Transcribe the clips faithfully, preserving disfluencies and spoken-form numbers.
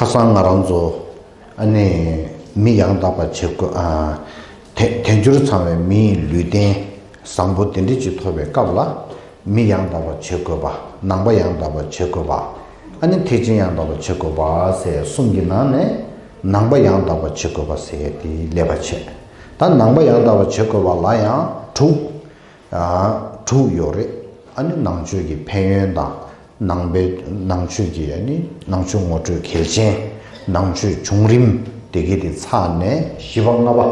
ཁ་སང་ང་རང་ཚོ་ཨ་ནི་མི་ཡང་དག་པ་བྱེད་དགོས། ཨ་དལ་དལ་འབྱོར་ཚང་བའི་མིའི་ལུས་རྟེན་བཟང་པོ་དེ་འདྲ་ཅིག་ཐོབ་པའི་སྐབས་ལ། མི་ཡང་དག་པ་བྱེད་དགོས་པ། ནང་པ་ཡང་དག་པ་བྱེད་དགོས་པ། ཨ་ནི་ཐེག་ཆེན་ཡང་དག་པ་བྱེད་དགོས་པ་ཟེར་གསུམ་གྱི་ནང་ནས་ནང་པ་ཡང་དག་པ་བྱེད་དགོས་པ་ཟེར་དེ་ལབ་པ་བྱས། ད་ནང་པ་ཡང་དག་པ་བྱེད་དགོས་པ་ལ་ཡང་དྲུག་ཨ་དྲུག་ཡོད་རེད། ཨ་ནི་ནང་ཆོས་ཀྱི་ཕན་ཡོན་དང་། ནང་པའི་ནང་ཆོས་ཀྱི་ཨ་ནི་ནང་ཆོས་ངོ་སྤྲོད་གལ་ཆེན། ནང་ཆོས་བྱུང་རིམ་དེ་གའི་དེ་ཚར་ནས་བཞི་པ་ལྔ་པ།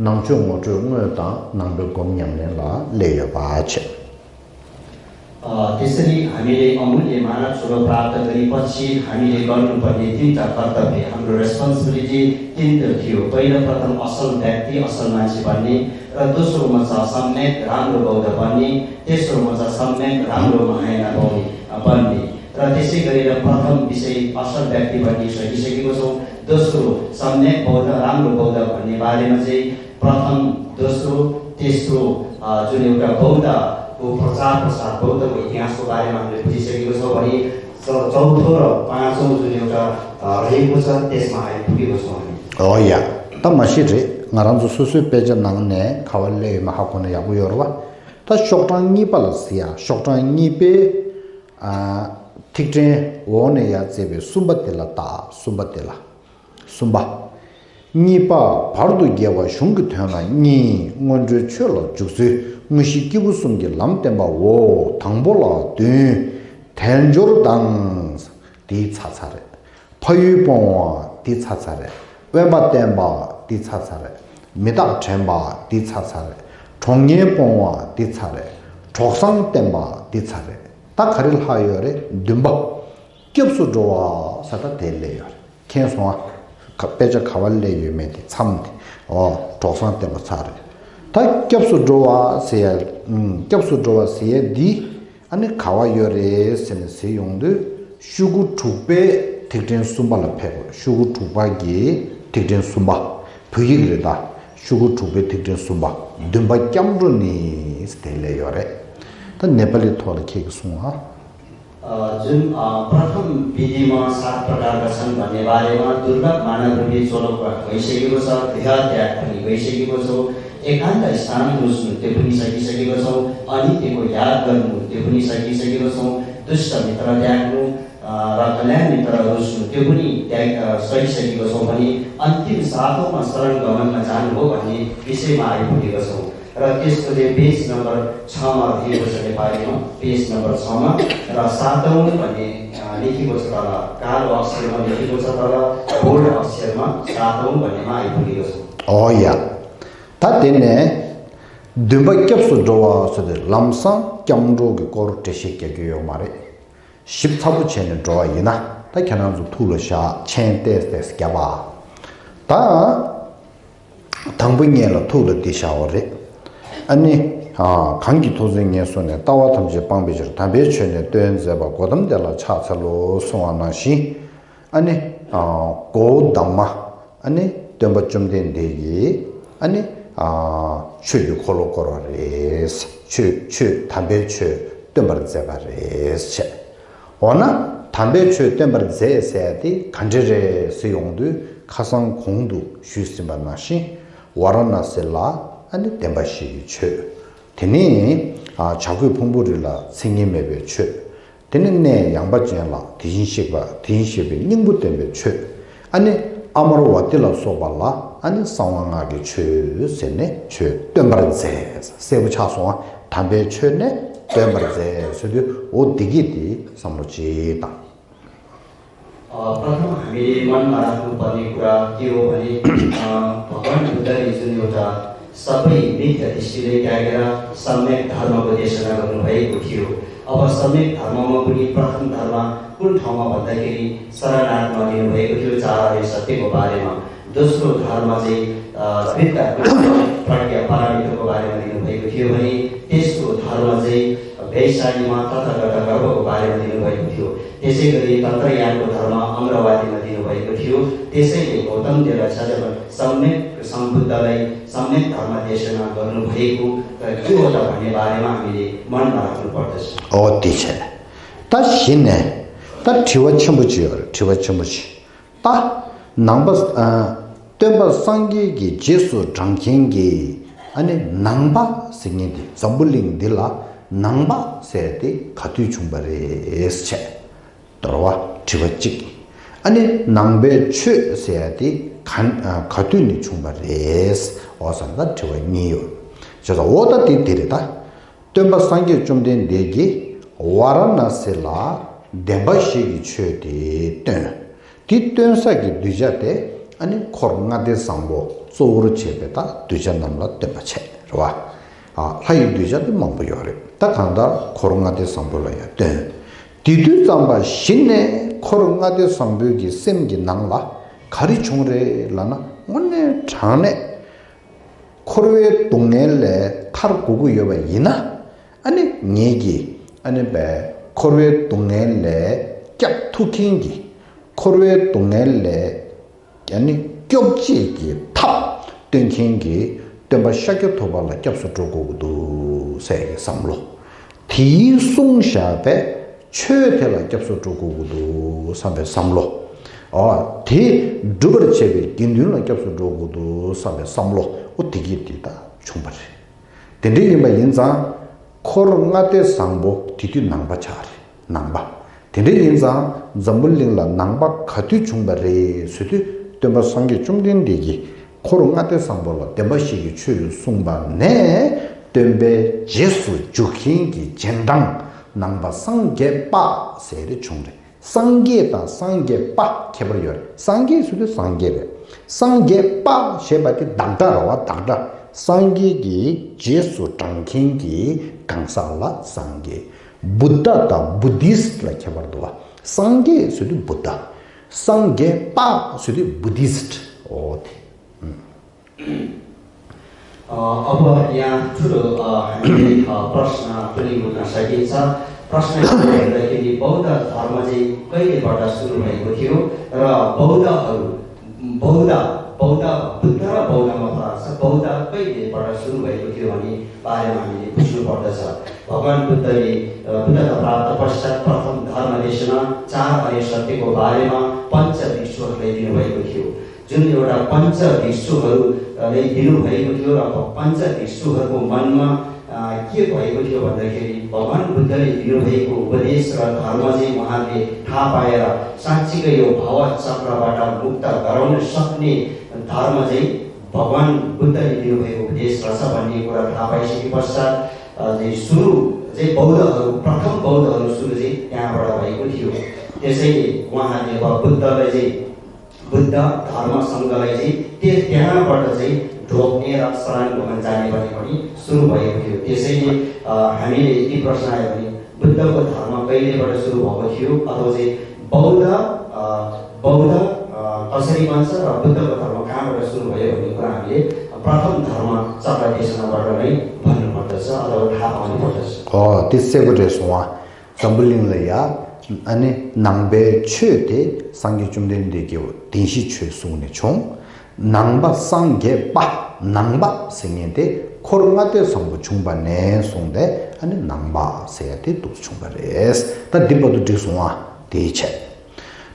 ནང་ཆོས་ངོ་སྤྲོད་དངོས་དང་ནང་པའི་སྒོམ་ཉམས་ལེན་ལ་སླེབས་ཡོད་པ་བྱས། अ, त्यसरी हामीले अमूल्य मानव स्वरूप प्राप्त गरेपछि हामीले गर्नुपर्ने तीनटा कर्तव्य, हाम्रो रेस्पोन्सिबिलिटी तीनटा थियो। पहिलो प्रथम असल व्यक्ति, असल मान्छे बन्ने, र दोस्रोमा छ सम्यक राम्रो बौद्ध बन्ने, तेस्रोमा छ सम्यक राम्रो महायान बौद्ध बन्ने। र त्यसै गरेर प्रथम विषय असल व्यक्ति बन्ने सकिसकेको छौँ। दोस्रो सम्यक बौद्ध, राम्रो बौद्ध भन्ने बारेमा चाहिँ प्रथम, दोस्रो, तेस्रो, अ, जुन एउटा बौद्धको प्रचार प्रसार, बौद्धको इतिहासको बारेमा हामीले बुझिसकेको छौँ भने च-, चौथो र पाँचौँ जुन एउटा, अ, रहेको छ, त्यसमा आइपुगेको छौँ हामी। हो या। ད་མ་གཞི་རེད། ང་རང་ཚོ་སོ་སོའི་དཔེ་ཆ་ནང་ནས་ག་བ་སླེབས་ཡོད་མེད་ཧ་གོ་ན་ཡག་པོ་ཡོད་རེད་བ། ད་ཤོག་གྲངས་གཉིས་པ་ལ་གཟིགས་ཡ། ཤོག་གྲངས་གཉིས་པའི་ཨ་ཐིག་ཕྲེང་འོག་ནས་ཡར་བརྩིས་པའི་གསུམ་པ་དེ་ལ་བལྟ། གསུམ་པ་དེ་ལ། གསུམ་པ། གཉིས་པ། བར་དུ་རྒྱལ་བ་གཞུང་གི་དོན་ལ་གཉིས། སྔོན་འགྲོའི་ཆོས་ལ་འཇུག་ཚུལ། དངོས་གཞི་སྐྱེས་བུ་གསུམ་གྱི་ལམ་བསྟན་པའོ། དང་པོ་ལ་བདུན། དལ་འབྱོར་དང་། དེའི་ཚ་ཚ་རེད། ཕ་ཡུལ་སྤོང་བ་དེའི་ཚ་ཚ་རེད། དབེན་པ་བསྟེན་པ་དེའི་ཚ་ཚ་རེད། མི་རྟག་འདྲེན་པ་དེའི་ཚ་ཚ་རེད། གྲོགས་ངན་སྤོང་བ་དེའི་ཚ་རེད། གྲོགས་བཟང་བསྟེན་པ་དེའི་ཚ་རེད། ད་ག་རེ་ལྷག་ཡོད་རེད། བདུན་པ། སྐྱབས་སུ་འགྲོ་བ་ཟེར་ད་དེ་སླེབས་ཡོད་རེད། མཁྱེན་སོང་ཨ། ཁ་དཔེ་ཆ་ག་བ་སླེབས་ཡོད་མེད་དེ་མཚམས་དེ། ཨོ། གྲོགས་བཟང་བསྟེན་པ་ཚར་རེད། ད་སྐྱབས་སུ་འགྲོ་བ་ཟེར་ཡ། ཨུམ། སྐྱབས་སུ་འགྲོ་བ་ཟེར་ཡ་འདི་ཨ་ནི་ག་བ་ཡོད་རེད་ཟེར་ནས་ཟེར་ཡོང་དུས། ཤོག་གུ་དྲུག་པའི་ཐིག་ཕྲེང་གསུམ་པ་ལ་ཕེབས་དགོས། ཤོག་གུ་དྲུག་པ་གི་ཐིག་ཕྲེང་གསུམ་པ། བོད་ཡིག་རེད་ད། ཤོག་གུ་དྲུག་པའི་ཐིག་ཕྲེང་གསུམ་པ། འདུན་པ་སྐྱབས་འགྲོ་ནི་ཟེར་དེ་སླེབས་ཡོད་རེད། ད་ནེ་པ་ལི་ཐོག་ལ་ཁྱེད་ཀྱིས་གསུངས་ཨ། अ, जुन, अ, प्रथम विधिमा सात प्रकारका छन् भन्ने बारेमा दुर्लभ मानव रूपी चोलोपा भइसकेको छ, देह त्याग पनि भइसकेको छौँ, एकान्त स्थान बुझ्नु त्यो पनि सकिसकेको छौँ, अनि त्यको याद गर्नु त्यो पनि सकिसकेको छौँ, दुष्ट मित्र त्याग्नु, अ, र कल्याण मित्र रोज्नु त्यो पनि त्याग, अ, सकिसकेको छौँ भने अन्तिम सातौँमा शरण गमनमा जानु हो भन्ने विषयमा आइपुगेका छौँ। र त्यसको चाहिँ पेज नम्बर छमा दिएको छ नेपालीमा, पेज नम्बर छमा। र सातौँ भन्ने, अ, लेखेको छ तल, कालो अक्षरमा लेखेको छ तल, बोल्ड अक्षरमा सातौँ भन्नेमा आइपुगेको छ। ཨོ་ཡ། ད་དེ་ནས་འདུན་པ་སྐྱབས་སུ་འགྲོ་བ་ཟེར་ཏེ་ལམ་སང་སྐྱབས་འགྲོ་གི་སྐོར་འགྲེལ་བཤད་རྒྱག་རྒྱུ་ཡོད་མ་རེད། ཞིབ་ཚགས་པོ་བྱས་ནས་འགྲོ་བ་ཡིན་ན། ད་ཁྱེད་རང་ཚོ་ཐུགས་ལ་བཞག་མཆན་ཏོག་ཙམ་ཏོག་ཙམ་བརྒྱབ་པ། ད། དང་པོ་ཉིད་ལ་ཐུགས་ལ་འདི་བཞག་པ་རེད། ཨ་ནི། ཨ། གང་གིས་ཐུགས་བརྩེ་ངན་སོང་ནས། ལྟ་བ་ཐམས་ཅད་སྤངས་པའི་ཕྱིར། དམ་པའི་ཆོས་ནི་སྟོན་མཛད་པ། གོ་ཏམ་དེ་ལ་ཕྱག་འཚལ་ལོ། གསུངས་པ་ནང་བཞིན། ཨ་ནི། ཨ། གོ་ཏམ། ཨ་ནི་སྟོན་པ་བཅོམ་ལྡན་འདས་ཀྱིས། ཨ་ནི། ཨ། ཆོས་ཀྱི་འཁོར་ལོ་བསྐོར་བ་རེད། ཆོས་ཆོས་དམ་པའི་ཆོས་སྟོན་པར་མཛད་པ་རེད་བྱས། འོ་ན་དམ་པའི་ཆོས་སྟོན་པར་མཛད་ཟེར་ཡ་དེ་ག་འདྲ་རེད་ཟེར་ཡོང་དུས། ཁ་སང་གོང་དུ་ཞུས་ཟིན་པ་ནང་བཞིན། ཝཱ་ར་ཎ་སི་ལ་ཨ་ནི་བདེན་པ་བཞི་ཡི་ཆོས། དེ་ནས། ཨ། བྱ་རྒོད་ཕུང་པོའི་རི་ལ་མཚན་ཉིད་མེད་པའི་ཆོས། དེ་ནས་གནས་ཡངས་པ་ཅན་ལ་དེ་བཞིན་གཤེགས་པ། དེ་བཞིན་གཤེགས་པའི་སྙིང་པོ་བསྟན་པའི་ཆོས། ཨ་ནི་ཨ་མར་བ་ཏི་ལ་སོགས་པ་ལ་ཨ་ནི་གསང་བ་སྔགས་ཀྱི་ཆོས་ཟེར་ནས་ཆོས་སྟོན་པར་མཛད། གསལ་པོ་ཆགས་སོང་ཨ། དམ་པའི་ཆོས་ནི་སྟོན་པར་མཛད་ཟེར་དུས། འོ་འདི་གི་དེ་བསམ་བློ་ཅིག་བཏང་། अ, प्रथम हामीले मनमा राख्नुपर्ने कुरा के हो भने, अ, भगवान बुद्धले जुन एउटा सबै मिथ्या दृष्टिले त्यागेर सम्यक धर्मको देशना गर्नुभएको थियो। अब सम्यक धर्ममा पनि प्रथम धर्म कुन ठाउँमा भन्दाखेरि शरणार्थमा दिनुभएको थियो, चार आर्य सत्यको बारेमा। दोस्रो धर्म चाहिँ, अ, वृद्ध प्रज्ञा पारमिताको बारेमा दिनुभएको थियो भने तेस्रो धर्म चाहिँ वैशालीमा तथागत गर्भको बारेमा दिनुभएको थियो। त्यसै गरी तन्त्रयानको धर्म अमरावतीमा दिनुभएको थियो। त्यसैले गौतम देवलाई सम्यक सम्बुद्धलाई सम्यक धर्म देशना गर्नुभएको के हो त भन्ने बारेमा हामीले मनमा राख्नुपर्दछ। ཨོ་དེ་བྱས། ད་གཞི་ནས་ད་དྲི་བ་ཆེན་པོ་ཅིག་ཡོད་རེད། དྲི་བ་ཆེན་པོ་ཅིག་ད་ནང་པ། ཨ། སྟོན་པ་སངས་རྒྱས་ཀྱི་རྗེས་སུ་འབྲང་མཁན་གྱི། ཨ་ནི་ནང་པ་ཟེར་མཁན་དེ། འཛམ་བུ་གླིང་འདི་ལ་ནང་པ་ཟེར་དེ་ག་དུས་བྱུང་བ་རེད་ཟེར། དོར་བ་དྲི་བ་གཅིག་ཨ་ནི་ནང་པའི་ཆོས་ཟེར་ཡ་དེ་ག་ག་དུས་ནས་བྱུང་བ་རེད། འོ་ཟེར་ན་ད་དྲི་བ་གཉིས་ཡོད། བྱས་ཙང་འོ་ད་དེ་དེ་རེད་ད། སྟོན་པ་སངས་རྒྱས་བཅོམ་ལྡན་འདས་ཀྱིས་ཝཱ་ར་ཎ་སི་ལ་བདེན་པ་བཞི་གི་ཆོས་དེ་སྟོན། དེ་སྟོན་ས་ཀྱི་གདུལ་བྱ་དེ་ཨ་ནི་འཁོར་ལྔ་སྡེ་བཟང་པོ་གཙོ་བོར་བྱས་པའི་ད་གདུལ་བྱ་རྣམས་ལ་སྟོན་པ་བྱས་རེད་བ། ཨ། ལྷ་ཡི་གདུལ་བྱ་དེ་མང་པོ་ཡོད་རེད། ད་གང་ལྟར་འཁོར་ལྔ་སྡེ་བཟང་པོ་ལ་ཡང་སྟོན། དེ་དུས་ཙམ་པ་གཞི་ནས་འཁོར་ལྔ་སྡེ་བཟང་པོའི་གི་སེམས་ཀྱི་ནང་ལ་ག་རེ་བྱུང་རེད་ལབ་ན། དངོས་གནས་དྲང་གནས་འཁོར་བའི་སྡུག་བསྔལ་ལས་ཐར་དགོས་ཀྱི་ཡོད་པ་ཡིན་ན། ཨ་ནི་ངེད་ཀྱིས་ཨ་ནི་བས་འཁོར་བའི་སྡུག་བསྔལ་ལས་སྐྱབས་ཐུབ་མཁན་གྱི། འཁོར་བའི་སྡུག་བསྔལ་ལས་ཨ་ནི་སྐྱོབ་བྱེད་ཀྱི་ཐབས་སྟོན་མཁན་གྱི་སྟོན་པ་ཤཱཀྱ་ཐུབ་པ་ལ་སྐྱབས་སུ་འགྲོ་དགོས་ཀྱི་འདུག་ཟེར་གྱི་བསམ་བློ། དེའི་གསུངས་བཞག་པའི་ཆོས་དེ་ལ་སྐྱབས་སུ་འགྲོ་དགོས་ཀྱི་འདུག་བསམ་པའི་བསམ་བློ། ཨོ། དེ་སྒྲུབ་པར་བྱེད་པའི་དགེ་འདུན་ལ་སྐྱབས་སུ་འགྲོ་དགོས་འདུག་བསམ་པའི་བསམ་བློ། ཨོ། དེ་གིས་དེ་ལྟར་བྱུང་བ་རེད། དེ་འདྲ་ཡིན་པ་ཡིན་ཙང་། འཁོར་ལྔ་སྡེ་བཟང་པོ་དེ་དུས་ནང་པ་ཆགས་རེད། ནང་པ། དེ་འདྲ་ཡིན་ཙང་འཛམ་བུ་གླིང་ལ་ནང་པ་ག་དུས་བྱུང་བ་རེད་ཟེར་དུས། སྟོན་པ་སངས་རྒྱས་བཅོམ་ལྡན་འདས་ཀྱིས་འཁོར་ལྔ་སྡེ་བཟང་པོ་ལ་བདེན་པ་བཞི་གི་ཆོས་གསུངས་པ་ནས། སྟོན་པའི་རྗེས་སུ་འཇུག་མཁན་གྱི་རྗེས་འབྲང་ནང་པ་སངས་རྒྱས་པ་ཟེར་རེ་བྱུང་རེད། སངས་རྒྱས་དང་སངས་རྒྱས་པ་ཁྱད་པར་ཡོད་རེད། སངས་རྒྱས་ཟེར་དུས་སངས་རྒྱས་རེད། སངས་རྒྱས་པ་ཞེས་པ་དེ་བདག་སྒྲ་རེད་བ། བདག་སྒྲ། སངས་རྒྱས་ཀྱི་རྗེས་སུ་འབྲང་མཁན་གྱི་གང་ཟག་ལ་སངས་རྒྱས། བུདྡྷ་དང་བུ་དིསྟ་ལ་ཁྱད་པར་འདུག་བ། སངས་རྒྱས་ཟེར་དུས་བུདྡྷ། སངས་རྒྱས་པ་ཟེར་དུས་བུ་དིསྟ། འོ་དེ། ཨ། अब यहाँ ठुलो, अ, हामीले, अ, प्रश्न पनि उठ्न सकिन्छ। प्रश्न के हो भन्दाखेरि बौद्ध धर्म चाहिँ कहिलेबाट सुरु भएको थियो र बौद्धहरू, बौद्ध, बौद्ध, बुद्ध र बौद्ध मत छ, बौद्ध कहिलेबाट सुरु भएको थियो भन्ने बारेमा हामीले बुझ्नुपर्दछ। भगवान बुद्धले, अ, बुद्धता प्राप्त पश्चात प्रथम धर्म देशना चार आर्य सत्यको बारेमा पञ्च भिक्षुहरूलाई दिनुभएको थियो। जुन एउटा पञ्च भिक्षुहरूलाई दिनुभएको थियो र प-, पञ्च भिक्षुहरूको मनमा, अ, के भएको थियो भन्दाखेरि, भगवान बुद्धले दिनुभएको उपदेश र धर्म चाहिँ उहाँले थाहा पाएर साँच्चीकै यो भव चक्रबाट मुक्त गराउन सक्ने धर्म चाहिँ भगवान बुद्धले दिनुभएको उपदेश रहेछ भन्ने कुरा थाहा पाइसके पश्चात, अ, चाहिँ सुरु चाहिँ बौद्धहरू, प्रथम बौद्धहरू सुरु चाहिँ त्यहाँबाट भएको थियो। त्यसैले उहाँले अब बुद्धलाई चाहिँ बुद्ध धर्म सङ्घलाई चाहिँ त्य-, त्यहाँबाट चाहिँ ढोग्ने र शरण गमन जाने भने पनि सुरु भएको थियो। त्यसैले, अ, हामीले यदि प्रश्न आयो भने बुद्धको धर्म कहिलेबाट सुरु भएको थियो अथवा चाहिँ बौद्ध, अ, बौद्ध, अ, कसरी बन्छ र बुद्धको धर्म कहाँबाट सुरु भयो भन्ने कुरा हामीले प्रथम धर्म चक्र देशनाबाट नै भन्नुपर्दछ अथवा थाहा पाउनुपर्दछ। अ, त्यसैबाट सुरुवात। འཛམ་བུ་གླིང་ལ་ཡ། ཨ་ནི་ནང་པའི་ཆོས་དེ་སངས་རྒྱས་བཅོམ་ལྡན་འདས་ཀྱིས་བདེན་བཞིའི་ཆོས་གསུངས་ནས་བྱུང་། ནང་པ་སངས་རྒྱས་པ། ནང་པ་ཟེར་མཁན་དེ་འཁོར་ལྔ་སྡེ་བཟང་པོ་བྱུང་བ་ནས་བཟུང་སྟེ། ཨ་ནི་ནང་པ་ཟེར་ཡ་དེ་འདུག་བྱུང་བ་རེད། ད་འདི་བར་དུ་འགྲིག་སོང་ཨ། དེའི་ཆེད།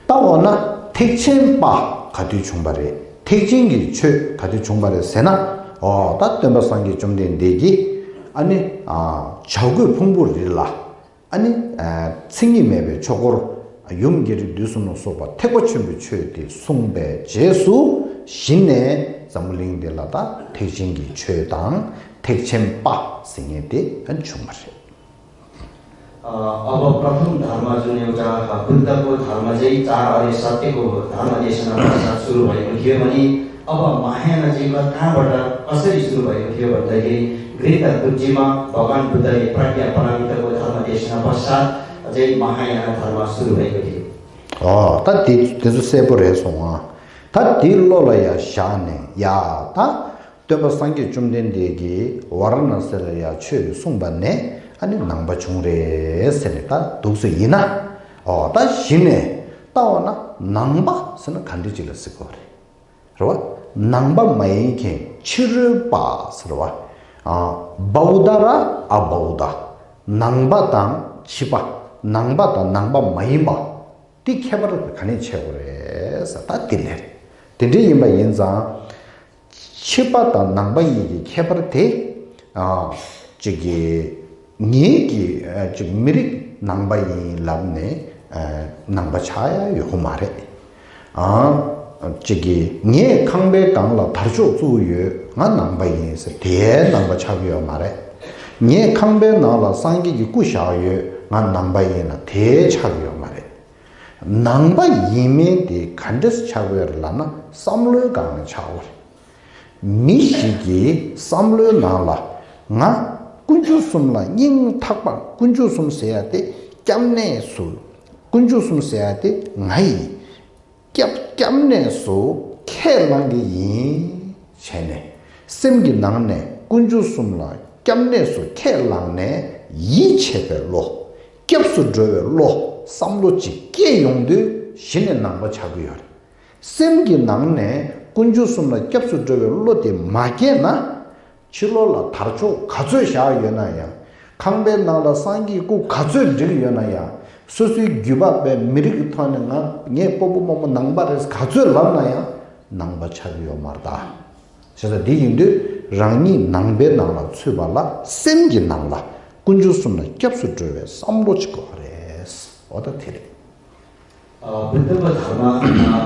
ད་འོ་ན་ཐེག་ཆེན་པ་ག་དུས་བྱུང་བ་རེད། ཐེག་ཆེན་གྱི་ཆོས་ག་དུས་བྱུང་བ་རེད་ཟེར་ན། འོ་ད་སྟོན་པ་སངས་རྒྱས་བཅོམ་ལྡན་འདས་ཀྱིས་ཨ་ནི། ཨ། བྱ་རྒོད་ཕུང་པོའི་རི་ལ། ཨ་ནི། ཨ། མཚན་ཉིད་མེད་པའི་ཆོས་འཁོར། ཡུམ་རྒྱལ་རིགས་འདུས་གསུམ་ལ་སོགས་པ་ཐེག་པ་ཆེན་པོའི་ཆོས་དེ་གསུངས་པའི་རྗེས་སུ་གཞི་ནས་འཛམ་བུ་གླིང་འདི་ལ་ད་ཐེག་ཆེན་གྱི་ཆོས་དང་ཐེག་ཆེན་པ་ཟེར་མཁན་དེ་ཨ་ནི་བྱུང་བ་རེད། अ, अब प्रथम धर्म जुन एउटा बुद्धको धर्म चाहिँ चार आर्य सत्यको धर्म देशना पश्चात सुरु भएको थियो भने अब महायान चाहिँ क-, कहाँबाट कसरी सुरु भएको थियो भन्दाखेरि गृहस्थीमा भगवान बुद्धले प्रज्ञा पारमिताको धर्म देशना पश्चात चाहिँ महायान धर्म सुरु भएको थियो। ཨོ། ད་དེ་དེ་ཚོ་གསལ་པོ་རེད་སོང་ཨ། ད་དེ་བློ་ལ་ཡ་བཞག་ནས་ཡ་ད། སྟོན་པ་སངས་རྒྱས་བཅོམ་ལྡན་འདས་ཀྱིས་ཝཱ་ར་ཎ་སི་ལ་ཡ་ཆོས་གསུངས་པ་ནས་ཨ་ནི་ནང་པ་བྱུང་རེད་ཟེར་ནས་ད་འདུག་སེ་ཡིན་ན། ཨོ། ད་གཞི་ནས་ལྟ་བ་ན་ནང་པ་ཟེར་ན་ག་འདྲ་ཅིག་ལ་ཟེར་དགོས་རེད། རེད་བ། ནང་པ་མ་ཡིན་མཁན་ཕྱི་རོལ་པ་ཟེར་བ། ཨ། བའུ་ད་ར་ཨ་བའུ་ད། ནང་པ་དང་ཕྱི་པ། ནང་པ་དང་ནང་པ་མ་ཡིན་པ། དེ་ཁྱད་པར་ག་ནས་ཕྱེ་དགོས་རེད་ཟེར། ད་དེ་ལས་རེད། དེ་འདྲ་ཡིན་པ་ཡིན་ཙང་། ཕྱི་པ་དང་ནང་པ་གཉིས་ཀྱི་ཁྱད་པར་དེ། ཨ། གཅིག་གིས་ངེད་ཀྱི་ཨ་གཅིག་མི་རིགས་ནང་པ་ཡིན་ལབ་ནས་ཨ་ནང་པ་ཆགས་ཡ་ཡོད་མ་རེད། ཨ། གཅིག་གིས་ངས་ཁང་པའི་སྒང་ལ་དར་ལྕོག་བཙུགས་ཡོད། ང་ནང་པ་ཡིན་ཟེར། དེའི་ནང་པ་ཆགས་ཀྱི་ཡོད་མ་རེད། ངས་ཁང་པའི་ནང་ལ་སངས་རྒྱས་ཀྱི་སྐུ་བཞག་ཡོད། ང་ནང་པ་ཡིན་ལབ་དེའི་ཆགས་ཀྱི་ཡོད་མ་རེད། ནང་པ་ཡིན་མིན་དེ་ག་འདྲས་ཆགས་ཀྱི་ཡོད་རེད་ལབ་ན། བསམ་བློའི་སྒང་ནས་ཆགས་ཀྱི་ཡོད་རེད། མི་ཞིག་གིས་བསམ་བློའི་ནང་ལ། ང་དཀོན་མཆོག་གསུམ་ལ་སྙིང་ཐག་པ། དཀོན་མཆོག་གསུམ་ཟེར་ཡ་དེ་སྐྱབས་གནས་སུ། དཀོན་མཆོག་གསུམ་ཟེར་ཡ་དེ་ང་ཡི་སྐྱབས་སྐྱབས་གནས་སུ་ཁས་བླང་གི་ཡིན་བྱས་ནས། སེམས་ཀྱི་ནང་ནས་དཀོན་མཆོག་གསུམ་ལ་སྐྱབས་གནས་སུ་ཁས་བླངས་ནས་ཡིད་ཆེས་པའི་བློ། སྐྱབས་སུ་འགྲོ་བའི་བློ། བསམ་བློ་ཅིག་སྐྱེས་ཡོང་དུས་གཞི་ནས་ནང་པ་ཆགས་ཀྱི་ཡོད་རེད། སེམས་ཀྱི་ནང་ནས་དཀོན་མཆོག་གསུམ་ལ་སྐྱབས་སུ་འགྲོ་བའི་བློ་དེ་མ་སྐྱེས་ན། ཕྱི་ལོགས་ལ་དར་ལྕོག་ག་ཚོད་བཞག་ཡོད་ན་ཡང་། ཁང་པའི་ནང་ལ་སངས་རྒྱས་སྐུ་ག་ཚོད་བསྒྲིགས་ཡོད་ན་ཡང་། སོ་སོའི་རྒྱུད་པ་པའི་མི་རིགས་ཀྱི་ཐོག་ནས་ང་ངས་སྤོ་བོ་རྨོ་མོ་ནང་པ་རེད་ག་ཚོད་ལབ་ན་ཡང་། ནང་པ་ཆགས་ཀྱི་ཡོད་མ་རེད་ད། བྱས་ཙང་འདི་ཡིན་དུས་རང་ཉིད་ནང་པའི་ནང་ལ་ཚུད་པ་ལ་སེམས་ཀྱི་ནང་ལ་དཀོན་མཆོག་གསུམ་ལ་སྐྱབས་སུ་འགྲོ་བའི་བསམ་བློ་ཅིག་དགོས་པ་རེད། འོ་ད་དེ་རེད། अ, बुद्धको धर्म, अ,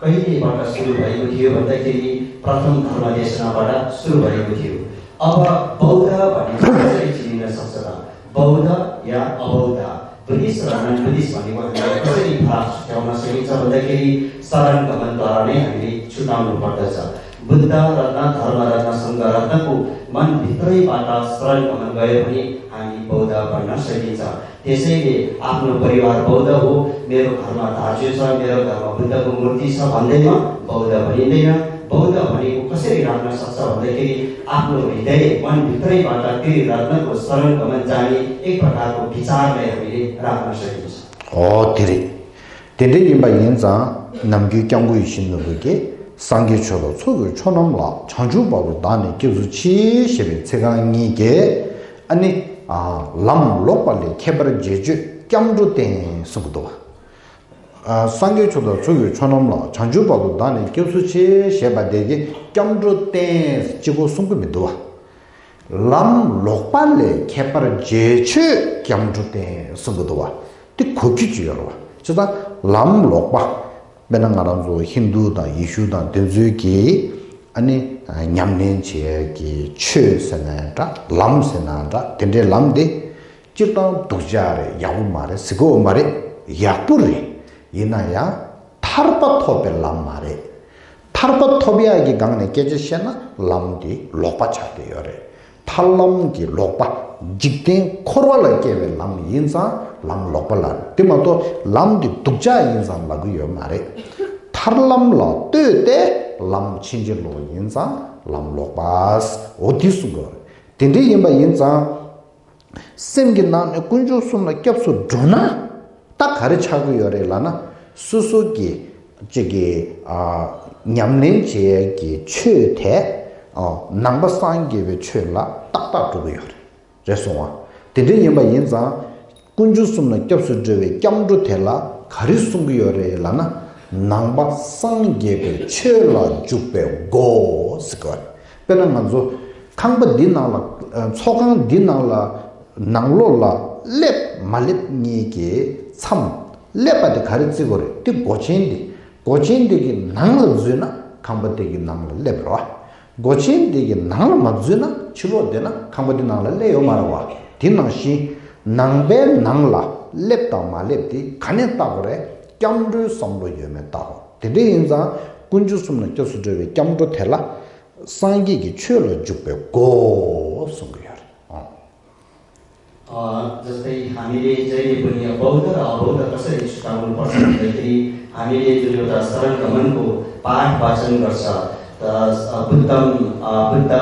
कहिले पटक सुरु भएको थियो भन्दाखेरि प्रथम धर्म देशनाबाट सुरु भएको थियो। अब बौद्ध भन्ने चाहिँ चिनिन सक्छ त? बौद्ध या अबौद्ध, बुद्धिस्ट र नन बुद्धिस्ट भन्ने कुरालाई कसरी फरक छुट्याउन सकिन्छ भन्दाखेरि शरण गमनद्वारा नै हामीले छुट्याउनु पर्दछ। बुद्ध रत्न, धर्म रत्न, संघ रत्नको मनभित्रैबाट शरण गमन गयो भने हामी बौद्ध भन्न सकिन्छ। त्यसैले आफ्नो परिवार बौद्ध हो, मेरो घरमा धार्जु छ, मेरो घरमा बुद्धको मूर्ति छ भन्दैमा बौद्ध भनिँदैन। बौद्ध भनेको कसरी राख्न सक्छ भन्दाखेरि आफ्नो हृदय, मनभित्रैबाट त्रिरत्नको शरण गमन जाने एक प्रकारको विचारलाई हामीले राख्न सकिन्छ। ཨོ་དེ་རེད། དེ་འདྲ་ཡིན་པ་ཡིན་ཙང་ནམ་རྒྱུན་སྐྱབས་མགོན་ཡིད་བཞིན་ནོར་བུ་གིས་སངས་རྒྱས་ཆོས་དང་ཚོགས་ཀྱི་མཆོག་རྣམས་ལ། བྱང་ཆུབ་བར་དུ་བདག་ནི་སྐྱབས་སུ་མཆི། ཞེས་པའི་ཚིག་རྐང་གཉིས་ཀྱིས་ཨ་ནི། ཨ། ལམ་ལོག་པ་ལས་ཁྱད་པར་འབྱེད་ཆོས་སྐྱབས་འགྲོ་བསྟེན་གསུང་གི་འདུག་བ། ཨ། སངས་རྒྱས་ཆོས་དང་ཚོགས་ཀྱི་མཆོག་རྣམས་ལ། བྱང་ཆུབ་བར་དུ་བདག་ནི་སྐྱབས་སུ་མཆི། ཞེས་པ་དེ་གིས་སྐྱབས་འགྲོ་བསྟེན་གཅིག་པོ་གསུང་གི་མི་འདུག་བ། ལམ་ལོག་པ་ལས་ཁྱད་པར་འབྱེད་ཆོས་སྐྱབས་འགྲོ་བསྟེན་གསུང་གི་འདུག་བ། དེ་གོ་རྒྱུ་ཅིག་ཡོད་རེད་བ། བྱས་ཙང་ལམ་ལོག་པ། དཔེར་ན་ང་རང་ཚོ་ཧིན་དུ་དང་ཡེ་ཤུ་དང་དེ་ཚོའི་གི་ཨ་ནི་ཉམས་ལེན་བྱེད་ཡས་ཀྱི་ཆོས་ཟེར་ན་འདྲ། ལམ་ཟེར་ན་འདྲ། དེ་འདྲའི་ལམ་དེ་སྤྱིར་བཏང་སྡུག་ཅག་རེད། ཡག་པོ་མ་རེད་ཟེར་གི་ཡོད་མ་རེད། ཡག་པོ་རེད། ཡིན་ན་ཡང་ཐར་པ་ཐོབ་པའི་ལམ་མ་རེད། ཐར་པ་ཐོབ་ཡག་གི་སྒང་ནས་སྐད་ཆ་བཤད་ན་ལམ་དེ་ལོག་པ་ཆགས་བསྡད་ཡོད་རེད། ཐར་ལམ་གྱི་ལོག་པ། འཇིག་རྟེན་འཁོར་བ་ལ་སྐྱེ་བའི་ལམ་ཡིན་ཙང་ལམ་ལོག་པ་ལབ་རེད། དེ་མ་གཏོགས་ལམ་དེ་སྡུག་ཅག་ཡིན་ཙང་ལབ་གི་ཡོད་མ་རེད། ཐར་ལམ་ལ་ལྟོས་ཏེ་ལམ་ཕྱིན་ཅི་ལོག་ཡིན་ཙང་ལམ་ལོག་པ། འོ་དེ་གསུང་གི་ཡོད་རེད། དེ་འདྲ་ཡིན་པ་ཡིན་ཙང་། སེམས་ཀྱི་ནང་ནས་དཀོན་མཆོག་གསུམ་ལ་སྐྱབས་སུ་འགྲོ་ན། ད་ག་རེ་ཆགས་ཀྱི་ཡོད་རེད་ལབ་ན། སོ་སོ་གི་གཅིག་གི་ཨ་ཉམས་ལེན་བྱེད་ཡས་ཀྱི་ཆོས་དེ་ཨ་ནང་པ་སངས་རྒྱས་པའི་ཆོས་ལ་ཏག་ཏག་འགྲོ་གི་ཡོད་རེད། རེད་སོང་བ། དེ་འདྲ་ཡིན་པ་ཡིན་ཙང་། དཀོན་མཆོག་གསུམ་ལ་སྐྱབས་སུ་འགྲོ་བའི་སྐྱབས་འགྲོ་དེ་ལ་ག་རེ་གསུང་གི་ཡོད་རེད་ལབ་ན། ནང་པ་སངས་རྒྱས་པའི་ཆོས་ལ་འཇུག་པའི་སྒོ་ཟེར་གི་ཡོད་རེད། དཔེར་ན་ང་ཚོ་ཁང་པ་འདི་ནང་ལ། ཚོགས་ཁང་འདི་ནང་ལ། ནང་ལོགས་ལ་སླེབས་མ་སླེབས་གཉིས་ཀྱི་མཚམས། སླེབས་པ་དེ་ག་རེ་བརྩི་དགོས་རེད། དེ་སྒོ་ཆེན་འདི། སྒོ་ཆེན་འདི་གི་ནང་ལ་འཛུལ་ན་ཁང་པ་དེ་གི་ནང་ལ་སླེབས་རེད་བ། སྒོ་ཆེན་འདི་གི་ནང་ལ་མ་འཛུལ་ན་ཕྱི་ལོགས་བསྡད་ན་ཁང་པ་འདི་ནང་ལ་སླེབས་ཡོད་མ་རེད་བ། དེ་ནང་བཞིན་ནང་པའི་ནང་ལ་སླེབས་དང་མ་སླེབས་དེ་ག་ནས་བལྟ་དགོས་རེད། སྐྱབས་འགྲོའི་བསམ་བློ་ཡོད་མེད་བལྟ་དགོས། དེ་འདྲ་ཡིན་ཙང་དཀོན་མཆོག་གསུམ་ལ་སྐྱབས་སུ་འགྲོ་བའི་སྐྱབས་འགྲོ་དེ་ལ། སངས་རྒྱས་ཀྱི་ཆོས་ལ་འཇུག་པའི་སྒོ་གསུང་གི་ཡོད་རེད། अ, जस्तै हामीले जहिले पनि बौद्ध र अबौद्ध कसरी छुट्याउनु पर्छ भन्दाखेरि हामीले जुन एउटा शरण गमनको पाठ वाचन गर्छ, त, अ, बुद्धम, अ, बुद्ध,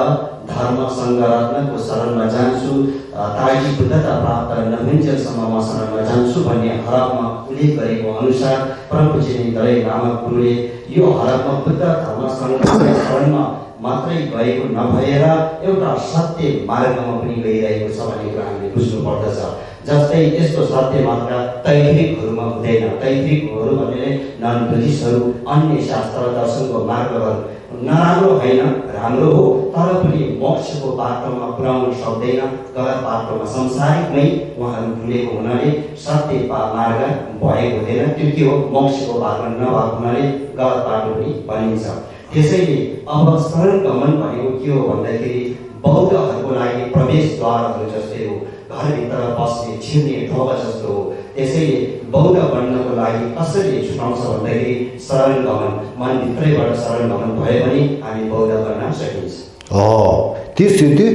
धर्म, संघ, रत्नको शरणमा जान्छु, अ, ताकि बुद्धता प्राप्त नहुन्जेलसम्म म शरणमा जान्छु भन्ने हरफमा उल्लेख गरेको अनुसार परमपूजनीय दलाई लामा गुरुले यो हरफमा बुद्ध, धर्म, संघ, शरणमा मात्रै गएको नभएर एउटा सत्य मार्गमा पनि गइरहेको छ भन्ने कुरा हामीले बुझ्नुपर्दछ। जस्तै यस्तो सत्य मार्ग तैत्तिरीयहरूमा हुँदैन। तैत्तिरीयहरू भन्ने नै नन बुद्धिस्टहरू, अन्य शास्त्र दर्शनको मार्गहरू नराम्रो होइन, राम्रो हो, तर पनि मोक्षको बाटोमा पुर्याउन सक्दैन। गलत बाटोमा संसारिकमै उहाँहरू डुलेको हुनाले सत्य पा- मार्ग भएको हुँदैन। त्यो के हो? मोक्षको बाटो नभएको हुनाले गलत बाटो पनि भनिन्छ। त्यसैले अब शरण गमन भनेको के हो भन्दाखेरि बौद्धहरूको लागि प्रवेशद्वारहरू जस्तै हो। घरभित्र पस्ने, छिर्ने ढोका जस्तो हो। त्यसैले बौद्ध बन्नको लागि कसरी छुटाउँछ भन्दाखेरि शरण गमन, मनभित्रैबाट शरण गमन भयो भने हामी बौद्ध बन्न सकिन्छ। ཨོ། དེ་ཟེར་དུས་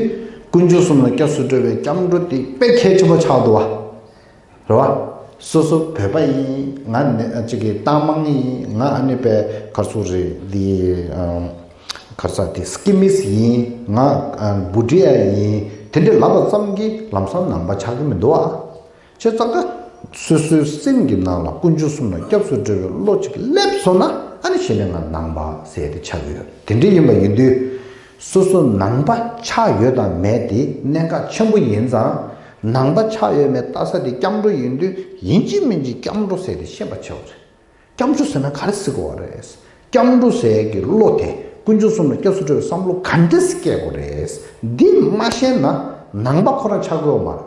དཀོན་མཆོག་གསུམ་ལ་སྐྱབས་སུ་འགྲོ་བའི་སྐྱབས་འགྲོ་དེ་དཔེ་གལ་ཆེན་པོ་ཆགས་འདུག་བ། རེད་བ། སོ་སོ་བོད་པ་ཡིན། ང་ནི་ཅིག་གི་རྟ་མང་ཡིན། ང་ཨ་ནི་པའི་གར་སོ་རེད་འདི། གར་ས་དེ་སྐྱི་མིས་ཡིན། ང་བུ་ཌི་ཡ་ཡིན། དེ་འདྲའི་ལབ་པ་ཙམ་གྱིས་ལམ་སང་ནང་པ་ཆགས་ཀྱི་མི་འདུག་ཨ། བྱས་ཙང་ཀ་སོ་སོའི་སེམས་ཀྱི་ནང་ལ་དཀོན་མཆོག་གསུམ་ལ་སྐྱབས་སུ་འགྲོ་བའི་བློ་ཅིག་སླེབས་སོང་ན། ཨ་ནི་གཞི་ནས་ང་ནང་པ་ཟེར་ཏེ་ཆགས་ཀྱི་ཡོད། དེ་འདྲ་ཡིན་པ་ཡིན་དུས། སོ་སོ་ནང་པ་ཆགས་ཡོད་དང་མེད་དེ་གནད་འགག་ཆེན་པོ་ཡིན་ཙང་། ནང་པ་ཆགས་ཡོད་མེད་ལྟ་ས་དེ་སྐྱབས་འགྲོ་ཡིན་དུས། ཡིན་གཅིག་མིན་གཅིག་སྐྱབས་འགྲོ་ཟེར་ཏེ་ཤེས་པ་ཆེ་བ་རེད། སྐྱབས་འགྲོ་ཟེར་ན་ག་རེ་ཟེར་དགོས་པ་རེད། སྐྱབས་འགྲོ་ཟེར་གྱི་བློ་དེ་དཀོན་མཆོག་གསུམ་ལ་སྐྱབས་སུ་འགྲོ་བའི་བསམ་བློ་ག་འདྲ་སེ་སྐྱེ་དགོས་རེད། འདི་མ་ཤེས་ན་ནང་པ་ཁོ་རང་ཆགས་ཀྱི་ཡོད་མ་རེད།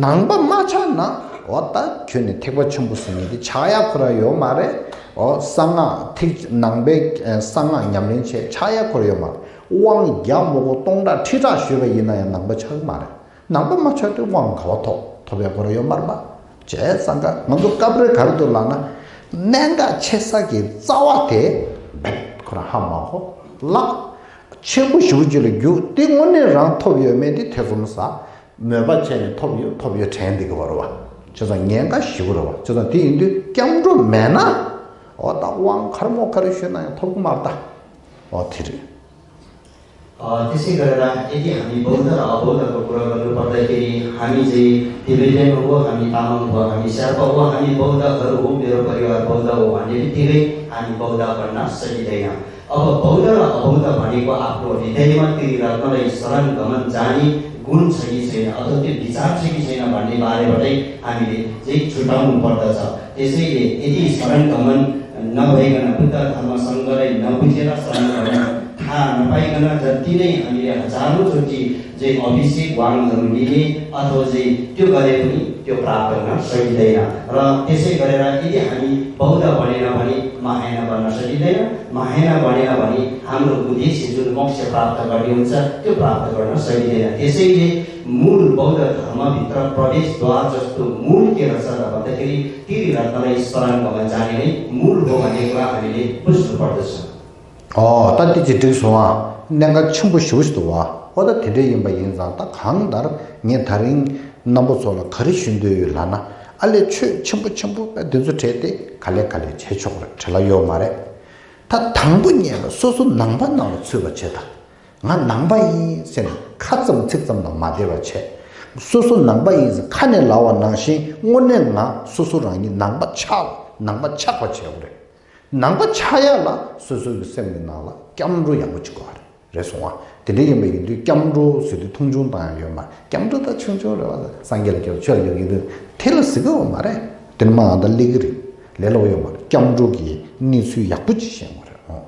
ནང་པ་མ་ཆགས་ན། འོ་ད་ཁྱོད་ནི་ཐེག་པ་ཆེན་པོ་ཟེར་མཁན་དེ་ཆགས་ཡ་ཁོ་རང་ཡོད་མ་རེད། འོ་གསང་སྔགས་ཐེག་ནང་པའི་གསང་སྔགས་ཉམས་ལེན་བྱས་ཆགས་ཡ་ཁོ་རང་ཡོད་མ་རེད། དབང་བརྒྱ་མ་གོ་སྟོང་ཕྲག་ཁྲི་ཕྲག་ཞུས་པ་ཡིན་ན་ཡང་ནང་པ་ཆགས་ཀྱི་མ་རེད། ནང་པ་མ་ཆགས་དུས་དབང་ག་བ་ཐོབ། ཐོབ་ཡ་ཁོ་རང་ཡོད་མ་རེད་པ། བྱས་ཙང་ཀ་ང་ཚོ་སྐབས་རེ་ག་རེ་འདུག་ལབ་ན། གནད་འགག་ཆེ་ས་གི་རྩ་བ་དེ་རྦད་ཁོ་རང་ཧ་མ་གོ་ལགས། ཆེན་པོ་ཞེ་པོ་ཅིག་ལ་རྒྱུགས་དེ་དངོས་གནས་རང་ཐོབ་ཡོད་མེད་དེ་ཐེ་ཚོམ་ཟ། མོས་པ་བྱས་ནས་ཐོབ་ཡོད་ཐོབ་ཡོད་དྲན་བསྡད་ཀྱི་ཡོད་རེད་བ། བྱས་ཙང་ཉེན་ཁ་ཞེ་པོ་རེད་བ། བྱས་ཙང་དེ་ཡིན་དུས་སྐྱབས་འགྲོ་མེད་ན། འོ་ད་དབང་ག་རེ་མོ་ག་རེ་ཞུས་ན་ཡང་ཐོབ་ཀྱི་མ་རེད་ད། འོ་དེ་རེད། अ, त्यसै गरेर यदि हामी बौद्ध र अबौद्धको कुरा गर्नुपर्दाखेरि, हामी चाहिँ टिबेटन हो, हामी तामाङ हो, हामी शेर्पा हो, हामी बौद्धहरू हो, मेरो परिवार बौद्ध हो भन्ने बित्तिकै हामी बौद्ध भन्न सकिँदैन। अब बौद्ध र अबौद्ध भनेको आफ्नो हृदयमा त्रिरत्नलाई शरण गमन जाने गुण छ कि छैन, अथवा त्यो विचार छ कि छैन भन्ने बारेबाटै हामीले चाहिँ छुट्याउनु पर्दछ। त्यसैले यदि शरण गमन नभइकन, बुद्ध धर्म सङ्घलाई नबुझेर शरण गमन थाहा नपाइकन जति नै हामीले हजारौँचोटि चाहिँ अभिषेक वाणहरू लिने अथवा चाहिँ त्यो गरे पनि त्यो प्राप्त हुन सकिँदैन। र त्यसै गरेर यदि हामी बौद्ध बनेन भने महायान बन्न सकिँदैन। महायान बनेन भने हाम्रो उद्देश्य जुन मोक्ष प्राप्त गर्ने हुन्छ, त्यो प्राप्त गर्न सकिँदैन। त्यसैले मूल बौद्ध धर्मभित्र प्रवेशद्वार जस्तो मूल के रहेछ त भन्दाखेरि त्रिरत्नलाई शरण गमन जाने नै मूल हो भन्ने कुरा हामीले बुझ्नुपर्दछ। ཨོ། ད་དེ་ཅི་འགྲིག་སོང་ཨ། གནད་འགག་ཆེན་པོ་ཞེ་པོ་ཞིག་འདུག་བ། ཨོ་ད་དེ་འདྲ་ཡིན་པ་ཡིན་ཙང་ད་གང་ལྟར་ངས་ད་རིང་རྣམ་པ་ཚོ་ལ་ག་རེ་ཞུ་འདོད་ཡོད་ལབ་ན། ཨ་ལས་ཆོས་ཆེན་པོ་ཆེན་པོ་དཔེ་འདི་ཚོ་བྲལ་ཏེ་ག་ལེ་ག་ལེ་བྱེད་ཆོག་རེད། བྲེལ་བ་ཡོད་མ་རེད། ད་དང་པོ་ཉིད་ལ་སོ་སོ་ནང་པ་ནང་ལ་ཚུད་པ་བྱེད་ད། ང་ནང་པ་ཡིན་ཟེར་ནས་ཁ་ཙམ་ཚིག་ཙམ་ལ་མ་བདེ་བ་བྱས། སོ་སོ་ནང་པ་ཡིན་ཟེར་ཁ་ནས་ལབ་པ་ནང་བཞིན་དངོས་གནས་ང་སོ་སོ་རང་ཉིད་ནང་པ་ཆགས། ནང་པ་ཆགས་པ་བྱེད་དགོས་རེད། ནང་པ་ཆགས་ཡ་ལ་སོ་སོ་གི་སེམས་ཀྱི་ནང་ལ་སྐྱབས་འགྲོ་ཡག་པོ་ཅིག་དགོས་རེད། རེད་སོང་ང་། དེ་འདྲ་ཡིན་པ་ཡིན་དུས་སྐྱབས་འགྲོ་ཟེར་དུས་མཐོང་ཆུང་བཏང་ཡ་ཡོད་མ་རེད། སྐྱབས་འགྲོ་ད་ཆུང་ཆུང་རེད་བ། སངས་རྒྱས་ལ་སྐྱབས་ཆོས་ལ་སྐྱབས་ཡིན་དུས་དེ་ལ་ཟེར་གི་ཡོད་མ་རེད། དེ་ནི་མ་ཨ་ད་སླེབས་ཀྱི་རེད། ལས་སླ་པོ་ཡོད་མ་རེད། སྐྱབས་འགྲོ་གི་གནས་ཚུལ་ཡག་པོ་ཅིག་ཤེས་དགོས་རེད། ཨོ།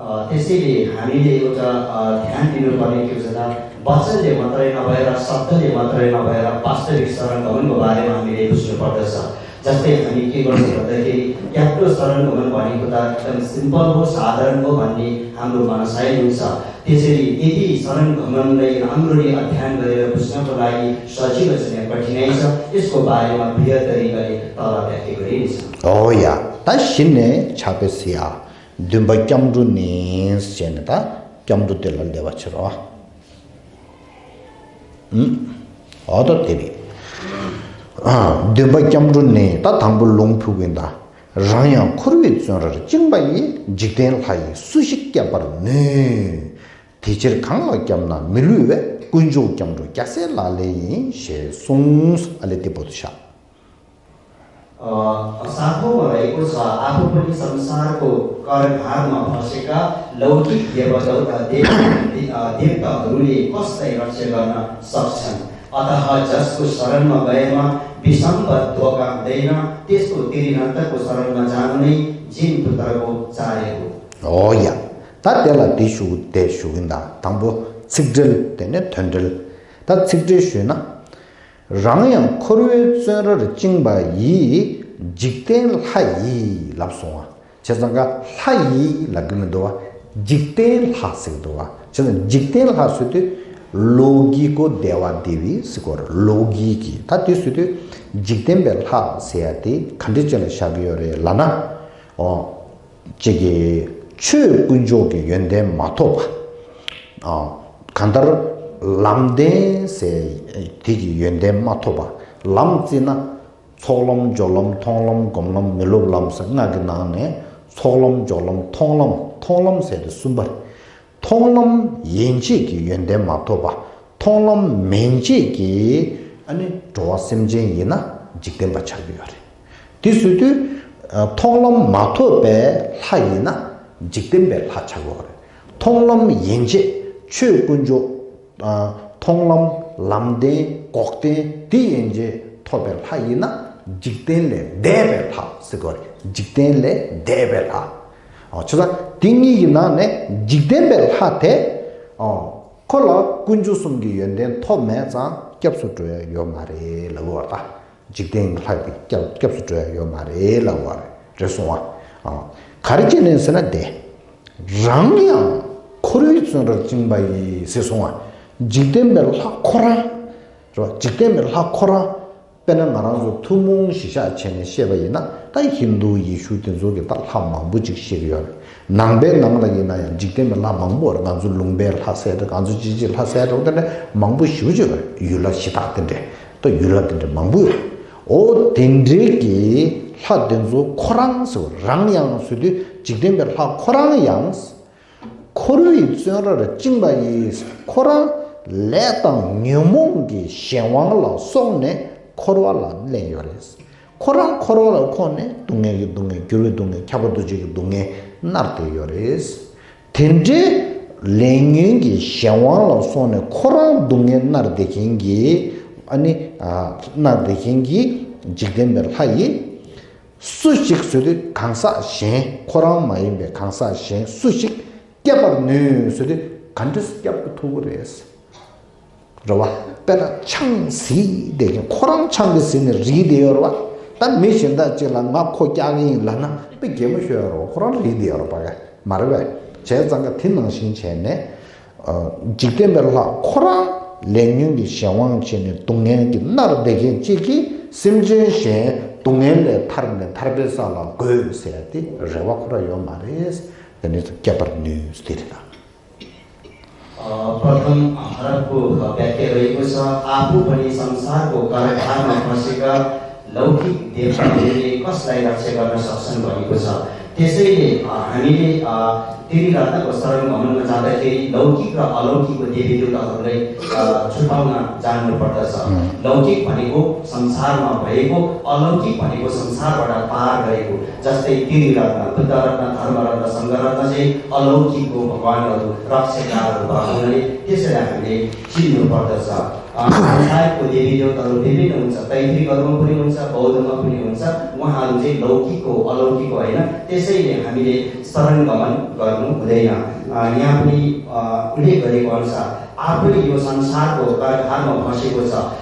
अ, त्यसैले हामीले एउटा, अ, ध्यान दिनुपर्ने के छ त, वचनले मात्रै नभएर, शब्दले मात्रै नभएर वास्तविक शरण गमनको बारेमा हामीले बुझ्नुपर्दछ। जस्तै हामी के गर्छौँ भन्दाखेरि, क्याप्टो शरण गमन भनेको त एकदम सिम्पल हो, साधारण हो भन्ने हाम्रो मनसाय हुन्छ। त्यसैले यदि शरण गमनलाई राम्ररी अध्ययन गरेर बुझ्नको लागि सजिलो चाहिँ कठिनाइ छ, यसको बारेमा बृहत तरिकाले तल व्याख्या गरिनेछ। हो या, त शिन्ने छापेसिया। བདུན་པ་སྐྱབས་འགྲོ་ནི་ཟེར་ནས་ད་སྐྱབས་འགྲོ་དེ་ལ་ལས་པ་བྱེད་རོགས། ཨུམ། ཨོ་ད་དེ་རེད། ཨ། བདུན་པ་སྐྱབས་འགྲོ་ནི་ད་དང་པོ་ལུང་ཕུལ་གིན་ད། རང་ཡང་འཁོར་བའི་བཙོན་རར་བཅིངས་པ་ཡིས། འཇིག་རྟེན་ལྷ་ཡིས་སུ་ཞིག་སྐྱོབ་པར་ནུས། དེ་ཕྱིར་གང་ལ་སྐྱབས་ན་མི་བསླུ་བས། དཀོན་མཆོག་སྐྱབས་འགྲོ་རྒྱལ་སྲས་ལག་ལེན་ཡིན། ཞེས་གསུངས། ཨ་ལས་དེ་པོ་དུ་བཞག། अ, साथों रहेको छ, आफू पनि संसारको करभारमा फँसेका लौकिक देवदूत, देव-, दे-, अ, देवताहरूले कसलाई रक्षा गर्न सक्छन्? अतः जसको शरणमा गएमा विषम वा दुःख हुँदैन, त्यस्तो तिरिनन्तको शरणमा जानु नै जिन पुत्रको चाहे हो। हो या। ད་དེ་ལ་དེ་ཞུ་དེ་ཞུ་གིན་ད། དང་པོ་ཚིག་འགྲེལ། དེ་ནས་དོན་འགྲེལ། ད་ཚིག་འགྲེལ་ཞུས་ན། རང་ཡང་འཁོར་བའི་བཙོན་རར་བཅིངས་པ་ཡིས། འཇིག་རྟེན་ལྷ་ཡིས་ལབ་སོང་བ། བྱས་ཙང་ཀ་ལྷ་ཡིས་ལབ་གི་མི་འདུག་བ། འཇིག་རྟེན་ལྷ་ཟེར་གི་འདུག་བ། བྱས་ཙང་འཇིག་རྟེན་ལྷ་ཟེར་དུས་ལོ་ཀི་ཀོ་དེ་བ་དེ་བི་ཟེར་གོ་རེད། ལོ་ཀི་ཀི། ད་དེ་ཟེར་དུས་འཇིག་རྟེན་པའི་ལྷ་ཟེར་ཡ་དེ་ག་འདྲ་ཅིག་ལ་བཞག་གི་ཡོད་རེད་ལབ་ན། ཨོ། ཅིག་གི་ཆོས་དཀོན་མཆོག་གི་ཡོན་ཏན་མ་ཐོབ་པ། ཨོ། གང་ལྟར་ལམ་བདེན་ཟེར་དེ་གི་ཡོན་ཏན་མ་ཐོབ་པ། ལམ་བརྩིས་ན། ཚོགས་ལམ་སྦྱོར་ལམ་མཐོང་ལམ་སྒོམ་ལམ་མི་སློབ་ལམ་ཟེར་ལྔ་གི་ནང་ནས་ཚོགས་ལམ་སྦྱོར་ལམ་མཐོང་ལམ། མཐོང་ལམ་ཟེར་དེ་གསུམ་པ་རེད། མཐོང་ལམ་ཡན་ཆད་ཀྱི་ཡོན་ཏན་མ་ཐོབ་པ། མཐོང་ལམ་མན་ཆད་ཀྱི་ཨ་ནི་འགྲོ་བ་སེམས་ཅན་ཡིན་ན་འཇིག་རྟེན་པ་ཆགས་ཀྱི་ཡོད་རེད། དེ་ཟེར་དུས་མཐོང་ལམ་མ་ཐོབ་པའི་ལྷ་ཡིན་ན་འཇིག་རྟེན་པའི་ལྷ་ཆགས་ཀྱི་ཡོད་རེད། མཐོང་ལམ་ཡན་ཆད་ཆོས་དཀོན་མཆོག་མཐོང་ལམ་ལམ་བདེན་འགོག་བདེན་དེ་ཡན་ཆད་ཐོབ་པའི་ལྷ་ཡིན་ན་འཇིག་རྟེན་ལས་འདས་པའི་ལྷ་ཟེར་གོ་རེད། འཇིག་རྟེན་ལས་འདས་པའི་ལྷ། ཨོ། བྱས་ཙང་དེ་གཉིས་ཀྱི་ནང་ནས་འཇིག་རྟེན་པའི་ལྷ་དེ། ཨོ། ཁོ་ལ་དཀོན་མཆོག་གསུམ་གྱི་ཡོན་ཏན་ཐོབ་མེད་ཙང་སྐྱབས་སུ་འགྲོ་ཡ་ཡོད་མ་རེད་ལབ་པ་ད། འཇིག་རྟེན་གྱི་ལྷ་དེ་སྐྱབས་སྐྱབས་སུ་འགྲོ་ཡ་ཡོད་མ་རེད་ལབ་པ་རེད། རེད་སོང་བ། ཨོ། ག་རེ་བྱས་ནས་ཟེར་ན་དེ། རང་ཡང་འཁོར་བའི་བཙོན་རར་བཅིངས་པ་ཡིས་ཟེར་སོང་བ། འཇིག་རྟེན་པའི་ལྷ་ཁོ་རང་། རེད་བ། འཇིག་རྟེན་པའི་ལྷ་ཁོ་རང་། དཔེར་ན་ང་རང་ཚོ་ཐུན་མོང་གཞི་བཞག་བྱས་ནས་བཤད་པ་ཡིན་ན་ད་ཧིན་དུ་ཡེ་ཤུ་དེ་ཚོ་གི་ད་ལྷ་མང་པོ་ཅིག་བཤད་ཀྱི་ཡོད་རེད། ནང་པའི་ནང་ལ་ཡིན་ན་ཡང་འཇིག་རྟེན་པའི་ལྷ་མང་པོ་རེད། ང་ཚོ་ལུང་པའི་ལྷ་ཟེར་འདྲ། ང་ཚོ་ཅི་ཅི་ལྷ་ཟེར་འདྲ། དེ་འདྲ་མང་པོ་ཞེ་པོ་ཅིག་ཡོད་རེད། ཡུལ་ལྷ་གཞི་བདག་དེ་འདྲ། ད་ཡུལ་ལྷ་དེ་འདྲ་མང་པོ་ཡོད་རེད། འོ་དེ་འདྲའི་གི་ལྷ་དེ་ཚོ་ཁོ་རང་ཟེར་བ། རང་ཡང་ཟེར་དུས་འཇིག་རྟེན་པའི་ལྷ་ཁོ་རང་ཡང་འཁོར་བའི་བཙོན་རར་བཅིངས་པ་ཡིས། ཁོ་རང་ལས་དང་ཉོན་མོངས་ཀྱི་གཞན་དབང་ལ་སོགས་ནས་འཁོར་བ་ལ་གླན་ཡོད་རེད། ཁོ་རང་འཁོར་བ་ལ་འཁོར་ནས་སྡུག་བསྔལ་གྱི་སྡུག་བསྔལ། འགྱུར་བའི་སྡུག་བསྔལ། ཁྱབ་པ་འདུ་བྱེད་ཀྱི་སྡུག་བསྔལ་མནར་བསྡད་ཡོད་རེད། དེ་འདྲའི་ལས་ཉོན་གྱི་གཞན་དབང་ལ་སོགས་ནས་ཁོ་རང་སྡུག་བསྔལ་མནར་བསྡད་མཁན་གྱི་ཨ་ནི་ཨ་མནར་བསྡད་མཁན་གྱི་འཇིག་རྟེན་པའི་ལྷ་ཡིས། སུ་ཞིག་ཟེར་དུས་གང་ཟག་གཞན། ཁོ་རང་མ་ཡིན་པའི་གང་ཟག་གཞན་སུ་ཞིག་སྐྱབས་པར་ནུས་ཟེར་དུས་ག་འདྲས་སྐྱབས་ཐུབ་ཀྱི་རེད། རེད་བ། དཔེར་ན་ཆང་བཟི་བསྡད་མཁན། ཁོ་རང་ཆང་གིས་བཟི་ནས་རིལ་བསྡད་ཡོད་རེད་བ། ད་མི་གཞན་དག་ཅིག་ལ་ང་ཁོ་སྐྱག་གི་ཡིན་ལབ་ན་དཔེ་གད་མོ་ཤོར་ཡོད་རེད་བ། ཁོ་རང་རིལ་བསྡད་ཡོད་རེད་བ། མ་རེད་བས། བྱས་ཙང་ཀ་དེ་ནང་བཞིན་བྱས་ནས། ཨ། འཇིག་རྟེན་པའི་ལྷ་ཁོ་རང་ལས་ཉོན་གྱི་གཞན་དབང་བྱས་ནས་སྡུག་བསྔལ་གྱིས་མནར་བསྡད་མཁན་གཅིག་གིས་སེམས་ཅན་གཞན་སྡུག་བསྔལ་ལས་ཐར་ནས་ཐར་པའི་ས་ལ་འགོད་ཟེར་ཡ་དེ་རེ་བ་ཁོ་རང་ཡོད་མ་རེད། དེ་ནས་སྐྱབས་པར་ནུས་ཟེར་དེ་རེད་ད། अ, प्रथम हरफको व्याख्या रहेको छ, आफू पनि संसारको करागारमा फँसेका लौकिक देवताहरूले कसलाई रक्षा गर्न सक्छन् भनेको छ। त्यसैले, अ, हामीले, अ, त्रिरत्नको शरण भ्रमणमा जाँदाखेरि लौकिक र अलौकिकको देवी देवताहरूलाई, अ, छुट्याउन जान्नुपर्दछ। लौकिक भनेको संसारमा भएको, अलौकिक भनेको संसारबाट पार गरेको। जस्तै त्रिरत्न, बुद्ध रत्न, धर्म रत्न, संघ रत्न चाहिँ अलौकिकको भगवानहरू, रक्षाकारहरू भएका हुनाले त्यसैलाई हामीले चिन्नुपर्दछ। अ, संसारको देवी देवताहरू विभिन्न हुन्छ, तैत्रिकहरूमा पनि हुन्छ, बौद्धमा पनि हुन्छ। उहाँहरू चाहिँ लौकिकको, अलौकिकको होइन, त्यसैले हामीले शरण गमन गर्नु हुँदैन। अ, यहाँ पनि, अ, उल्लेख गरेको अनुसार आफै यो संसारको करागारमा फँसेको छ,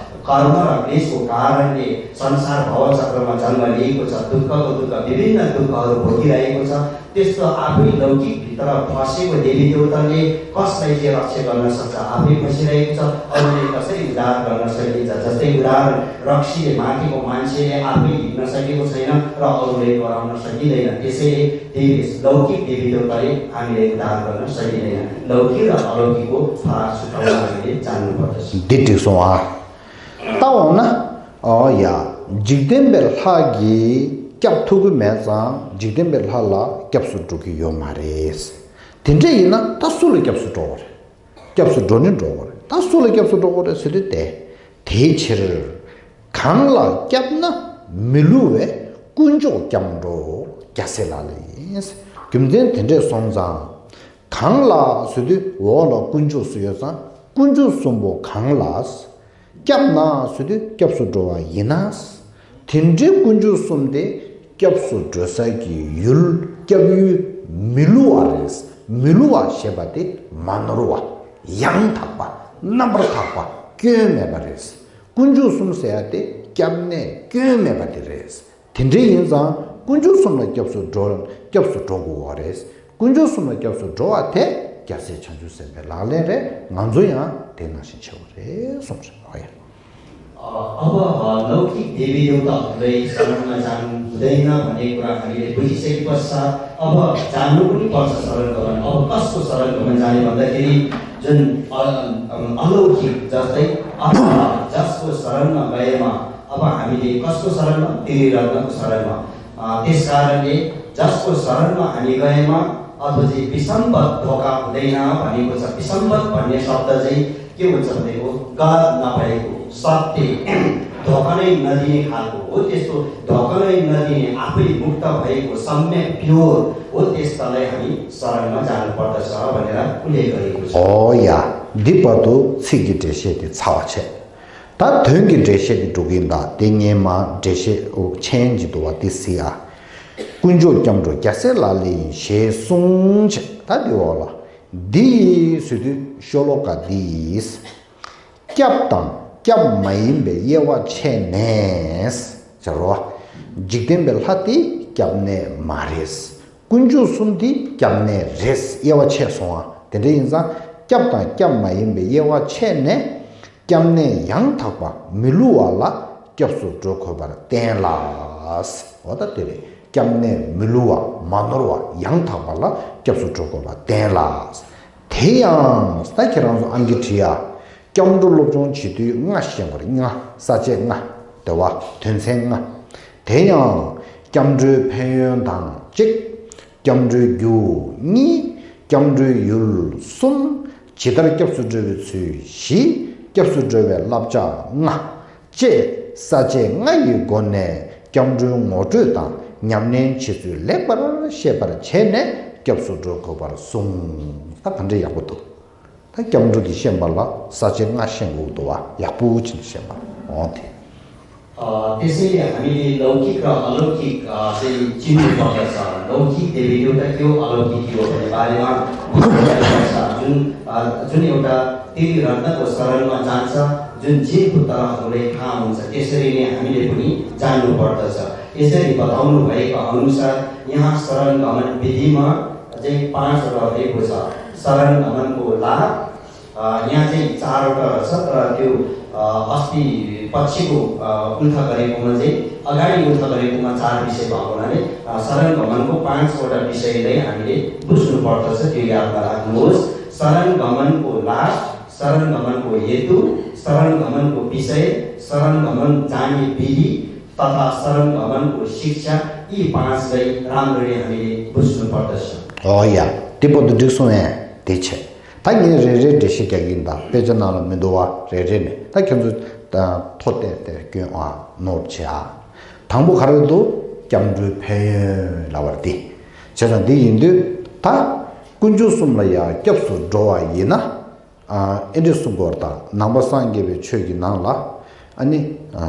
कर्म र क्लेशको कारणले संसार भवचक्रमा जन्म लिएको छ, दुःखको दुःख, विभिन्न दुःखहरू भोगिरहेको छ। त्यस्तो आफै लौकिकभित्र फँसेको देवी देवताले कसलाई चाहिँ रक्षा गर्न सक्छ? आफै फँसिरहेको छ, अरूले कसरी उद्धार गर्न सकिन्छ? जस्तै उदाहरण, रक्सीले मातेको मान्छेले आफै हिँड्न सकेको छैन र अरूले गराउन सकिँदैन। त्यसैले देवी, लौकिक देवी देवताले हामीलाई उद्धार गर्न सकिँदैन। लौकिक र अलौकिकको फार छुट्याउन हामीले जान्नुपर्दछ। འདི་འགྲིག་སོང་ཨ། ད་འོ་ན། ཨོ་ཡ། འཇིག་རྟེན་པའི་ལྷ་གིས་སྐྱབས་ཐུབ་ཀྱི་མེད་ཙང་འཇིག་རྟེན་པའི་ལྷ་ལ་སྐྱབས་སུ་འགྲོ་གི་ཡོད་མ་རེད། དེ་འདྲ་ཡིན་ན་ད་སུ་ལ་སྐྱབས་སུ་འགྲོ་དགོས་རེད། སྐྱབས་སུ་འགྲོ་ནི་འགྲོ་དགོས་རེད། ད་སུ་ལ་སྐྱབས་སུ་འགྲོ་དགོས་རེད་ཟེར་དུས་དེ། དེའི་ཕྱིར། གང་ལ་སྐྱབས་ན་མི་བསླུ་བའི་དཀོན་མཆོག་སྐྱབས་འགྲོ་རྒྱལ་སྲས་ལག་ལེན་ཡིན། རྒྱུ་མཚན་དེ་འདྲས་སོང་ཙང་། གང་ལ་ཟེར་དུས་འོག་ལ་དཀོན་མཆོག་གསུམ་ཡོད་ཙང་དཀོན་མཆོག་གསུམ་པོ་གང་ལ། སྐྱབས་ན་ཟེར་དུས་སྐྱབས་སུ་འགྲོ་བ་ཡིན་ན། དེ་འདྲའི་དཀོན་མཆོག་གསུམ་དེ་སྐྱབས་སུ་འགྲོ་ས་གི་ཡུལ་སྐྱབས་ཡུལ་མི་བསླུ་བ་རེད། མི་བསླུ་བ་ཞེས་པ་དེ་མ་ནོར་བ། ཡང་དག་པ། རྣམ་པར་དག་པ། སྐྱོན་མེད་པ་རེད། དཀོན་མཆོག་གསུམ་ཟེར་ཡ་དེ་སྐྱབས་གནས་སྐྱོན་མེད་པ་དེ་རེད། དེ་འདྲ་ཡིན་ཙང་དཀོན་མཆོག་གསུམ་ལ་སྐྱབས་སུ་འགྲོ། སྐྱབས་སུ་འགྲོ་དགོས་པ་རེད། དཀོན་མཆོག་གསུམ་ལ་སྐྱབས་སུ་འགྲོ་བ་དེ་རྒྱལ་སྲས་བྱང་ཆུབ་སེམས་དཔའི་ལག་ལེན་རེད། ང་ཚོ་ཡང་དེ་ནང་བཞིན་བྱེད་དགོས་རེད་གསུངས་རེད། ཨོ་ཡ། अब अलौकिक देवी देवताहरूलाई शरणमा जानु हुँदैन भन्ने कुरा हामीले बुझिसकेको छ। अब जानु पनि पर्छ शरण गमन। अब कसको शरण गमन जाने भन्दाखेरि जुन अ- अ- अलौकिक, जस्तै अब जसको शरणमा गएमा, अब हामीले कसको शरणमा? त्रिरत्नको शरणमा। अ, त्यस कारणले जसको शरणमा हामी गएमा, अथवा चाहिँ विसम्बत धोका हुँदैन भनेको छ। विसम्बत भन्ने शब्द चाहिँ के हुन्छ भनेको, गलत नभएको, सत्य, धोका नै नदिने खालको हो। त्यस्तो धोका नै नदिने, आफै मुक्त भएको, सम्यक प्योर हो, त्यस्तालाई हामी शरणमा जानुपर्दछ भनेर उल्लेख गरेको छ। ཨོ་ཡ། འདི་བར་དུ་ཚིག་གི་འགྲེལ་བཤད་དེ་ཚར་བ་བྱས། ད་དོན་གྱི་འགྲེལ་བཤད་དེ་འགྲོ་གི་ཡིན། ད་དེ་ངས་མ་འགྲེལ་བཤད་འོ་མཆན་གྱི་འདུག་བ་དེ་གཟིགས་ཨ། དཀོན་མཆོག་སྐྱབས་འགྲོ་རྒྱལ་སྲས་ལག་ལེན་ཡིན་ཞེས་གསུངས་བྱས། ད་འདི་འོག་ལ། འདི་ཡིས་ཟེར་དུས་ཤོ་ལོ་ཀ་འདི་ཡིས། སྐྱབས་དང་སྐྱབས་མ་ཡིན་པའི་དབྱེ་བ་ཕྱེ་ནས་ཟེར་རོ། འཇིག་རྟེན་པའི་ལྷ་དེ་སྐྱབས་གནས་མ་རེད། དཀོན་མཆོག་གསུམ་དེ་སྐྱབས་གནས་རེད། དབྱེ་བ་ཕྱེ་སོང་ཨ། དེ་འདྲ་ཡིན་ཙང་སྐྱབས་དང་སྐྱབས་མ་ཡིན་པའི་དབྱེ་བ་ཕྱེ་ནས། སྐྱབས་གནས་ཡང་དག་པ་མི་བསླུ་བ་ལ་སྐྱབས་སུ་འགྲོ་དགོས་པར་བསྟན་ལ། འོ་ད་དེ་རེད། སྐྱབས་གནས་མི་བསླུ་བ་མ་ནོར་བ་ཡང་དག་པ་ལ་སྐྱབས་སུ་འགྲོ་དགོས་པར་བསྟན་ལ། དེ་ཡང་ད་ཁྱེད་རང་ཚོ་ཨང་ཀི་བྲིས་ཡ། སྐྱབས་འགྲོ་སློབ་སྦྱོང་བྱེད་དུས་ལྔ་ཤེས་དགོས་རེད། ལྔ། ས་བཅད་ལྔ། དེ་བ་དོན་ཚན་ལྔ། དེ་ཡང་སྐྱབས་འགྲོའི་ཕན་ཡོན་དང་གཅིག་སྐྱབས་འགྲོའི་རྒྱུ་གཉིས། སྐྱབས་འགྲོའི་ཡུལ་གསུམ། ཇི་ལྟར་སྐྱབས་སུ་འགྲོ་བའི་ཚུལ་བཞི། སྐྱབས་སུ་འགྲོ་བའི་བསླབ་བྱ་ལྔ། བཅས་ས་བཅད་ལྔ་ཡི་སྒོ་ནས་སྐྱབས་འགྲོའི་ངོ་སྤྲོད་དང་ཉམས་ལེན་བྱེད་ཚུལ་ལེགས་པར་ཤེས་པར་བྱས་ནས་སྐྱབས་སུ་འགྲོ་དགོས་པར་གསུངས། ད་ག་འདྲ་ཡག་པོ་འདུག་ད་སྐྱབས་འགྲོ་འདི་ཤེས་པ་ལ་ས་བཅད་ལྔ་ཤེས་དགོས་འདུག་བ། ཡག་པོ་བྱས་ནས་ཤེས་པ། འོ་དེ། अ, त्यसैले हामीले लौकिक र अलौकिक, अ, चाहिँ चिन्नु पर्दछ। लौकिक देवी देवता के हो, अलौकिक के हो भन्ने बारेमा बुझ्नुपर्छ। जुन, अ, जुन एउटा देवी रत्नको शरणमा जान्छ, जुन जीवको तरहहरूलाई थाहा हुन्छ, त्यसरी नै हामीले पनि जान्नुपर्दछ। यसरी बताउनु भएको अनुसार यहाँ शरण गमन विधिमा चाहिँ पाँचवटा रहेको छ। शरण गमनको लाभ, अ, यहाँ चाहिँ चारवटा रहेछ, तर त्यो, अ, अस्ति पछिको, अ, उल्था गरेकोमा चाहिँ, अगाडि उल्था गरेकोमा चार विषय भएको हुनाले, अ, शरण गमनको पाँचवटा विषयलाई हामीले बुझ्नुपर्दछ, त्यो यादमा राख्नुहोस्। शरण गमनको लाभ, शरण गमनको हेतु, शरण गमनको विषय, शरण गमन जाने विधि तथा शरण गमनको शिक्षा, यी पाँचलाई राम्ररी हामीले बुझ्नुपर्दछ। हो या, त्यो पद दुख सुने, त्यो छ। ད་ངས་རེ་རེ་འགྲེལ་བཤད་རྒྱག་གི་ཡིན། ད་དཔེ་ཆ་ནང་ལ་མི་འདུག་བ། རེ་རེ་ནས་ད་ཁྱོད་ཚོ་ད་ཐོ་བལྟས་ཏེ་སྐྱོན་ཨ་ནོར་བྱེད་ཨ། དང་པོ་ག་རེ་འདུག་སྐྱབས་འགྲོའི་ཕན་ཡོན་ལབ་པ་རེད་དེ། བྱས་ཙང་འདི་ཡིན་དུས་ད་དཀོན་མཆོག་གསུམ་ལ་ཡང་སྐྱབས་སུ་འགྲོ་བ་ཡིན་ན། ཨ་ཨེ་འདྲ་གསུང་དགོས་པ་དང་། ནང་པ་སངས་རྒྱས་པའི་ཆོས་ཀྱི་ནང་ལ་ཨ་ནི་ཨ་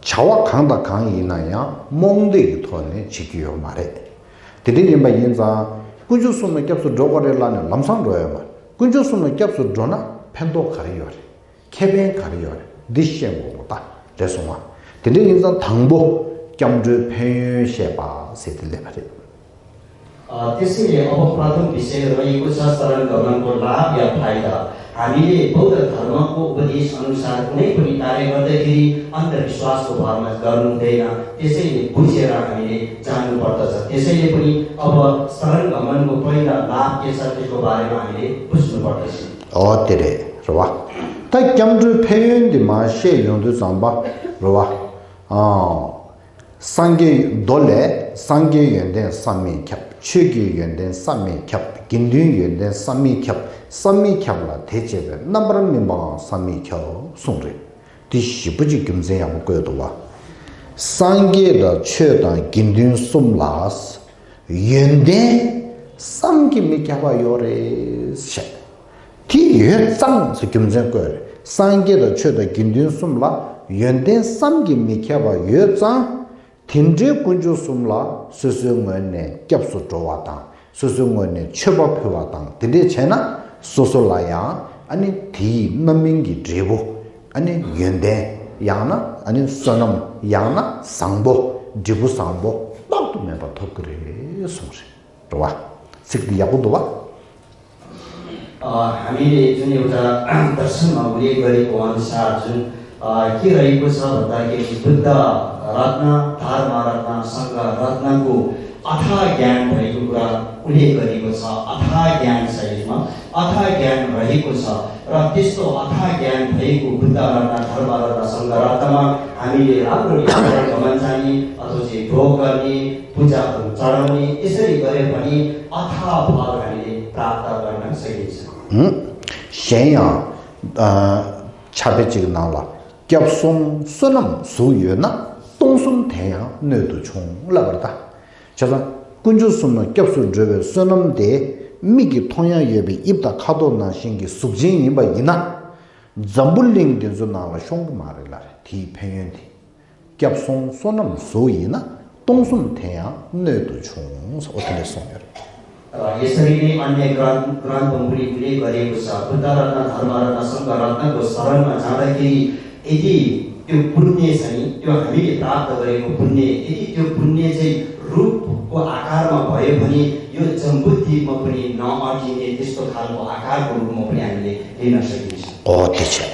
བྱ་བ་གང་དང་གང་ཡིན་ན་ཡང་རྨོངས་དད་ཀྱི་ཐོག་ནས་བྱེད་ཀྱི་ཡོད་མ་རེད། དེ་འདྲ་ཡིན་པ་ཡིན་ཙང་དཀོན་མཆོག་གསུམ་ལ་སྐྱབས་སུ་འགྲོ་དགོས་རེད་ལབ་ནས་ལམ་སང་འགྲོ་ཡོད་མ་རེད། དཀོན་མཆོག་གསུམ་ལ་སྐྱབས་སུ་འགྲོ་ན་ཕན་ཐོགས་ག་རེ་ཡོད་རེད། ཁེ་ཕན་ག་རེ་ཡོད་རེད། འདི་ཤེས་དགོས་པ་ད་རེད་སོང་བ། དེ་འདྲ་ཡིན་ཙང་དང་པོ་སྐྱབས་འགྲོའི་ཕན་ཡོན་བཤད་པ་ཟེར་དེ་སླེབས་པ་རེད། अ, त्यसैले अब प्रथम विषय रहेको छ शरण गमनको लाभ या फाइदा। हामीले बौद्ध धर्मको उपदेश अनुसार कुनै पनि कार्य गर्दाखेरि अन्धविश्वासको भरमा गर्नु हुँदैन। त्यसैले बुझेर हामीले जानु पर्दछ। त्यसैले पनि अब शरण गमनको पहिला लाभ के छ, त्यसको बारेमा हामीले बुझ्नु पर्दछ। ཨོ་དེ་རེད། རེད་བ། ད་སྐྱབས་འགྲོའི་ཕན་ཡོན་འདི་མར་བཤད་ཡོང་དུས་ཙམ་པ་རེད་བ། ཨ། སངས་རྒྱས་མདོ་ལས། སངས་རྒྱས་ཡོན་ཏན་བསམ་མི་ཁྱབ། ཆོས་ཀྱི་ཡོན་ཏན་བསམ་མི་ཁྱབ། དགེ་འདུན་ཡོན་ཏན་བསམ་མི་ཁྱབ། བསམ་མི་ཁྱབ་ལ་དེ་བྱས་པས། རྣམ་པར་སྨིན་པའང་བསམ་མི་ཁྱབ་གསུངས་རེད། དེ་ཞིབ་པོ་ཅིག་རྒྱུ་མཚན་ཡག་པོ་བཀོད་འདུག་བ། སངས་རྒྱས་དང་ཆོས་དང་དགེ་འདུན་གསུམ་ལ་ཡོན་ཏན་བསམ་གྱིས་མི་ཁྱབ་པ་ཡོད་རེད་བཤད། དེ་ཡོད་ཙང་ཟེར་རྒྱུ་མཚན་བཀོད་རེད། སངས་རྒྱས་དང་ཆོས་དང་དགེ་འདུན་གསུམ་ལ་ཡོན་ཏན་བསམ་གྱིས་མི་ཁྱབ་པ་ཡོད་ཙང་། དེ་འདྲའི་དཀོན་མཆོག་གསུམ་ལ་སོ་སོའི་ངོས་ནས་སྐྱབས་སུ་འགྲོ་བ་དང་། སོ་སོའི་ངོས་ནས་མཆོད་པ་ཕུལ་བ་དང་། དེ་འདྲས་བྱས་ན་སོ་སོ་ལ་ཡང་ཨ་ནི་དེའི་རྣམ་སྨིན་གྱི་འབྲས་བུ། ཨ་ནི་ཡོན་ཏན། ཡང་ན་ཨ་ནི་བསོད་ནམས། ཡང་ན་བཟང་པོ། འབྲས་བུ་བཟང་པོ་དཔག་ཏུ་མེད་པ་ཐོབ་ཀྱི་རེད་གསུངས་རེད། རེད་བ། ཚིག་འདི་ཡག་པོ་འདུག་བ། अ, हामीले जुन एउटा दर्शनमा उल्लेख गरेको अनुसार जुन, अ, के रहेको छ भन्दाखेरि बुद्ध रत्न, धर्म रत्न, सङ्घ रत्नको अथाह ज्ञान रहेको कुरा उल्लेख गरेको छ। अथाह ज्ञान सहितमा अथाह ज्ञान रहेको छ र त्यस्तो अथाह ज्ञान भएको बुद्ध रत्न, धर्म रत्न, सङ्घ रत्नमा हामीले राम्ररी गमन जाने अथवा चाहिँ भोग गर्ने, पूजाहरू चढाउने, यसरी गऱ्यो भने अथाह फल हामीले प्राप्त गर्न सकिन्छ। हुँ? 咸阳, अ, 下边这个ནང་ལ། སྐྱབས་སོང་བསོད་ནམས་གཟུགས་ཡོད་ན། སྟོང་གསུམ་དེ་ཡང་སྣོད་དུ་ཆུང་ལབ་པར་གདའ། བྱས་ཙང་དཀོན་མཆོག་གསུམ་ལ་སྐྱབས་སུ་འགྲོ་བའི་བསོད་ནམས་དེ་མིག་གིས་མཐོང་ཡ་ཡོད་པའི་དབྱིབས་དང་ཁ་དོག་ནང་བཞིན་གྱི་གཟུགས་ཅན་ཡིན་པ་ཡིན་ན། འཛམ་བུ་གླིང་འདི་ཚོ་ནང་ལ་ཤོང་གི་མ་རེད་ལ་རེད། དེའི་ཕན་ཡོན་དེ། སྐྱབས་སོང་བསོད་ནམས་གཟུགས་ཡིན་ན། སྟོང་གསུམ་དེ་ཡང་སྣོད་དུ་ཆུང་། ཨོ་དེ་འདྲས་གསུངས་ཡོད་རེད། यसरी नै अन्य ग्रन्थ ग्रन्थमा पनि उल्लेख गरेको छ, बुद्ध रत्न, धर्म रत्न, सङ्घ रत्नको शरणमा जाँदाखेरि यदि त्यो पुण्य छ नि, त्यो हामीले प्राप्त गरेको पुण्य, यदि त्यो पुण्य चाहिँ रूपको आकारमा भयो भने यो जम्बुद्वीपमा पनि नअटिने त्यस्तो खालको आकारको रूपमा पनि हामीले लिन सकिन्छ। ཨོ་དེ་བྱས།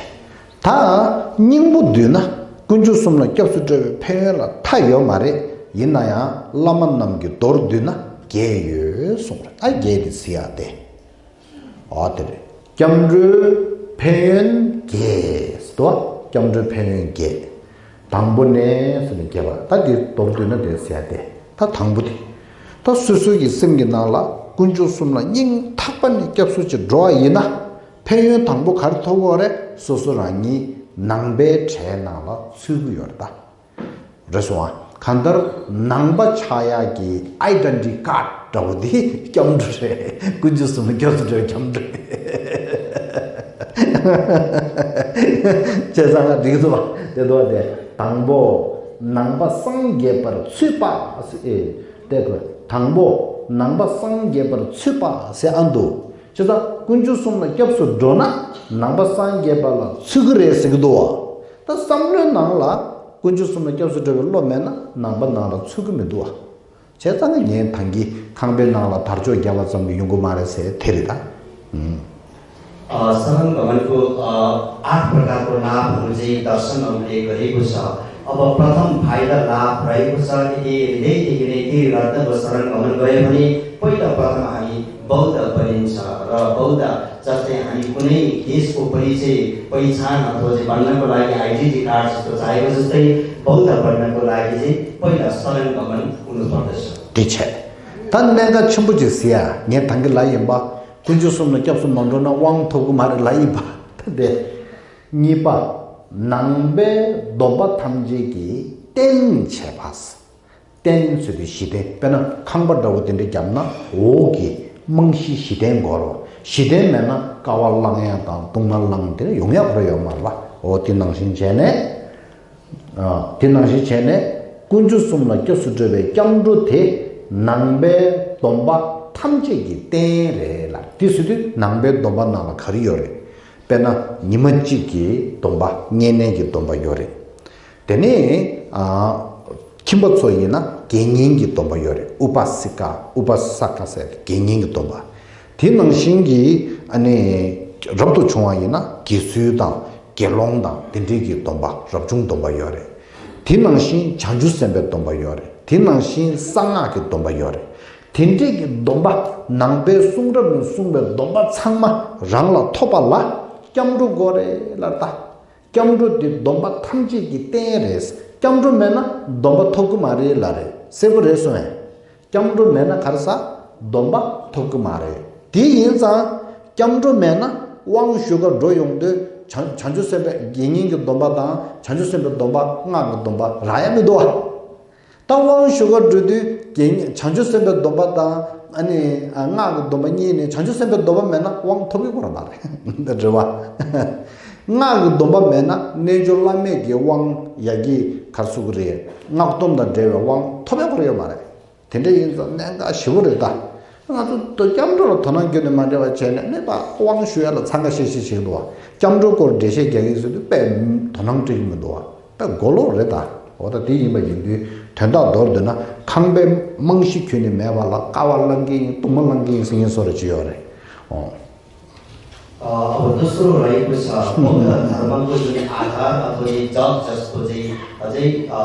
ད་སྙིང་པོ་བསྡུས་ན། དཀོན་མཆོག་གསུམ་ལ་སྐྱབས་སུ་འགྲོ་བའི་ཕན་ཡོན་ལ་མཐའ་ཡོད་མ་རེད། ཡིན་ན་ཡང་བླ་མ་རྣམས་ཀྱིས་མདོར་བསྡུས་ན་བརྒྱད་ཡོད་གསུངས་རེད། ཨ་བརྒྱད་དེ་གཟིགས་ཡག་དེ། ཨོ་དེ་རེད། སྐྱབས་འགྲོའི་ཕན་ཡོན་བརྒྱད་དོ། སྐྱབས་འགྲོའི་ཕན་ཡོན་བརྒྱད། དང་པོ་ནས་ཟེར་ནས་བརྒྱད་པ། ད་འདི་མདོར་བསྡུས་ན་དེ་གཟིགས་ཡག་དེ། ད་དང་པོ་དེ། ད་སོ་སོའི་གི་སེམས་ཀྱི་ནང་ལ་དཀོན་མཆོག་གསུམ་ལ་སྙིང་ཐག་པ་ནས་སྐྱབས་སུ་ཅིག་འགྲོ་བ་ཡིན་ན། ཕན་ཡོན་དང་པོ་ག་རེ་ཐོབ་ཀྱི་ཡོད་རེད། སོ་སོ་རང་ཉིད་ནང་པའི་གྲལ་ནང་ལ་ཚུད་ཀྱི་ཡོད་རེད་ད། རེད་སོང་ཨ། གང་ལྟར་ནང་པ་ཆགས་ཡག་གི་ཨའི་ཌེན་ཊི་ཊི་ཀཱཌ་འདྲ་བོ་དེ་སྐྱབས་འགྲོ་རེད། དཀོན་མཆོག་གསུམ་ལ་སྐྱབས་སུ་འགྲོ་བའི་སྐྱབས་འགྲོ་རེད། བྱས་ཙང་ང་འགྲིག་སོང་བ་དེ་འདུག་བ། དེ་དང་པོ་ནང་པ་སངས་རྒྱས་པར་ཚུད་པ། ཨེ། དེ་དགོས། དང་པོ་ནང་པ་སངས་རྒྱས་པར་ཚུད་པ་ཟེར་ཨ་འདུག་བྱས་ཙང་དཀོན་མཆོག་གསུམ་ལ་སྐྱབས་སུ་འགྲོ་ན་ནང་པ་སངས་རྒྱས་པ་ལ་ཚུད་ཀྱི་རེད་ཟེར་གྱི་འདུག་བ། ད་བསམ་བློའི་ནང་ལ་དཀོན་མཆོག་གསུམ་ལ་སྐྱབས་སུ་འགྲོ་བའི་བློ་མེད་ན་ནང་པ་ནང་ལ་ཚུད་ཀྱི་མི་འདུག་བ། བྱས་ཙང་ངས་ད་གིན་ཁང་པའི་ནང་ལ་དར་ལྕོག་བརྒྱབ་པ་ཙམ་གྱིས་ཡོང་གི་མ་རེད་ཟེར་དེ་རེད་ད། ཨ། शरण गमनको, अ, आठ प्रकारको लाभहरू चाहिँ दर्शनमा उल्लेख गरिएको छ। अब प्रथम फाइदा लाभ रहेको छ, यदि हृदयदेखि नै ती रत्नको शरण गमन गयो भने पहिला प्रथम हामी बौद्ध बनिन्छ र बौद्ध जस्तै हामी कुनै देशको परिचय, पहिचान अथवा चाहिँ बन्नको लागि आइडेन्टिटी कार्ड जस्तो चाहिएको जस्तै बौद्ध बन्नको लागि चाहिँ पहिला शरण गमन हुनुपर्दछ। དེ་བྱས། ད་གནད་འགག་ཆེན་པོ་ཅིག་ཟེར་ཡ། ངས་ད་གིན་ལབ་ཡིན་པ། དཀོན་མཆོག་གསུམ་ལ་སྐྱབས་སུ་མ་འགྲོ་ན་དབང་ཐོབ་ཀྱི་མ་རེད་ལབ་ཡིན་པ། ད་དེ། གཉིས་པ། ནང་པའི་སྡོམ་པ་ཐམས་ཅད་ཀྱི་རྟེན་བྱེད་པ། རྟེན་ཟེར་དུས་གཞི་རྟེན། དཔེར་ན་ཁང་པ་འདྲ་བོ་དེ་འདྲ་བརྒྱབ་ན་འོག་གི་རྨང་གཞི་གཞི་རྟེན་དགོས་རེད། གཞི་རྟེན་མེད་ན་ཀ་བ་བསླང་ཡ་དང་བཏུང་བ་བསླང་དེ་ཡོང་ཡ་ཁོ་རང་ཡོད་མ་རེད་པ། འོ་དེ་ནང་བཞིན་བྱས་ནས། ཨ། དེ་ནང་བཞིན་བྱས་ནས་དཀོན་མཆོག་གསུམ་ལ་སྐྱབས་སུ་འགྲོ་བའི་སྐྱབས་འགྲོ་དེ་ནང་པའི་སྡོམ་པ་ཐམས་ཅད་ཀྱི་རྟེན་རེད་ལ། དེ་ཟེར་དུས་ནང་པའི་སྡོམ་པ་ནང་ལ་ག་རེ་ཡོད་རེད། དཔེར་ན་ཉི་མ་གཅིག་གི་སྡོམ་པ། བསྙེན་གནས་ཀྱི་སྡོམ་པ་ཡོད་རེད། དེ་ནས། ཨ། ཁྱིམ་པ་ཚོ་ཡིན་ན་དགེ་བསྙེན་གྱི་སྡོམ་པ་ཡོད་རེད། ཨུ་པ་སི་ཀ། ཨུ་པ་ས་ཀ་ཟེར་དགེ་བསྙེན་གྱི་སྡོམ་པ། དེ་ནང་བཞིན་གྱི་ཨ་ནི་རབ་ཏུ་བྱུང་བ་ཡིན་ན་དགེ་ཚུལ་དང་དགེ་སློང་དང་དེ་འདྲའི་གི་སྡོམ་པ། རབ་བྱུང་སྡོམ་པ་ཡོད་རེད། དེ་ནང་བཞིན་བྱང་ཆུབ་སེམས་དཔའི་སྡོམ་པ་ཡོད་རེད། དེ་ནང་བཞིན་གསང་སྔགས་ཀྱི་སྡོམ་པ་ཡོད་རེད། དེ་འདྲའི་གི་སྡོམ་པ། ནང་པའི་གསུང་རབ་ནས་གསུངས་པའི་སྡོམ་པ་ཚང་མ་རང་ལ་ཐོབ་པ་ལ་སྐྱབས་འགྲོ་དགོས་རེད་ལབ་ད། སྐྱབས་འགྲོ་དེ་སྡོམ་པ་ཐམས་ཅད་ཀྱི་རྟེན་རེད། སྐྱབས་འགྲོ་མེད་ན་སྡོམ་པ་ཐོབ་ཀྱི་མ་རེད་ལབ་རེད། གསལ་པོ་རེད་གསུངས་ཡ། སྐྱབས་འགྲོ་མེད་ན་ག་རེ་ཟ། སྡོམ་པ་ཐོབ་ཀྱི་མ་རེད། དེ་ཡིན་ཙང་སྐྱབས་འགྲོ་མེད་ན་དབང་ཞུ་གར་འགྲོ་ཡོང་དུས་བྱང་བྱང་ཆུབ་སེམས་དཔའི་དགེ་བསྙེན་གྱི་སྡོམ་པ་དང་། བྱང་ཆུབ་སེམས་དཔའི་སྡོམ་པ། སྔགས་ཀྱི་སྡོམ་པ་རག་ཡ་མི་འདུག་བ། ད་དབང་ཞུ་གར་འགྲོ་དུས་དགེ་བསྙེན། བྱང་ཆུབ་སེམས་དཔའི་སྡོམ་པ་དང་། ཨ་ནི། ཨ། སྔགས་ཀྱི་སྡོམ་པ་གཉིས་ནས་བྱང་ཆུབ་སེམས་དཔའི་སྡོམ་པ་མེད་ན་དབང་ཐོབ་ཀྱི་ཁོ་རང་མ་རེད། འདི་རེད་བ། སྔགས་ཀྱི་སྡོམ་པ་མེད་ན་རྣལ་འབྱོར་བླ་མེད་ཀྱི་དབང་ཡ་གི་གར་སུ་གི་རེད། སྔགས་སྡོམ་དང་འབྲེལ་བའི་དབང་ཐོབ་པའི་བར་ཡོད་མ་རེད། དེ་འདྲ་ཡིན་ཙང་གནད་འགག་ཞེ་པོ་རེད་ད། ང་ཚོ་ད་སྐྱབས་འགྲོ་ལ་དོ་སྣང་བརྒྱུད་ནས་མ་འདྲེས་པ་བྱས་ནས་ནི་ད་དབང་ཞུ་ཡ་ལ་འཚང་ཁ་ཤིག་ཤིག་བྱེད་ཀྱི་འདུག་བ། སྐྱབས་འགྲོའི་སྐོར་འགྲེལ་བཤད་རྒྱག་གི་ཟེར་དུས་དཔེ་དོ་སྣང་སྤྲད་ཀྱི་མི་འདུག་བ། དཔེ་མགོ་ལོག་རེད་ད། འོ་ད་དེ་ཡིན་པ་ཡིན་དུས་དོན་དག་མདོར་བསྡུས་ན་ཁང་པའི་རྨང་གཞི་ཁྱོན་ནས་མེད་པ་ལ་ཀ་བ་བསླང་གི་ཡིན། གཏུམ་མོ་བསླང་གི་ཡིན་ཟེར་མཁན་བཟོ་འདྲ་ཅིག་ཡོད་རེད། ཨོ། ཨ་འོ་ད་སུ་རོ་ར་ཡི་གུ་ས་ཨོ་ད་ཐར་མ་གུ་ཟུ་ནི་ཨ་ཐར་ཨ་ཐོ་ཡི་ཛག་ཛ་སུ་ཏོ་ཛེ་ཨ་ཛེ་ཨ་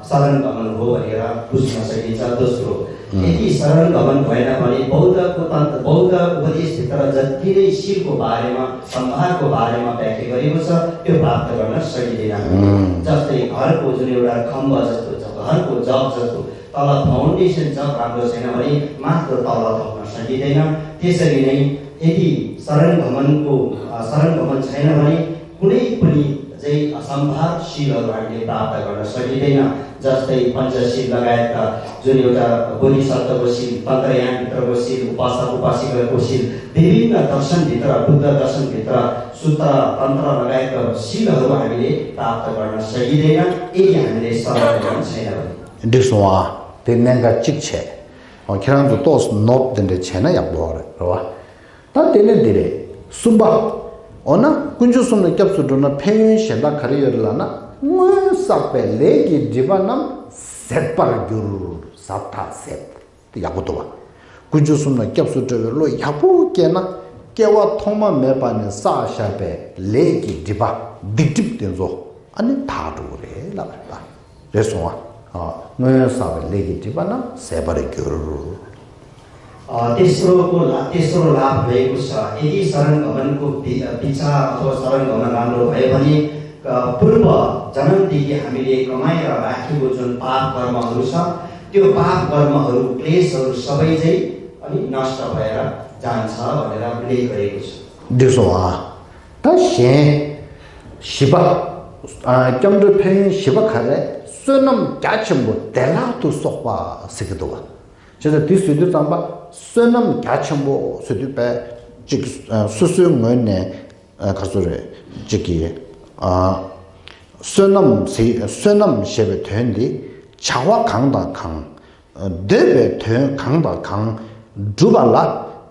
ས་རན་ག་མན་གོ་བ་ནི་ར་གུ་སུ་ན་ས་ཡི་ཛ་ད་སུ་རོ། ཨེ་ཏི་ས་རན་ག་མན་གོ་ཡ་ན་བ་ནི་बौद्ध को तंत्र बौद्ध उपदेश भित्र जति नै शिवको बारेमा संभारको बारेमा व्याख्या गरेको छ, त्यो प्राप्त गर्न सकिँदैन। जस्तै घरको जुन एउटा खम्ब जस्तो छ, घरको जग जस्तो तल फाउन्डेसन जग राम्रो छैन भने मात्र तल थप्न सकिँदैन। त्यसरी नै यदि शरण भ्रमणको अ, शरण भ्रमण छैन भने कुनै पनि चाहिँ सम्भार शिलहरू हामीले प्राप्त गर्न सकिँदैन। जस्तै पञ्चशील लगायतका जुन एउटा बोधिसत्वको शिल, तन्त्रयानभित्रको शिल, उपासक उपासिकाको शिल, विभिन्न दर्शनभित्र, बुद्ध दर्शनभित्र सूत्र, तन्त्र लगायतका शिलहरू हामीले प्राप्त गर्न सकिँदैन यदि हामीले शरण भ्रमण छैन भने। འགྲིག་སོང་ཨ། དེ་གནད་འགག་གཅིག་བྱས། ཨོ། ཁྱེད་རང་ཚོ་ཏོག་ཙམ་ནོར་དེ་འདྲ་བྱས་ན་ཡག་པོ་རེད། རེད་བ། ད་དེ་ནས་འདི་རེད། གསུམ་པ། འོ་ན་དཀོན་མཆོག་གསུམ་ལ་སྐྱབས་སུ་འགྲོ་ན་ཕན་ཡོན་གཞན་དག་ག་རེ་ཡོད་རེད་ལབ་ན། སྔོན་བསགས་པའི་ལས་ཀྱི་སྒྲིབ་པ་རྣམས་ཟད་པར་འགྱུར། ཟབ་ཐག་ཟད། དེ་ཡག་པོ་འདུག་བ། དཀོན་མཆོག་གསུམ་ལ་སྐྱབས་སུ་འགྲོ་བའི་བློ་ཡག་པོ་སྐྱེས་ན། སྐྱེ་བ་ཐོག་མ་མེད་པ་ནས་བསགས་བཞག་པའི་ལས་ཀྱི་སྒྲིབ་པ་སྡིག་སྒྲིབ་དེ་ཚོ་ཨ་ནི་དག་འགྲོ་གི་རེད་ལབ་རེད་ད། རེད་སོང་ཨ། སྔོན་བསགས་པའི་ལས་ཀྱི་སྒྲིབ་པ་རྣམས་ཟད་པར་འགྱུར། अ, तेस्रोको ला-, तेस्रो लाभ रहेको छ। यदि शरण गमनको वि-, अ, विचार अथवा शरण गमन राम्रो भयो भने, अ, पूर्व जन्मदेखि हामीले कमाएर राखेको जुन पाप कर्महरू छ, त्यो पाप कर्महरू, क्लेशहरू सबै चाहिँ अनि नष्ट भएर जान्छ भनेर उल्लेख गरेको छ। འགྲིག་སོང་ཨ། ད་གཞན་བཞི་པ། ཨ། སྐྱབས་འགྲོའི་ཕན་ཡོན་བཞི་པ་ག་རེ། བསོད་ནམས་རྒྱ་ཆེན་པོ་བདེ་བླག་ཏུ་གསོག་པ་ཟེར་གྱི་འདུག་བ། བྱས་ཙང་དེ་ཟེར་དུས་ཙམ་པ་བསོད་ནམས་རྒྱ་ཆེན་པོ་ཟེར་དུས་པས་ཅིག་སོ་སོའི་ངོས་ནས་ག་ཚོད་རེད། ཅིག་གིས་ཨ། བསོད་ནམས་ཟེར། བསོད་ནམས་ཞེས་པའི་དོན་འདི་བྱ་བ་གང་དང་གང་། འདོད་པའི་དོན་གང་དང་གང་སྒྲུབ་པ་ལ་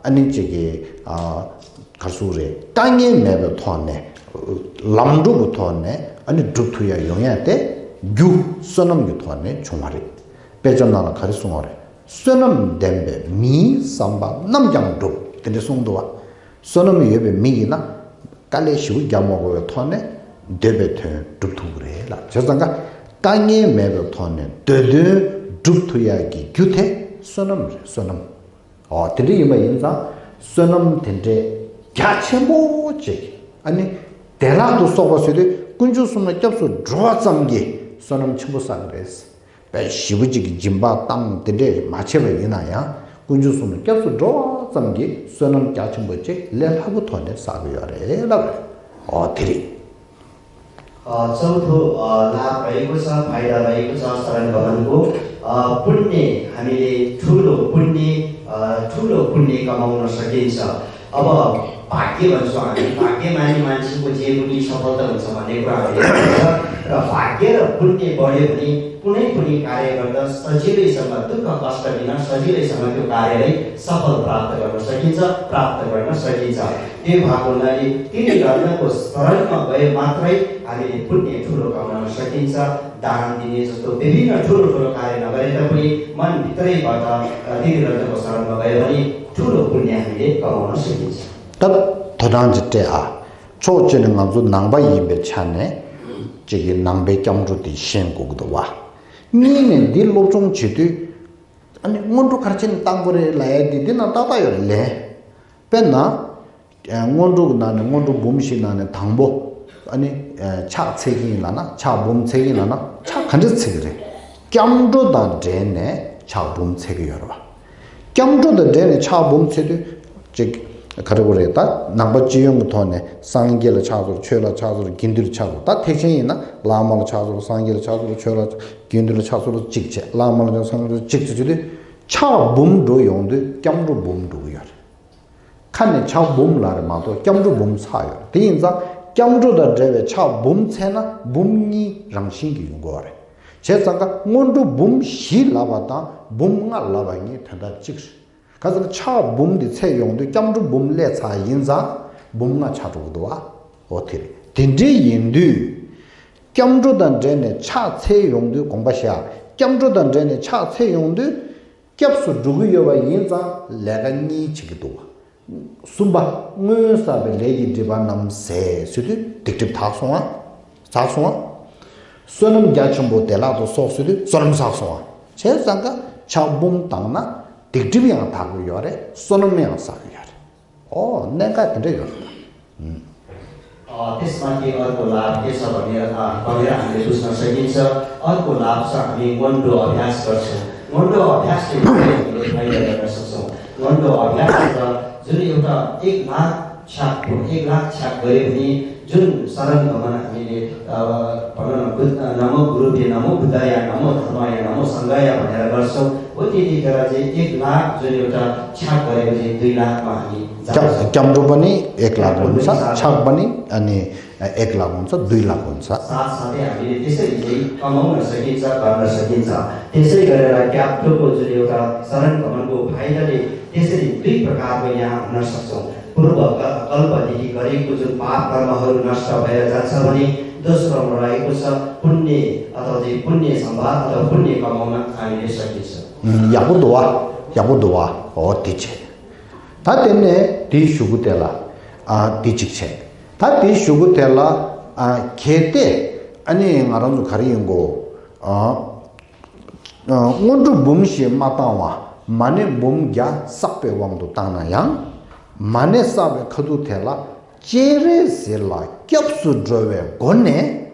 ཨ་ནི་ཅིག་གིས་ཨ། ག་ཚོད་རེད། དཀའ་ངལ་མེད་པའི་ཐོག་ནས་ལམ་འགྲོ་གི་ཐོག་ནས་ཨ་ནི་སྒྲུབ་ཐུབ་ཡ་ཡོང་ཡ་དེ་རྒྱུ་བསོད་ནམས་ཀྱི་ཐོག་ནས་བྱུང་བ་རེད། དཔེ་ཆ་ནང་ལ་ག་རེ་གསུངས་པ་རེད། བསོད་ནམས་ལྡན་པའི་མིའི་བསམ་པ་ནམ་ཀྱང་འགྲུབ། དེ་འདྲ་གསུངས་འདུག་བ། བསོད་ནམས་ཡོད་པའི་མི་ཡིན་ན་དཀའ་ལས་ཞེ་པོ་རྒྱག་མ་དགོས་པའི་ཐོག་ནས་འདོད་པའི་དོན་སྒྲུབ་ཐུབ་ཀྱི་རེད་ལ། བྱས་ཙང་ཀ་དཀའ་ངལ་མེད་པའི་ཐོག་ནས་འདོད་དོན་སྒྲུབ་ཐུབ་ཡག་གི་རྒྱུ་དེ་བསོད་ནམས་རེད། བསོད་ནམས། འོ་དེ་འདྲ་ཡིན་པ་ཡིན་ཙང་བསོད་ནམས་དེ་འདྲའི་རྒྱ་ཆེན་པོ་ཅིག་ཨ་ནི་བདེ་བླག་ཏུ་གསོག་པ་ཟེར་དུས་དཀོན་མཆོག་གསུམ་ལ་སྐྱབས་སུ་འགྲོ་བ་ཙམ་གྱིས་བསོད་ནམས་ཆེན་པོ་བསགས་ཀྱི་རེད། དཔེ་ཞེ་པོ་ཅིག་གི་སྦྱིན་པ་བཏང་དེ་འདྲས་མ་བྱས་པ་ཡིན་ན་ཡང་དཀོན་མཆོག་གསུམ་ལ་སྐྱབས་སུ་འགྲོ་བ་ཙམ་གྱིས་བསོད་ནམས་རྒྱ་ཆེན་པོ་ཅིག་ལས་སླ་པོ་ཐོག་ནས་བསགས་ཀྱི་ཡོད་རེད་ལབ་རེད། འོ་དེ་རེད། अ, चौथो, अ, लाभ रहेको छ, फाइदा रहेको छ शरण गमनको। अ, पुण्य, हामीले ठुलो पुण्य, अ, ठुलो पुण्य कमाउन सकिन्छ। अब भाग्य भन्छौँ हामी, भाग्यमानी मान्छेको जीवनी सफलता हुन्छ भन्ने कुरा हामीले देख्छ। र भाग्य र पुण्य बढ्यो भने कुनै पनि कार्य गर्दा सजिलैसँग, दुःख कष्ट बिना सजिलैसँग त्यो कार्यलाई सफल प्राप्त गर्न सकिन्छ, प्राप्त गर्न सकिन्छ। त्यो भएको हुनाले तिनी रत्नको शरणमा गए मात्रै हामीले पुण्य ठुलो कमाउन सकिन्छ। दान दिने जस्तो विभिन्न ठुलो ठुलो कार्य नगरे तापनि मनभित्रैबाट तिनी रत्नको शरणमा गयो भने ठुलो पुण्य हामीले कमाउन सकिन्छ। ད་དོ་སྣང་ཅིག་སྤྲད་ཨ། ཕྱོགས་གཅིག་ནས་ང་ཚོ་ནང་པ་ཡིན་པའི་ཆ་ནས་གཅིག་གི་ནང་པའི་སྐྱབས་འགྲོ་དེ་ཤེས་དགོས་ཀྱི་འདུག་བ། གཉིས་ནས་འདི་སློབ་སྦྱོང་བྱེད་དུས་ཨ་ནི་སྔོན་འགྲོ་ག་རེ་བྱས་ནས་བཏང་དགོས་རེད་ལབ་ཡ་འདི་འདི་ནང་ཏག་ཏག་ཡོད་རེད་ལན། དཔེར་ན། སྔོན་འགྲོ་གི་ནང་ནས་སྔོན་འགྲོ་འབུམ་ཞིག་ནང་ནས་དང་པོ། ཨ་ནི། ཕྱག་འཚལ་གྱི་ཡིན་ལབ་ན་ཕྱག་འབུམ་འཚལ་གྱི་ཡིན་ལབ་ན་ཕྱག་ག་འདྲ་འཚལ་གྱི་རེད། སྐྱབས་འགྲོ་དང་འབྲེལ་ནས་ཕྱག་འབུམ་འཚལ་གྱི་ཡོད་རེད་བ། སྐྱབས་འགྲོ་དང་འབྲེལ་ནས་ཕྱག་འབུམ་འཚལ་དུས། ཅིག་ག་རེ་བ་རེད་ད། ནང་པ་སྤྱི་ཡོངས་ཀྱི་ཐོག་ནས་སངས་རྒྱས་ལ་ཕྱག་འཚལ་ལོ། ཆོས་ལ་ཕྱག་འཚལ་ལོ། དགེ་འདུན་ལ་ཕྱག་འཚལ་ལོ། ད་ཐེག་ཆེན་ཡིན་ན་བླ་མ་ལ་ཕྱག་འཚལ་ལོ། སངས་རྒྱས་ལ་ཕྱག་འཚལ་ལོ། ཆོས་ལ། དགེ་འདུན་ལ་ཕྱག་འཚལ་ལོ་གཅིག་བྱས། བླ་མ་ལ་སངས་རྒྱས་ལ་གཅིག་བྱས་བྱས་དུས་ཕྱག་འབུམ་འགྲོ་ཡོང་དུས་སྐྱབས་འགྲོ་འབུམ་འགྲོ་གི་ཡོད་རེད། ཁ་ནས་ཕྱག་འབུམ་ལབ་རེད་མ་གཏོགས་སྐྱབས་འགྲོ་འབུམ་ཚར་ཡོད་རེད། དེ་ཡིན་ཙང་ སྐྱབས་འགྲོ་དང་འབྲེལ་བའི་ཕྱག་འབུམ་འཚལ་ན་འབུམ་གཉིས་རང་བཞིན་གྱིས་ཡོང་གི་ཡོད་རེད། བྱས་ཙང་ཀ་སྔོན་འགྲོ་འབུམ་བཞི་ལབ་པ་དང་འབུམ་ལྔ་ལབ་པ་གཉིས་དོན་དག་གཅིག་རེད། ག་ཟེར་ན་ཕྱག་འབུམ་འདི་འཚལ་ཡོང་དུས་སྐྱབས་འགྲོ་འབུམ་སླེབས་ཚར་ཡིན་ཙང་འབུམ་ལྔ་ཆགས་འགྲོ་གི་འདུག་བ། འོ་དེ་རེད། དེ་འདྲའི་ཡིན་དུས། སྐྱབས་འགྲོ་དང་འབྲེལ་ནས་ཕྱག་འཚལ་ཡོང་དུས་དགོངས་པ་བཞག་སྐྱབས་འགྲོ་དང་འབྲེལ་ནས་ཕྱག་འཚལ་ཡོང་དུས། སྐྱབས་སུ་འགྲོ་གི་ཡོད་པ་ཡིན་ཙང་ལས་ཀ་གཉིས་བྱེད་ཀྱི་འདུག་བ། གསུམ་པ། སྔོན་བསགས་པའི་ལས་ཀྱི་སྒྲིབ་པ་རྣམས་ཟད་ཟེར་དུས་སྡིག་སྒྲིབ་དག་སོང་བ། ཟག་སོང་བ། བསོད་ནམས་རྒྱ་ཆེན་པོ་བདེ་བླག་ཏུ་གསོག་ཟེར་དུས་བསོད་ནམས་ཟག་སོང་བ། བྱས་ཙང་ཀ་ཕྱག་འབུམ་བཏང་ན་སྡིག་སྒྲིབ་ཡང་དག་གི་ཡོད་རེད། བསོད་ནམས་ཡང་ཟག་གི་ཡོད་རེད། ཨོ་གནད་འགག་དེ་འདྲ་ཡོད་རེད། ཨ། དེ་སྔ་གི་ཨར་ཀོ་ལབ་དེ་ས་བ་ནེ་ར་ཨ་བ་ནེ་ར་ཧ་ལེ་དུ་སང་ས་ཡིན་ས། ཨར་ཀོ་ལབ་ས་ནི་སྔོན་འགྲོ་ཨ་བྷྱ་སི་གར་སོང་། སྔོན་འགྲོ་ཨ་བྷྱ་སི་ནི་ཕ་ཡི་ལ་གར་སོང་། སྔོན་འགྲོ་ཨ་བྷྱ་སི་ད་ཛུ་ནི་ཡོད་ད་ཨེག་ལག་ཕྱག་པོ་ཨེག་ལག་ཕྱག་ག་རེ་ནི་ཛུན་ས་རན་ག་མ་ན་ནི་ནི་ཨ་བ་ན་ན་བུ་ན་མོ་གུ་རུ་པེ་ན་མོ་བུ་ད་ཡ་ན་མོ་དྷརྨ་ཡ་ན་མོ་སངྒ་ཡ་བ་ནེ་ར་གར་སོང་། འོ་དེ་དེ་ག་ར་ཅེ་ཨེག་ལག་ཛུ་ནི་ཡོད་ད་ཕྱག་ག་རེ་ནི་དུས་ལག་མ་ནི། སྐྱབས་སྐྱབས་འགྲོ་པ་ནི་ཨེག་ལག་གོ་ས། ཕྱག་པ་ནི་ཨ་ནི་ཨེག་ལག་གོ་ས། དུས་ལག་གོ་ས། ས་ས་དེ་ཨ་ནི་དེ་སེ་ཡི་ཀ་མོ་ན་ས་ཀིན་ས་ག་ན་ས་ཀིན་ས། དེ་སེ་ག་རེ་ལ་སྐྱབས་འགྲོ་པོ་ཚུ་ཡོད་ད་ས་རན་ག་མན་པོ་ཕ་ཡི་ད་དེ་དེ་སེ་ནི་དུས་པྲ་ཀ་པོ་ཡང་ན་ས་སོང་། པུར་བ་ཀ་ཀལ་པ་དེ་གི་ག་རེ་ཀུ་ཚུ་པ་པ་ཀར་མ་ཧ་རུ་ན་ས་བ་ཡ་ཛ་ཚ་བ་ནི་དོ་སུ་ར་མ་ར་ཡི་ཀུ་ས་པུན་ནེ་ཨ་ཏོ་དེ་པུན་ནེ་སམ་བ་ཨ་ཏོ་པུན་ནེ་ཀ་མོ་ན་ཨ་ནི་དེ་ས་ཀིན་ས། ཡག་པོ་འདུག་བ། ཡག་པོ་འདུག་བ། འོ་དེ་བྱས། ད་དེ་ནས་དེའི་གཞུག་གུ་དེ་ལ་ཨ་དེ་གཅིག་བྱས། ད་དེའི་གཞུག་གུ་དེ་ལ་ཨ་གལ་ཏེ་ཨ་ནི་ང་རང་ཚོ་ག་རེ་ཡིན་གོ། ཨ་ཨ་སྔོན་འགྲོ་འབུམ་ཞིག་མ་བཏང་བ་མ་ཎི་འབུམ་བརྒྱ་བསགས་པའི་དབང་དུ་བཏང་ན་ཡང་། མ་ཎི་བསགས་པའི་ཁ་ཐུག་དེ་ལ་སྤྱན་རས་གཟིགས་ལ་སྐྱབས་སུ་འགྲོ་བའི་སྒོ་ནས་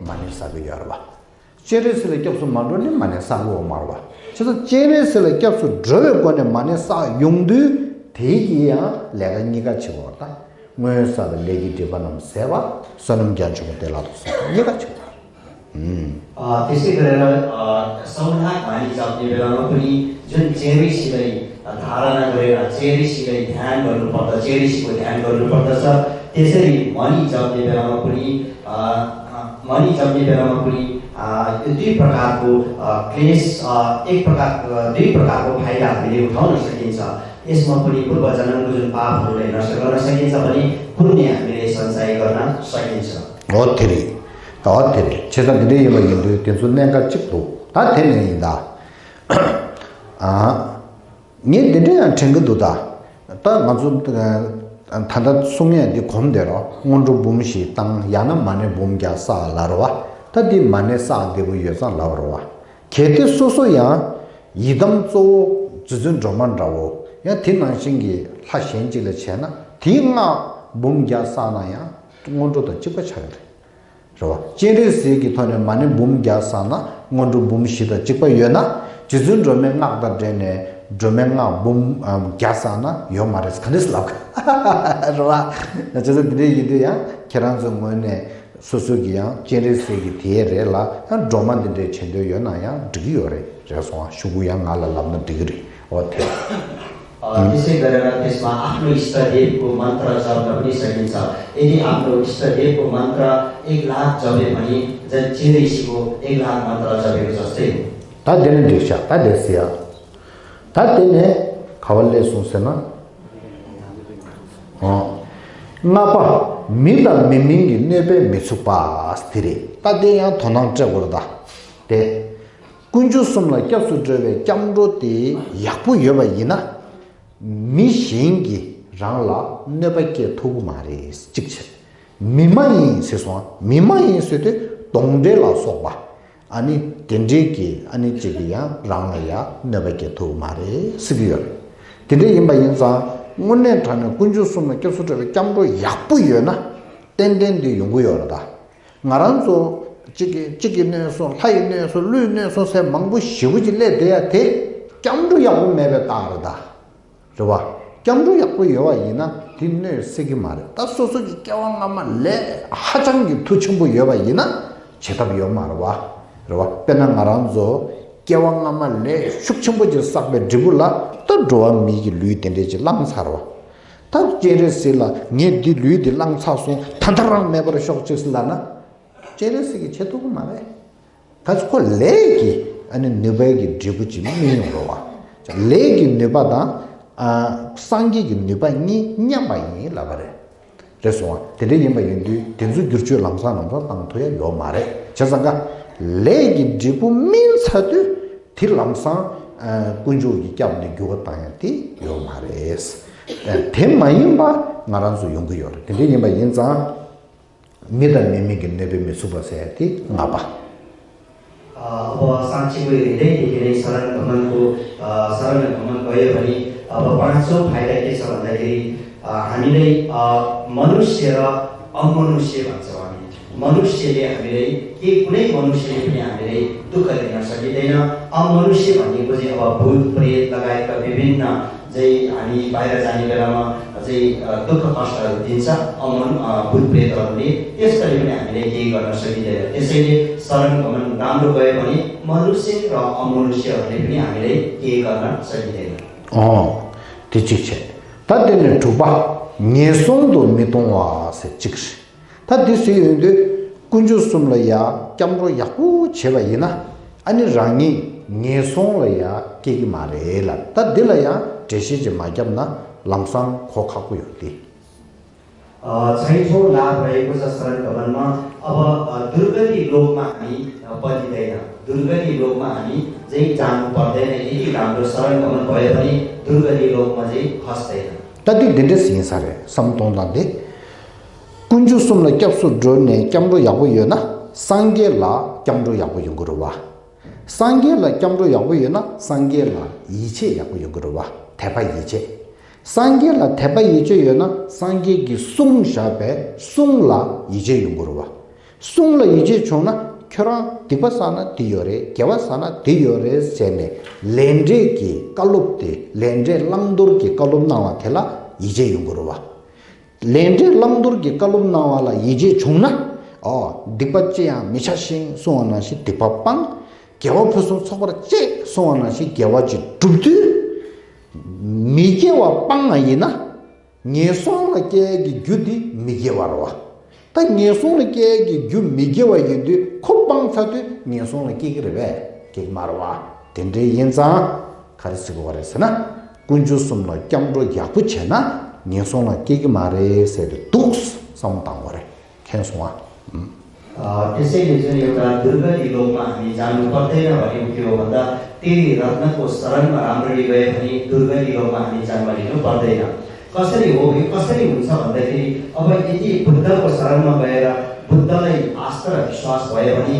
མ་ཎི་བསགས་ཀྱི་ཡོད་རེད་བ། སྤྱན་རས་གཟིགས་ལ་སྐྱབས་སུ་མ་འགྲོ་ནི་མ་ཎི་བསགས་དགོས་མ་རེད་བ། བྱས་ཙང་སྤྱན་རས་གཟིགས་ལ་སྐྱབས་སུ་འགྲོ་བའི་སྒོ་ནས་མ་ཎི་བསགས་ཡོང་དུས་དེའི་གི་ཡང་ལས་ཀ་གཉིས་ཀ་བྱེད་དགོས་རེད་ད། སྔོན་བསགས་པའི་ལས་ཀྱི་སྒྲིབ་པ་རྣམས་ཟད་པ། བསོད་ནམས་རྒྱ་ཆེན་པོ་བདེ་བླག་ཏུ་གསོག་པ་གཉིས་ཀ་བྱེད་དགོས་རེད། ཨ་དེ་སེ་ག་རེ་ལ་ཨ་སོང་ལྷག་མ་ཎི་ཛབ་དེ་བེ་ར་མ་པུ་ནི་ཛུན་སྤྱན་རས་གཟིགས་ལ་ཡི་ཨ་ད་ར་ན་ག་རེ་ལ་སྤྱན་རས་གཟིགས་ལ་ཡི་དྷྱན་ག་རུ་པར་ད་སྤྱན་རས་གཟིགས་པོ་དྷྱན་ག་རུ་པར་ད་ས་དེ་སེ་རི་མ་ཎི་ཛབ་དེ་བེ་ར་མ་པུ་ནི་ཨ། मानी जपने बेला मा पनि अ, दुई प्रकारको अ, क्लेश अ, एक प्रकार अ, दुई प्रकारको फाइदाहरू उठाउन सकिन्छ। यसमा पनि पूर्व जन्मको जुन पापहरूलाई नष्ट गर्न सकिन्छ भने पुण्य हामीले सञ्चय गर्न सकिन्छ। हो तेरी हो तेरी छेता दिँदै यो यो त्यो सुन्ने का चिक दो ता तेरी नहीं दा आ ངས་འདི་འདྲ་ཡང་དྲན་གྱི་འདུག་ད། ད་ང་ཚོ་ད་ལྟ་གསུང་ཡས་འདི་གོམས་བསྡད་རོགས། སྔོན་འགྲོ་འབུམ་བཞི་བཏང་ཡང་ན་མ་ཎི་འབུམ་བརྒྱ་བསགས་ལབ་རོགས། ད་འདི་མ་ཎི་བསགས་བདེ་པོ་ཡོད་ཙང་ལབ་རོགས། གལ་ཏེ་སོ་སོ་ཡང་ཡི་དམ་གཙོ་བོ་རྗེ་བཙུན་སྒྲོལ་མ་འདྲ་བོ་ཡང་དེ་ནང་བཞིན་གྱི་ལྷ་གཞན་གཅིག་ལ་བྱས་ན་དེའི་སྔགས་འབུམ་བརྒྱ་བསགས་ན་ཡང་སྔོན་འགྲོ་དང་གཅིག་པ་ཆགས་ཀྱི་རེད། རེད་བ། སྤྱན་རས་གཟིགས་ཀྱི་ཐོག་ནས་མ་ཎི་འབུམ་བརྒྱ་བསགས་ན་སྔོན་འགྲོ་འབུམ་བཞི་དང་གཅིག་པ་ཡོད་ན། རྗེ་བཙུན་སྒྲོལ་མའི་སྔགས་དང་འབྲེལ་ནས་སྒྲོལ་མའི་སྔགས་འབུམ་ཨམ་བརྒྱ་བསགས་ན་ཡོད་མ་རེད་ག་འདྲས་ལབ་ག་རེད་བ། བྱས་ཙང་འདི་འདྲས་ཡིན་དུས་ཡང་ཁྱེད་རང་ཚོའི་ངོས་ནས་སོ་སོ་གི་ཡང་སྤྱན་རས་གཟིགས་ཀྱི་དེའི་རེད་ལ་ཡང་སྒྲོལ་མ་འདི་འདྲས་བྱེད་འདོད་ཡོད་ན་ཡང་འགྲིག་གི་ཡོད་རེད། རེད་སོང་ཨ། ཤོག་གུ་ཡང་ང་ལ་ལབ་ན་འགྲིག་གི་རེད། འོ་དེ། अ, त्यसै गरेर त्यसमा आफ्नो इष्टदेवको मन्त्र जप्न पनि सकिन्छ। यदि आफ्नो इष्टदेवको मन्त्र एक लाख जपे भने झन् चिरै सिको एक लाख मन्त्र जपेको जस्तै हो। ད་དེ་ནི་འགྲིག་ཤག་ད་དེ་སི་ཡ། ད་དེ་ནས་ག་བ་ལས་སོང་ཟེར་ན། ཨོ། ལྔ་པ། མི་དང་མི་མིན་གྱི་གནོད་པས་མི་ཚུགས་པ་དེ་རེད། ད་དེ་ཡང་དོ་སྣང་སྤྲད་དགོས་རེད་ད། དེ། དཀོན་མཆོག་གསུམ་ལ་སྐྱབས་སུ་འགྲོ་བའི་སྐྱབས་འགྲོ་དེ་ཡག་པོ་ཡོད་པ་ཡིན་ན། མི་གཞན་གྱིས་རང་ལ་གནོད་པ་སྐྱེལ་ཐུབ་ཀྱི་མ་རེད། གཅིག་བྱས། མི་མ་ཡིན་ཟེར་སོང་། མི་མ་ཡིན་ཟེར་དུས་གདོན་འདྲེ་ལ་སོགས་པ། ཨ་ནི་དེ་འདྲའི་གི་ཨ་ནི་གཅིག་གིས་ཡང་རང་ལ་ཡང་གནོད་པ་སྐྱེལ་ཐུབ་ཀྱི་མ་རེད་ཟེར་གྱི་ཡོད་རེད། དེ་འདྲ་ཡིན་པ་ཡིན་ཙང་དངོས་གནས་དྲང་གནས་དཀོན་མཆོག་གསུམ་ལ་སྐྱབས་སུ་འགྲོ་བའི་སྐྱབས་འགྲོ་ཡག་པོ་ཡོད་ན་ཏན་ཏན་དེ་ཡོང་གི་ཡོད་རེད་ད། ང་རང་ཚོ་གཅིག་གིས་གཅིག་གིས་གནོད་སོང་། ལྷ་ཡིས་གནོད་སོང་། ཀླུས་གནོད་སོང་ཟེར་མང་པོ་ཞེ་པོ་ཅིག་སླེབས་བསྡད་ཡ་དེ་སྐྱབས་འགྲོ་ཡག་པོ་མེད་པའི་རྟགས་རེད་ད། རེད་བ། སྐྱབས་འགྲོ་ཡག་པོ་ཡོད་པ་ཡིན་ན་དེ་གནོད་སྲིད་ཀྱི་མ་རེད། ད་སོ་སོ་གི་སྐྱེ་བ་སྔ་མ་ལས་ཧ་ཅང་གི་མཐུ་ཆེན་པོ་ཡོད་པ་ཡིན་ན་བྱེད་ཐབས་ཡོད་མ་རེད་བ། རེད་བ། དཔེར་ན་ང་རང་ཚོ་སྐྱེ་བ་སྔ་མ་ལས་ཤུགས་ཆེན་པོ་ཅིག་བསགས་པའི་འབྲས་བུ་ལ་ད་འགྲོ་བ་མི་གི་ལུས་དེ་འདྲས་ཅིག་བླངས་ཚར་བ། ད་སྤྱན་རས་གཟིགས་ལ་ངས་འདི་ལུས་འདི་བླངས་ཚར་སོང་། ད་ལྟ་རང་མེད་པར་ཤོག་ཅིག་ཟེར་ལབ་ན། སྤྱན་རས་གཟིགས་ཀྱིས་བྱེད་ཐུབ་ཀྱི་མ་རེད། ད་ཁོ་ལས་ཀྱི་ཨ་ནི་ནུས་པའི་གི་འབྲས་བུ་ཅིག་སྨིན་ཡོང་རེད་བ། ལས་ཀྱི་ནུས་པ་དང་ཨ་སངས་རྒྱས་ཀྱི་ནུས་པ་གཉིས་མཉམ་པ་ཡིན་ལབ་པ་རེད། རེད་སོང་བ། དེ་འདྲ་ཡིན་པ་ཡིན་དུས་དེ་ཚོའི་བསྒྱུར་བཅོས་ལམ་སང་ལམ་སང་བཏང་ཐུབ་ཡ་ཡོད་མ་རེད། བྱས་ཙང་ཀ་ལས་ཀྱི་འབྲས་བུ་སྨིན་ཚར་དུས་དེ་ལམ་སང་ཨ་དཀོན་མཆོག་གིས་སྐྱབས་ནས་འགྱུར་བ་བཏང་ཡ་དེ་ཡོད་མ་རེད། ཨ་དེ་མ་ཡིན་པ་ང་རང་ཚོ་ཡོང་གི་ཡོད་རེད། དེ་འདྲ་ཡིན་པ་ཡིན་ཙང་། མི་དང་མི་མིན་གྱི་གནོད་པས་མི་ཚུགས་པ་ཟེར་ཡ་དེ་ལྔ་པ། ཨ་ཨ་ཕོ་བ་སངས་ཆེན་པོའི་རིགས་ལས་དེ་དེ་ནས་ས་ར་ནི་བ་མན་ཁོ་ཨ་ས་ར་ནི་བ་མན་ཁོ་ཡོད་པ་ནི་ཨ་ཕོ་བ་སོ་ཕའི་ད་ཀེ་ས་བ་ད་ཀེ་རི་ཨ་ཧ་མི་ལེ་ཨ་མ་ནུ་ཤེ་ར་ཨ་མ་ནུ་ཤེ་བ་ཚེ་བ་ནི་མ་ནུ་ཤེ་ལེ་ཧ་མི་ལེ་ཀེ་ཀུ་ལེ་མ་ནུ་ཤེ་ལེ་ཕི་ནི་ཧ་མི་ལེ་དུ་ཁ་ལེ་ན་ས་ཀེ་དེ་ན་ཨ་མ་ནུ་ཤེ་བ་ནི་ཀོ་ཟེ་ཨ་ཕོ་བུ་པྲེ་ད་ག་ཡ་ཀ་བི་བི་ན། ཛེ་ཨ་ནི་བའི་ར་ཛ་ནི་བེ་ར་མ་ཛེ་ཨ་དུ་ཁ་པ་ཤ་དིན་ས་ཨ་མོན་ཨ་བུད་པེ་ཏོ་ནི་ཏེ་སྟ་རི་མ་ནི་ཨ་ནི་ལེ་ཀེ་ག་ན་ཤ་ཏི་ཏེ་ཏེ་སེ་ནི་ས་ར་ནི་ག་མ་ནི་ནམ་རུ་ག་ཡ་མ་ནི་མ་ནུ་སེ་ར་ཨ་མོ་ནུ་ཤེ་ཨ་ནི་ཨ་ནི་ལེ་ཀེ་ག་ན་ཤ་ཏི་ཏེ། ཨོ། དེ་གཅིག་བྱས། ད་དེ་ནས་དྲུག་པ། ངན་སོང་དུ་མི་ལྟུང་བ་ཟེར་གཅིག་རེད། ད་འདི་ཟེར་ཡོང་དུས་དཀོན་མཆོག་གསུམ་ལ་ཡ་སྐྱབས་འགྲོ་ཡག་པོ་བྱས་པ་ཡིན་ན་ཨ་ནི་རང་ཉིད་ངན་སོང་ལ་ཡ་སྐྱེ་གི་མ་རེད་ལ། ད་འདི་ལ་ཡང་འགྲེལ་བཤད་ཅིག་མ་བརྒྱབ་ན་ལམ་སང་གོ་ཁག་པོ་ཡོད་དེ། ཚའི་ཚོ་ལ་བའི་ཀུ་ས་སར་ག་བན་མ་ཨ་བ་དུར་ག་ནི་ལོག་མ་ཨ་ནི་པ་ཏི་དེ་ན་དུར་ག་ནི་ལོག་མ་ཨ་ནི་ཛེ་ཅང་པ་དེ་ནི་ཨི་ཏི་རང་དུ་སར་ག་བན་བ་ཡ་བ་ནི་དུར་ག་ནི་ལོག་མ་ཛེ་ཧ་སྟེ་ན། ད་འདི་འདི་འདྲས་ཡིན་ས་རེད་བསམ་གཏོང་སྟངས་དེ། དཀོན་མཆོག་གསུམ་ལ་སྐྱབས་སུ་འགྲོ་ནས་སྐྱབས་འགྲོ་ཡག་པོ་ཡོད་ན་སངས་རྒྱས་ལ་སྐྱབས་འགྲོ་ཡག་པོ་ཡོང་གི་རེད་བ། སངས་རྒྱས་ལ་སྐྱབས་འགྲོ་ཡག་པོ་ཡོད་ན་སངས་རྒྱས་ལ་ཡིད་ཆེས་ཡག་པོ་ཡོང་གི་རེད་བ། དད་པ་ཡིད་ཆེས། སངས་རྒྱས་ལ་དད་པ་ཡིད་ཆེས་ཡོད་ན་སངས་རྒྱས་ཀྱིས་གསུངས་བཞག་པའི་གསུང་ལ་ཡིད་ཆེས་ཡོང་གི་རེད་བ། གསུང་ལ་ཡིད་ཆེས་བྱུང་ན་ཁྱོད་རང་སྡིག་པ་བསགས་ན་འདི་ཡོད་རེད། དགེ་བ་བསགས་ན་འདི་ཡོད་རེད་ཟེར་ནས་ལས་འབྲས་ཀྱི་བཀའ་སློབ་དེ་ལས་འབྲས་བླང་དོར་གྱི་བཀའ་སློབ་གནང་བ་དེ་ལ་ཡིད་ཆེས་ཡོང་གི་རེད་བ། ལས་འབྲས་བླང་དོར་གྱི་བཀའ་སློབ་གནང་བ་ལ་ཡིད་ཆེས་བྱུང་ན། ཨོ། སྡིག་པ་ཅི་ཡང་མི་བྱ་ཞིང་གསུང་བ་ནང་བཞིན་སྡིག་པ་སྤང་། དགེ་བ་ཕུན་སུམ་ཚོགས་པར་སྤྱད་གསུང་བ་ནང་བཞིན་དགེ་བ་ཅིག་བསྒྲུབ་དུས། མི་དགེ་བ་སྤང་བ་ཡིན་ན། ངན་སོང་ལ་སྐྱེ་ཡས་ཀྱི་རྒྱུ་དེ་མི་དགེ་བ་རེད་བ། ད་ངན་སོང་ལ་སྐྱེ་ཡས་ཀྱི་རྒྱུ་མི་དགེ་བ་ཡིན་དུས་ཁོ་སྤངས་ཚར་དུས་ངན་སོང་ལ་སྐྱེ་གི་རེད་པས། སྐྱེ་གི་མ་རེད་བ། དེ་འདྲའི་ཡིན་ཙང་ག་རེ་ཟེར་དགོས་པ་རེད་ཟེར་ན། དཀོན་མཆོག་གསུམ་ལ་སྐྱབས་འགྲོ་ཡག་པོ་བྱས་ན་ངན་སོང་ལ་སྐྱེ་གི་མ་རེད་ཟེར་ཏེ་འདུག་བསམ་བཏང་དགོས་རེད། མཁྱེན་སོང་ང་། ཨ། དེ་སེ་ནི་ཚུན་ཡོད་ད་དུར་ག་ལི་ལོག་མ་ནི་ཇང་ནུ་པར་ཏེ་ན་བ་ཡོད་ཀྱི་ཡོད་པ་ད་ཏེ་རི་རཏྣ་ཀོ་ས་རན་མ་རམ་རི་བའི་ཕ་ནི་དུར་ག་ལི་ལོག་མ་ནི་ཇང་མ་ལི་ནུ་པར་ཏེ་ན། ཀ་ས་རི་འོ་བི་ཀ་ས་རི་འུན་ས་བ་ད་ཏེ་རི་ཨ་བ་ཨི་ཏི་བུདྡྷ་ཀོ་ས་རན་མ་བའི་ར་བུདྡྷ་ལ་ཡི་ཨ་སྟ་ར་བི་ཤ་ཝ་སི་བ་ཡ་བ་ནི་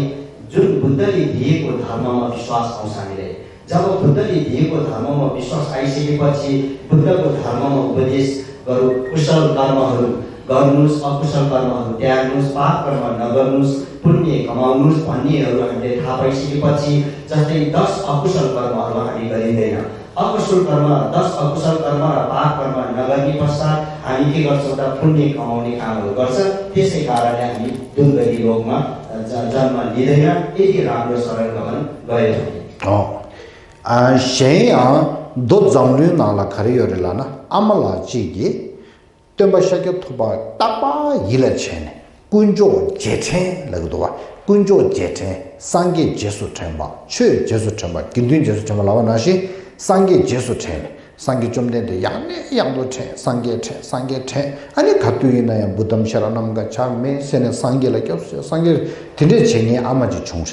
ཇུན་བུདྡྷ་ལི་དི་ཡི་ཀོ་དྷར་མ་མ་བི་ཤ་ཝ་སི་ཨོང་ས་ནི་རེ། जब बुद्ध ने दिएको धर्ममा विश्वास आइसकेपछि बुद्धको धर्ममा उपदेश गरौँ, कुशल कर्महरू गर्नुस्, अकुशल कर्महरू त्याग्नुस्, पाप कर्म नगर्नुस्, पुण्य कमाउनुस् भन्नेहरू हामीले थाहा पाइसकेपछि, जस्तै दस अकुशल कर्महरू हामी गरिँदैन। अकुशल कर्म, दस अकुशल कर्म र पाप कर्म नगर्ने पश्चात हामी के गर्छौँ त? पुण्य कमाउने कामहरू गर्छ। त्यसै कारणले हामी दुर्गति लोकमा ज-, जन्म लिँदैन, यदि राम्रो शरण गमन गयो भने। གཞན་ཡང་མདོ་མཛངས་བླུན་ནང་ལ་ག་རེ་ཡོད་རེད་ལབ་ན། ཨ་མ་ལགས་གཅིག་གིས་སྟོན་པ་ཤཱཀྱ་ཐུབ་པ་རྟག་པར་ཡིད་ལ་བྱས་ནས་དཀོན་མཆོག་རྗེས་དྲན་ལབ་ཀྱི་འདུག་བ། དཀོན་མཆོག་རྗེས་དྲན། སངས་རྒྱས་རྗེས་སུ་དྲན་པ། ཆོས་རྗེས་སུ་དྲན་པ། དགེ་འདུན་རྗེས་སུ་དྲན་པ་ལབ་པ་ནང་བཞིན་སངས་རྒྱས་རྗེས་སུ་དྲན་ནས་སངས་རྒྱས་བཅོམ་ལྡན་འདས་ཡང་ནས་ཡང་དུ་དྲན། སངས་རྒྱས་དྲན། སངས་རྒྱས་དྲན། ཨ་ནི་ག་དུས་ཡིན་ན་ཡང་བུ་དྷམ་ཤ་ར་ནམ་ག་ཆ་མེ་ཟེར་ནས་སངས་རྒྱས་ལ་སྐྱབས་སུ་མཆི། སངས་རྒྱས། དེ་འདྲས་བྱེད་མཁན་ཨ་མ་ཅིག་བྱུང་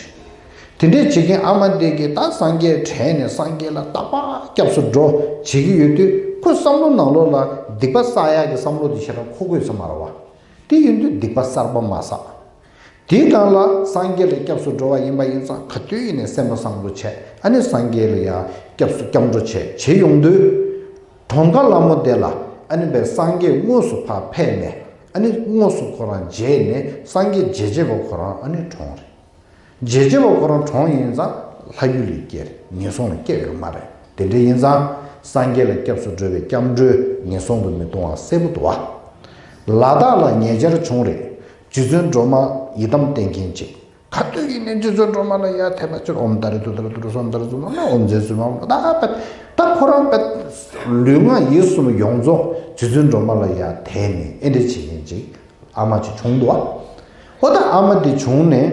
རེད། དེ་འདྲས་བྱེད་མཁན་ཨ་མ་དེ་གིས་ད་སངས་རྒྱས་དྲན་ནས་སངས་རྒྱས་ལ་རྟག་པར་སྐྱབས་སུ་འགྲོ་བྱེད་ཀྱི་ཡོད་དུས་ཁོའི་བསམ་བློ་ནང་ལོགས་ལ་སྡིག་པ་བསགས་ཡག་གི་བསམ་བློ་དེ་ཞེ་དྲག་འཁོར་དགོས་ས་མ་རེད་བ། དེ་ཡིན་དུས་སྡིག་པ་གསར་པ་མ་བསགས། དེའི་སྒང་ལ་སངས་རྒྱས་ལ་སྐྱབས་སུ་འགྲོ་བ་ཡིན་པ་ཡིན་ཙང་ག་དུས་ཡིན་ནས་སེམས་པ་བཟང་པོ་བྱས། ཨ་ནི་སངས་རྒྱས་ལ་ཡང་སྐྱབས་སུ་སྐྱབས་འགྲོ་བྱས་བྱེད་ཡོང་དུས། གྲོངས་ཁ་ལ་མོ་དེ་ལ་ཨ་ནི་བས་སངས་རྒྱས་དངོས་སུ་ཕར་ཕེབས་ནས་ཨ་ནི་དངོས་སུ་ཁོ་རང་མཇལ་ནས་སངས་རྒྱས་མཇལ་བྱེད་པ་ཁོ་རང་ཨ་ནི་གྲོངས་རེད། མཇལ་བྱེད་པ་ཁོ་རང་གྲོངས་ཡིན་ཙང་ལྷ་ཡུལ་ལ་སྐྱེས་རེད། ངན་སོང་ལ་སྐྱེ་ཡོད་མ་རེད། དེ་འདྲ་ཡིན་ཙང་སངས་རྒྱས་ལ་སྐྱབས་སུ་འགྲོ་བའི་སྐྱབས་འགྲོས་ངན་སོང་དུ་མི་ལྟུང་བ་གསལ་པོ་འདུག་བ། ལ་དྭགས་ལ་ཉེ་ཆར་བྱུང་རེད། རྗེ་བཙུན་སྒྲོལ་མ་ཡི་དམ་བསྟེན་མཁན་ཅིག་ག་དུས་ཡིན་ནའི་རྗེ་བཙུན་སྒྲོལ་མ་ལ་ཡར་དད་པ་ཅིག་ཨོཾ་ཏཱ་རེ་ཏུཏྟཱ་རེ་ཏུ་རེ་སྭཱ་ཧཱ་ཏཱ་རེ་ཏུ་ན་ཨོཾ་རྗེ་བཙུན་མ་ད་པད་ ད་ཁོ་རང་པད་ལུས་ངག་ཡིད་གསུམ་ཡོངས་རྫོགས་རྗེ་བཙུན་སྒྲོལ་མ་ལ་ཡར་དད་ནས་ཨེ་འདྲ་བྱེད་མཁན་ཅིག་ཨ་མ་ཅིག་བྱུང་འདུག་བ། ཧོ་ད་ཨ་མ་དེ་བྱུང་ནས།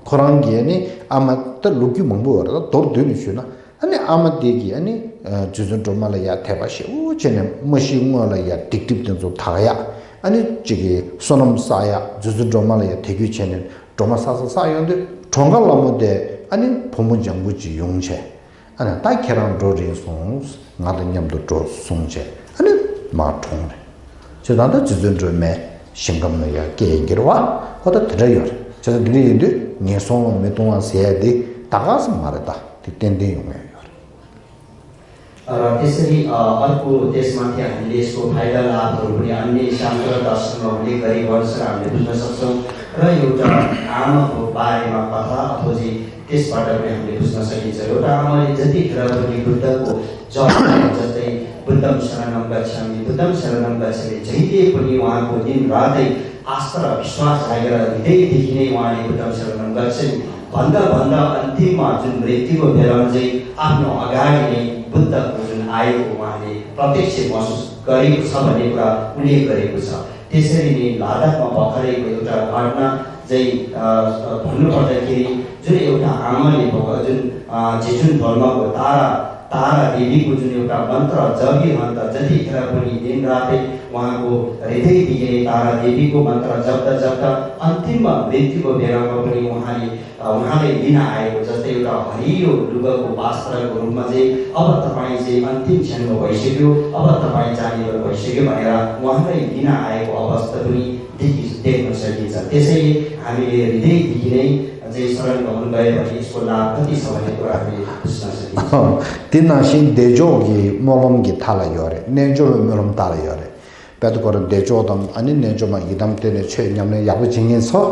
ཁོ་རང་གིས་ཨ་ནི་ཨ་མ་ད་ལོ་རྒྱུས་མང་པོ་ཡོད་རེད། ད་མདོར་བསྡུས་ནས་ཞུས་ན་ཨ་ནི་ཨ་མ་དེ་གིས་ཨ་ནི་རྗེ་བཙུན་སྒྲོལ་མ་ལ་ཡར་དད་པ་ཞེ་པོ་བྱས་ནས་མ་ཤི་སྔོན་ལ་ཡར་སྡིག་སྒྲིབ་དེ་ཚོ་དག་ཡག་ཨ་ནི་གཅིག་གི་བསོད་ནམས་བསགས་ཡག་རྗེ་བཙུན་སྒྲོལ་མ་ལ་ཡར་དད་གུས་བྱས་ནས་སྒྲོལ་མ་བསགས་བསགས་བསགས་ཡོང་དུས་གྲོངས་ཁ་ལ་མོ་དེ་ཨ་ནི་བུ་མོ་ལྗང་བུ་ཅིག་ཡོང་བྱས། ཨ་ནི་ད་ཁྱེད་རང་འགྲོ་རན་སོང་། ང་དང་མཉམ་དུ་འགྲོ་གསུངས་བྱས་ཨ་ནི་མར་གྲོངས་རེད། བྱས་ཙང་ད་རྗེ་བཙུན་སྒྲོལ་མའི་ཞིང་ཁམས་ལ་ཡར་སྐྱེས་ཡིན་གྱི་རེད་བ། ཨོ་ད་དེ་འདྲ་ཡོད་རེད། བྱས་ཙང་འདི་འདྲ་ཡིན་དུས་ངན་སོང་ལ་མི་ལྟུང་བ་ཟེར་ཡ་འདི་ད་ག་ས་མ་རེད། ད་དེ་ཏན་ཏན་ཡོང་ཡ་ཡོད་རེད། र त्यसरी अ, अर्को त्यसमाथि हामीले यसको फाइदा लाभहरू पनि अन्य शास्त्र दर्शनमा उल्लेख गरी वर्ष हामीले बुझ्न सक्छौँ। र एउटा आमाको बारेमा कथा अथवा चाहिँ त्यसबाट पनि हामीले बुझ्न सकिन्छ। एउटा आमाले जतिखेर पनि बुद्धको जप, जस्तै बुद्धं शरणं गच्छामि, बुद्धं शरणं गच्छामि, जहिले पनि उहाँको दिन रातै आस्था र विश्वास राखेर हृदयदेखि नै उहाँले बुद्धं शरणं गच्छामि भन्दा भन्दा अन्तिममा जुन मृत्युको बेलामा चाहिँ आफ्नो अगाडि नै बुद्धको जुन आएको उहाँले प्रत्यक्ष महसुस गरेको छ भन्ने कुरा उल्लेख गरेको छ। त्यसरी नै लद्दाखमा भर्खरैको एउटा घटना चाहिँ, अ, भन्नुपर्दाखेरि जुन एउटा आमाले भर्खर जुन, अ, झिझुन ढोल्माको तारा, तारा देवीको जुन एउटा मन्त्र जपिरहँदा जतिखेर पनि दिनरातै उहाँको हृदयदेखि नै तारा देवीको मन्त्र जप्दा जप्दा अन्तिममा मृत्युको बेलामा पनि उहाँले, अ, उहाँलाई लिन आएको जस्तै एउटा हरियो लुगाको पास्त्रको रूपमा चाहिँ अब तपाईँ चाहिँ अन्तिम क्षणमा भइसक्यो, अब तपाईँ जाने बेला भइसक्यो भनेर उहाँलाई लिन आएको अवस्था पनि देखि देख्न सकिन्छ। त्यसैले हामीले हृदयदेखि नै चाहिँ शरण गमन गयो भने यसको लाभ कति छ भन्ने कुरा हामीले बुझ्न सकिन्छ। དེ་ནང་བཞིན་བདེ་མཆོག་གི་སྨོན་ལམ་གྱི་མཐའ་ལ་ཡོད་རེད། རྣལ་འབྱོར་བའི་སྨོན་ལམ་མཐའ་ལ་ཡོད་རེད། དཔལ་དུ་གོ་ར་བདེ་མཆོག་དང་ཨ་ནི་རྣལ་འབྱོར་མ་ཡི་དམ་བསྟེན་ནས་ཆོས་ཉམས་ལེན་ཡག་པོ་བྱེད་མཁན་ཚོ།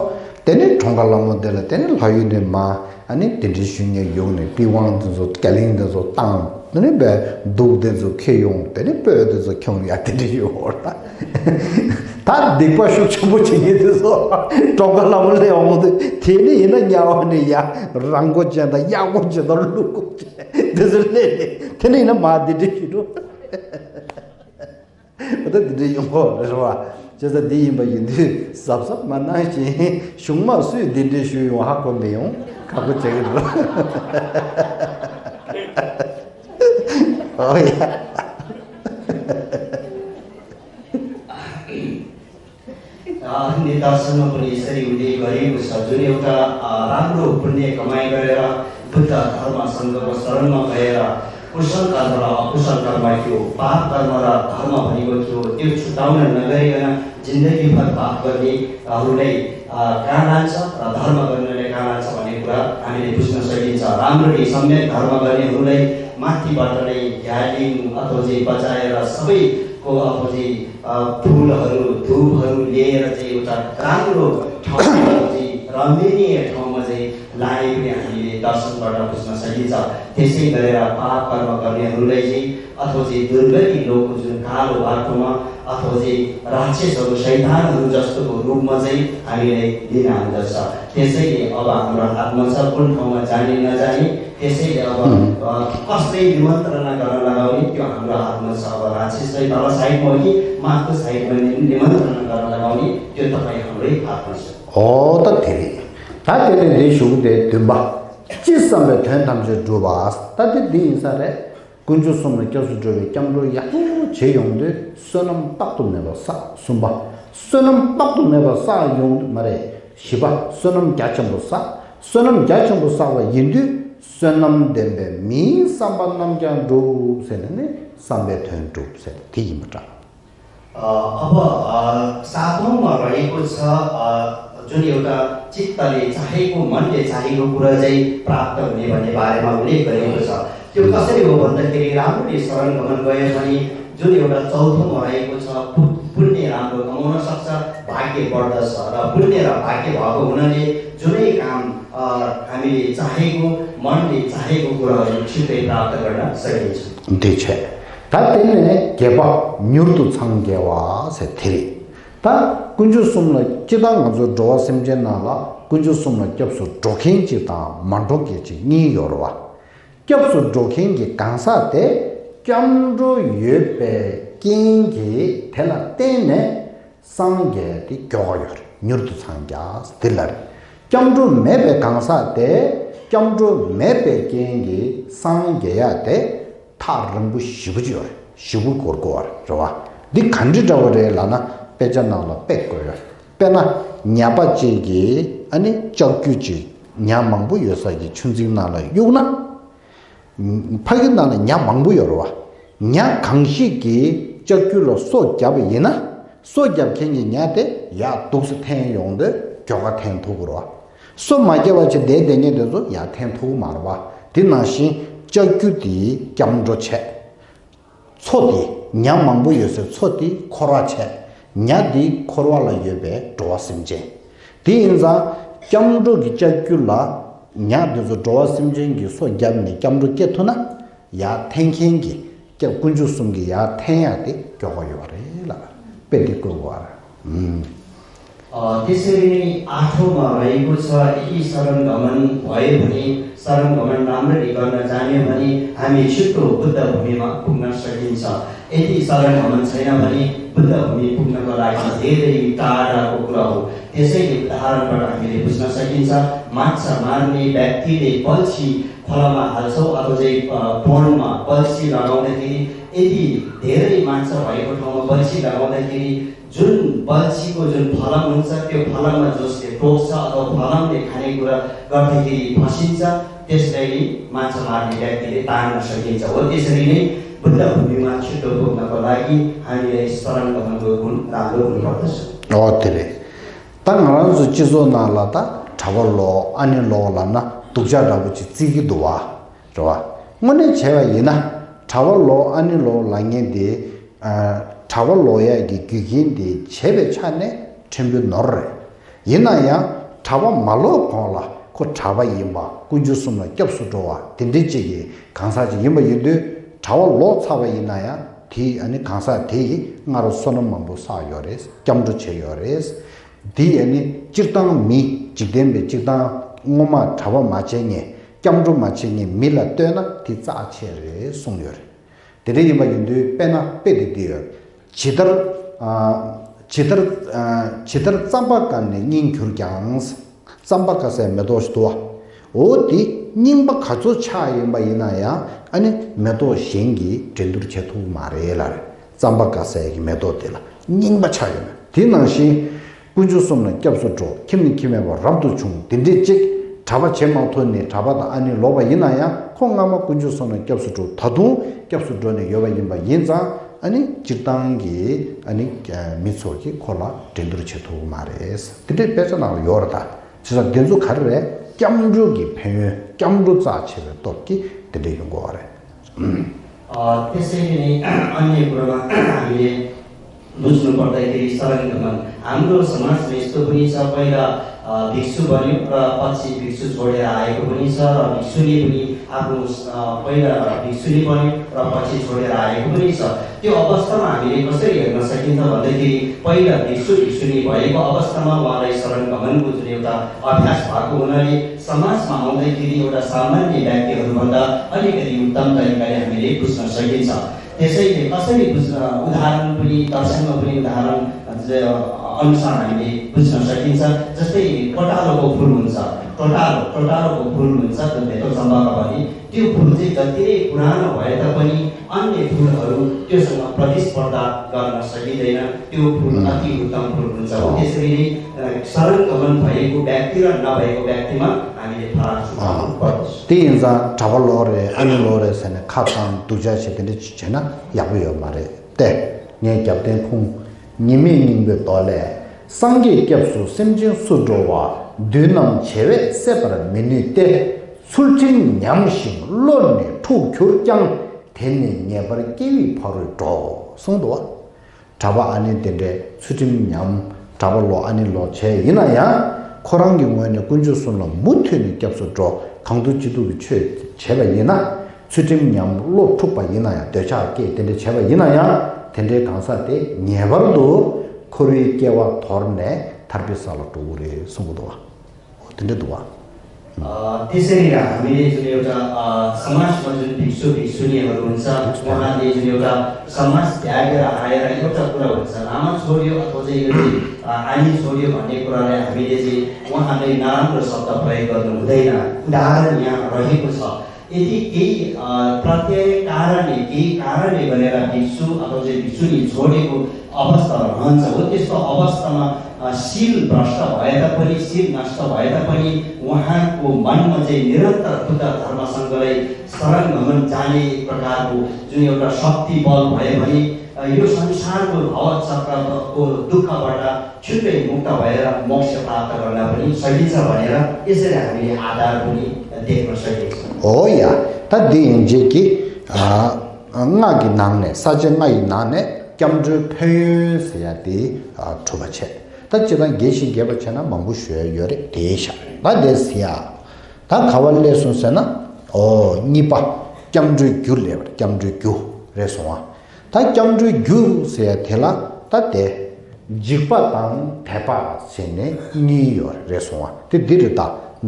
དེ་ནས་གྲོངས་ཁ་ལ་མོ་དེ་ལ་དེ་ནས་ལྷ་ཡུལ་ནས་མ་ཨ་ནི་དེ་འདྲའི་ཞུ་མཁན་ཡོང་ནས་པི་ཝང་དེ་ཚོ་རྒྱ་གླིང་དེ་ཚོ་བཏང་། དེ་ནས་བས་གདུགས་དེ་ཚོ་ཁྱེར་ཡོང་། དེ་ནས་སྤོས་དེ་ཚོ་ཁྱོང་ཡ་དེ་འདྲ་ཡོང་བ་ལ། ད་སྡིག་པ་ཤུགས་ཆེན་པོ་བྱེད་མཁན་དེ་ཚོ་གྲོངས་ཁ་ལ་མོ་སླེབས་འོང་དུས་དེ་ནས་ཡིན་ན་དམྱལ་བ་ནས་ཡ་རང་མགོ་ཅན་དང་གཡག་མགོ་ཅན་དང་ཀླུ་མགོ་ཅན་དེ་ཚོ་སླེབས་ནས་དེ་ནས་ཡིན་ན་མ་དེ་འདྲ་ཞུ་འགྲོ། ད་འདི་འདྲའི་ཡོང་གི་རེད་བ། བྱས་ཙང་འདི་ཡིན་པ་ཡིན་དུས་གཟབ་གཟབ་མ་གནང་བཞིན་གཞུང་མང་སུས་འདི་འདྲའི་ཞུས་ཡོང་ཧ་གོ་མི་ཡོང་། ཁག་པོ་བྱེད་ཀྱི་རེད། ཨོ་ཡ། अ, अन्य दर्शनमा पनि यसरी उल्लेख गरिएको छ, जुन एउटा, अ, राम्रो पुण्य कमाइ गरेर बुद्ध धर्म सङ्घको शरणमा गएर कुशल कर्म र अकुशल कर्म थियो, पाप कर्म र धर्म भनेको थियो, त्यो छुट्याउन नगरिकन जिन्दगीभर पाप गर्नेहरूलाई, अ, कहाँ लान्छ र धर्म गर्नेलाई कहाँ लान्छ भन्ने कुरा हामीले बुझ्न सकिन्छ। राम्ररी सम्यक धर्म गर्नेहरूलाई माथिबाट नै घ्यालिङ अथवा चाहिँ बचाएर सबैको अथवा चाहिँ अ, फुलहरू, धुपहरू लिएर चाहिँ एउटा राम्रो ठाउँमा चाहिँ रमणीय ठाउँमा चाहिँ लाने पनि हामीले दर्शनबाट बुझ्न सकिन्छ। त्यसै गरेर पाप कर्म गर्नेहरूलाई चाहिँ अथवा चाहिँ दुर्गति लोकको जुन कालो बाटोमा अथवा चाहिँ राक्षसहरू, शैतानहरू जस्तोको रूपमा चाहिँ हामीलाई लिन आउँदछ। त्यसैले अब हाम्रो हातमा छ कुन ठाउँमा जाने नजाने। त्यसैले अब, अँ, कसलाई निमन्त्रणा गर्न लगाउने त्यो हाम्रो हातमा छ। अब राक्षसलाई तल साइडमा हो कि माथि साइडमा नि-, निमन्त्रणा गर्न लगाउने त्यो तपाईँ हाम्रै हातमा छ। ཨོ་ད་དེ་རེད། ད་དེ་ནས་འདི་གཞུག་དེ་བདུན་པ། ཅི་བསམ་པའི་དོན་ཐམས་ཅད་འགྲུབ་པ། ད་དེ་འདི་ཡིན་ས་རེད། དཀོན་མཆོག་གསུམ་ལ་སྐྱབས་སུ་འགྲོ་བའི་སྐྱབས་འགྲོ་ཡག་པོ་བྱེད་ཡོང་དུས་བསོད་ནམས་དཔག་ཏུ་མེད་པ་བསགས། གསུམ་པ། བསོད་ནམས་དཔག་ཏུ་མེད་པ་བསགས་ཡོང་དུས་མ་རེད། བཞི་པ། བསོད་ནམས་རྒྱ་ཆེན་པོ་བསགས། བསོད་ནམས་རྒྱ་ཆེན་པོ་བསགས་པ་ཡིན་དུས་བསོད་ནམས་ལྡན་པས་མིའི་བསམ་པ་རྣམས་ཀྱང་འགྲུབ་ཟེར་ནས་ནི་བསམ་པའི་དོན་འགྲུབ་ཟེར་དེ་ཡིན་པ་འདྲ། अ, अब, अ, सातौँमा रहेको छ, अ, जुन एउटा चित्तले चाहेको, मनले चाहेको कुरा चाहिँ प्राप्त हुने भन्ने बारेमा उल्लेख गरिएको छ। त्यो कसरी हो भन्दाखेरि राम्ररी शरण गमन गयो भने जुन एउटा चौथौँमा रहेको छ, पु-, पुण्य राम्रो कमाउन सक्छ, भाग्य बढ्दछ र पुण्य र भाग्य भएको हुनाले जुनै काम, अ, हामीले चाहेको, मनले चाहेको कुराहरू छिट्टै प्राप्त गर्न सकिन्छ। འདི་བྱས། ད་དེ་ནས་བརྒྱད་པ། མྱུར་དུ་འཚང་རྒྱ་བ་ཟེར་དེ་རེད། ད་དཀོན་མཆོག་གསུམ་ལ་སྤྱིར་བཏང་ང་ཚོ་འགྲོ་བ་སེམས་ཅན་ནང་ལ་དཀོན་མཆོག་གསུམ་ལ་སྐྱབས་སུ་འགྲོ་མཁན་གཅིག་དང་མ་འགྲོ་མཁན་གཅིག་གཉིས་ཡོད་རེད་བ། སྐྱབས་སུ་འགྲོ་མཁན་གྱི་གང་ཟག་དེ་སྐྱབས་འགྲོ་ཡོད་པའི་རྐྱེན་གྱིས་དེ་ལ་བརྟེན་ནས་སངས་རྒྱས་དེ་མགྱོགས་པ་ཡོད་རེད། མྱུར་དུ་སངས་རྒྱས་འདི་ལ་རེད། སྐྱབས་འགྲོ་མེད་པའི་གང་ཟག་དེ་སྐྱབས་འགྲོ་མེད་པའི་རྐྱེན་གྱིས་སངས་རྒྱས་ཡ་དེ་ཐག་རིང་པོ་ཞེ་པོ་ཅིག་ཡོད་རེད། ཞེ་པོ་འགོར་དགོས་པ་རེད་བ། འདི་ག་འདྲ་འདྲ་བོ་རེད་ལབ་ན་དཔེ་ཆ་ནང་ལ་དཔེ་བཀོད་ཡོད་རེད། དཔེར་ན་ཉ་པ་གཅིག་གིས་ཨ་ནི་ལྕགས་ཀྱུ་གཅིག་ཉ་མང་པོ་ཡོད་ས་ཀྱི་ཆུ་འཛིན་ནང་ལ་གཡུགས་ན། ཕ་གི་ནང་ལ་ཉ་མང་པོ་ཡོད་རེད་བ། ཉ་གང་ཞིག་གིས་ལྕགས་ཀྱུ་ལ་སོ་བརྒྱབ་པ་ཡིན་ན། སོ་བརྒྱབ་མཁན་གྱི་ཉ་དེ་ཡར་འདུག་སེ་འཐེན་ཡོང་དུས་མགྱོགས་པ་འཐེན་ཐུབ་ཀྱི་རེད་བ། སོ་མ་བརྒྱབ་པ་བྱས་བསྡད་བསྡད་མཁན་དེ་ཚོ་ཡར་འཐེན་ཐུབ་ཀྱི་མ་རེད་བ། དེ་ནང་བཞིན་ལྕགས་ཀྱུ་དེས་སྐྱབས་འགྲོ་བྱས། མཚོ་དེ་ཉ་མང་པོ་ཡོད་སའི་མཚོ་དེ་འཁོར་བ་བྱས། ཉ་དེ་འཁོར་བ་ལ་ཡོད་པའི་འགྲོ་བ་སེམས་ཅན། དེ་ཡིན་ཙང་སྐྱབས་འགྲོ་གི་ལྕགས་ཀྱུ་ལ་ཉ་དེ་ཚོ་འགྲོ་བ་སེམས་ཅན་གྱི་སོ་བརྒྱབ་ནས་སྐྱབས་འགྲོ་སྐྱེ་ཐུབ་ན། ཡར་འཐེན་མཁན་གྱི་སྐྱབས་དཀོན་མཆོག་གསུམ་གྱི་ཡར་འཐེན་ཡ་དེ་མགྱོགས་པ་ཡོད་རེད་ལ། དཔེ་དེ་བཀོད་དགོས་པ་རེད། ཨ། त्यसरी नै आठौँमा रहेको छ, यदि शरण गमन भयो भने, शरण गमन राम्ररी गर्न जान्यो भने हामी छिट्टो बुद्ध भूमिमा पुग्न सकिन्छ। यदि शरण गमन छैन भने बुद्ध भूमि पुग्नको लागि धेरै टाढाको कुरा हो। त्यसैले उदाहरणबाट हामीले बुझ्न सकिन्छ, माछा मार्ने व्यक्तिले बल्छी खोलामा हाल्छौँ अथवा चाहिँ, अ, पोन्डमा बल्छी लगाउँदाखेरि यदि धेरै माछा भएको ठाउँमा बल्छी लगाउँदाखेरि जुन बल्छीको जुन फलाम हुन्छ, त्यो फलाममा जसले टोक्छ अथवा फलामले खानेकुरा गर्दाखेरि फसिन्छ, त्यसलाई नै माछा मार्ने व्यक्तिले तान्न सकिन्छ। हो, त्यसरी नै बुद्ध भूमिमा छिटो पुग्नको लागि हामीलाई शरण गमनको गुण राम्रो हुनुपर्दछ। ཨོ་དེ་རེད། ད་ང་རང་ཚོ་སྤྱི་ཚོགས་ནང་ལ་ད་གྲྭ་པ་ལོག་ཨ་ནེ་ལོག་ལབ་ན་སྡུག་ཅག་འདྲ་པོ་ཅིག་བརྩི་གི་འདུག་བ། རེད་བ། དངོས་གནས་བྱས་པ་ཡིན་ན་གྲྭ་པ་ལོག་ཨ་ནེ་ལོག་ལབ་མཁན་དེ། ཨ། གྲྭ་པ་ལོག་ཡག་གི་རྒྱུ་རྐྱེན་དེ་བྱས་པའི་ཆ་ནས་ཕྲན་བུ་ནོར་རེད། ཡིན་ན་ཡང་གྲྭ་པ་མ་ལོག་གོང་ལ་ཁོ་གྲྭ་པ་ཡིན་པ། དཀོན་མཆོག་གསུམ་ལ་སྐྱབས་སུ་འགྲོ་བ་དེ་འདྲའི་ཅིག་གི་གང་ཟག་ཅིག་ཡིན་པ་ཡིན་དུས། གྲྭ་པ་ལོག་ཚར་བ་ཡིན་ན་ཡང་དེ་ཨ་ནི་གང་ཟག་དེ་ཡིས་སྔར་བསོད་ནམས་མང་པོ་བསགས་ཡོད་རེད། སྐྱབས་འགྲོ་བྱས་ཡོད་རེད། དེ་ཨ་ནི་སྤྱིར་བཏང་མི་འཇིག་རྟེན་པའི་སྤྱིར་བཏང་སྔོན་མ་གྲྭ་པ་མ་བྱས་མཁན། སྐྱབས་འགྲོ་མ་བྱས་མཁན་མི་ལ་ལྟོས་ན་དེ་རྩ་ཆེ་རེད་གསུངས་ཡོད་རེད། དེ་འདྲ་ཡིན་པ་ཡིན་དུས་དཔེར་ན་དཔེ་དེ་འདི་ཡོད། ཇི་ལྟར། ཨ། ཇི་ལྟར། ཨ། ཇི་ལྟར་རྩམ་པ་བཀབ་ནས་རྙིང་གྱུར་ཀྱང་། རྩམ་པ་བཀབ་སའི་མེ་ཏོག་ཞིག་འདུག་བ། འོ་དེ་རྙིང་པ་ག་ཚོད་ཆགས་ཡིན་པ་ཡིན་ན་ཡང་ཨ་ནི་མེ་ཏོག་གཞན་གྱིས་འགྲན་བསྡུར་བྱེད་ཐུབ་ཀྱི་མ་རེད་ལ། རྩམ་པ་བཀབ་སའི་གི་མེ་ཏོག་དེ་ལ་རྙིང་པ་ཆགས་ཡོད་མེད། དེ་ནང་བཞིན། དཀོན་མཆོག་གསུམ་ལ་སྐྱབས་སུ་འགྲོ། ཁྱིམ་ནས་ཁྱིམ་མེད་པར་རབ་ཏུ་བྱུང་། དེ་འདྲའི་གཅིག་གྲྭ་པ་བྱེད་མ་ཐུབ་ནས་གྲྭ་པ་དང་ཨ་ནེ་ལོག་པ་ཡིན་ན་ཡང་ཁོ་སྔ་མ་དཀོན་མཆོག་གསུམ་ལ་སྐྱབས་སུ་འགྲོ། ད་དུང་སྐྱབས་སུ་འགྲོ་ནས་ཡོད་པ་ཡིན་པ་ཡིན་ཙང་ཨ་ནི་སྤྱིར་བཏང་གི་ཨ་ནི་མི་ཚོ་གིས་ཁོ་ལ་འགྲན་བསྡུར་བྱེད་ཐུབ་ཀྱི་མ་རེད། དེ་འདྲའི་དཔེ་ཆ་ནང་ལ་ཡོད་རེད་ད། བྱས་ཙང་དེ་ཚོ་ག་རེ་རེད། སྐྱབས་འགྲོ་གི་ཕན་ཡོན། སྐྱབས་འགྲོ་རྩ་ཆེ་བའི་སྟོབས་ཀྱིས་དེ་འདྲ་ཡོང་དགོས་པ་རེད། अ, त्यसैले नै अन्य कुरामा हामीले बुझ्नु पर्दाखेरि शरण गमन हाम्रो समाजमा यस्तो पनि छ, पहिला, अ, भिक्षु बन्यो र पछि भिक्षु छोडेर आएको पनि छ र भिक्षुले पनि आफ्नो, अ, पहिला भिक्षुले बन्यो र पछि छोडेर आएको पनि छ। त्यो अवस्थामा हामीले कसरी हेर्न सकिन्छ भन्दाखेरि पहिला भिक्षु भिक्षुणी भएको अवस्थामा उहाँलाई शरण गमनको जुन एउटा अभ्यास भएको हुनाले समाजमा आउँदाखेरि एउटा सामान्य व्यक्तिहरूभन्दा अलिकति उत्तम तरिकाले हामीले बुझ्न सकिन्छ। त्यसैले कसरी बुझ्न, उदाहरण पनि, दर्शनमा पनि उदाहरण, अ, अनुसार हामीले बुझ्न सकिन्छ। जस्तै टोटालोको फुल हुन्छ, टोटालो, टोटालोको फुल हुन्छ, त्यो भेटौँ चम्पाका पनि त्यो फुल चाहिँ जति नै पुरानो भए तापनि अन्य फुलहरू त्योसँग प्रतिस्पर्धा गर्न सकिँदैन। त्यो फुल अति उत्तम फुल हुन्छ। हो, त्यसरी नै, अ, शरण गमन भएको व्यक्ति र नभएको व्यक्तिमा हामीले फरक सुझाउनु पर्दछ। त्यही ཡིན་ཙང་གྲྭ་པ་ལོག་རེད། ཨ་ནེ་ལོག་རེད་ཟེར་ནས་ཁ་བཏང་སྡུག་ཅག་བྱེད་དེ་འདྲ་བྱས་ན་ཡག་པོ་ཡོད་མ་རེད་དེ། ངའི་རྒྱབ་རྟེན་ཁུངས། ཉི་མའི་སྙིང་པོའི་མདོ་ལས། སངས་རྒྱས་སྐྱབས་སུ་སེམས་ཅན་སུ་འགྲོ་བ། བདུད་རྣམས་བྱེ་བས་བསད་པར་མི་ནུས་ཏེ། ཚུལ་ཁྲིམས་ཉམས་ཤིང་བློ་ནི་འཁྲུགས་གྱུར་ཀྱང་། དེ་ནི་ངེས་པར་སྐྱེ་བའི་ཕ་རོལ་འགྲོ། གསུངས་འདུག་བ། གྲྭ་པ་ཨ་ནེ་དེ་འདྲའི་ཚུལ་ཁྲིམས་ཉམས། གྲྭ་པ་ལོག་ཨ་ནེ་ལོག་བྱས་ཡིན་ན་ཡང་། ཁོ་རང་གི་ངོས་ནས་དཀོན་མཆོག་གསུམ་ལ་མུ་མཐུད་ནས་སྐྱབས་སུ་འགྲོ། གང་ཐུབ་ཅི་ཐུབ་ཀྱི་ཆོས་བྱས་པ་ཡིན་ན། ཚུལ་ཁྲིམས་ཉམས། བློ་འཁྲུགས་པ་ཡིན་ན་ཡང་། འདོད་ཆགས་སྐྱེས། དེ་འདྲ་བྱས་པ་ཡིན་ན་ཡང་། དེ་འདྲའི་གང་ཟག་དེ་ངེས་པར་དུ་འཁོར་བའི་སྐྱེ་བ་དོར་ནས་ཐར་པའི་ས་ལ་འགྲོ་གི་རེད་གསུང་གི་འདུག་བ། འོ་དེ་འདྲ་འདུག་བ། अ, त्यसरी नै हामीले जुन एउटा, अ, समाजमा जुन भिक्षु भिक्षुणीहरू हुन्छ, उहाँले जुन एउटा समाज त्यागेर आएर एउटा कुरा हुन्छ, लामा छोड्यो अथवा चाहिँ यो चाहिँ, अ, आनी छोड्यो भन्ने कुरालाई हामीले चाहिँ उहाँले नराम्रो शब्द प्रयोग गर्नु हुँदैन। उदाहरण यहाँ रहेको छ। यदि केही, अ, प्रत्यय कारणले, केही कारणले गरेर भिक्षु अथवा चाहिँ भिक्षुणी छोडेको अवस्था रहन्छ हो, त्यस्तो अवस्थामा, अ, शील भ्रष्ट भए तापनि, शील नष्ट भए तापनि उहाँको मनमा चाहिँ निरन्तर बुद्ध धर्मसँगै शरण गमन जाने एक प्रकारको जुन एउटा शक्ति बल भयो भने, अ, यो संसारको भवचक्रको दुःखबाट छुट्टै मुक्त भएर मोक्ष प्राप्त गर्न पनि सकिन्छ भनेर यसरी हामीले आधार पनि देख्न सकिन्छ। हो या, त दिइन्छ कि, अ, ལྔ་གི་ནང་ནས་ས་བཅད་ལྔ་ཡི་ནང་ནས་སྐྱབས་འགྲོའི་ཕན་ཡོན་ཟེར་ཡ་དེ་ཨ་གྲུབ་པ་བྱས། ད་སྤྱིར་བཏང་རྒྱས་ཤིང་རྒྱས་པ་བྱས་ན་མང་པོ་ཞུ་ཡ་ཡོད་རེད། དེ་ཤ་ད་དེ་ཟེར་ཡ། ད་ག་བ་སླེབས་སོང་ཟེར་ན། ཨོ་གཉིས་པ། སྐྱབས་འགྲོའི་རྒྱུ་སླེབས་པ་རེད། སྐྱབས་འགྲོའི་རྒྱུ་རེད་སོང་ཨ། ད་སྐྱབས་འགྲོའི་རྒྱུ་ཟེར་ཡ་དེ་ལ་ད་དེ། འཇིགས་པ་དང་དད་པ་ཟེར་ནས་གཉིས་ཡོད་རེད་སོང་ཨ། དེ་འདི་རེད། ད་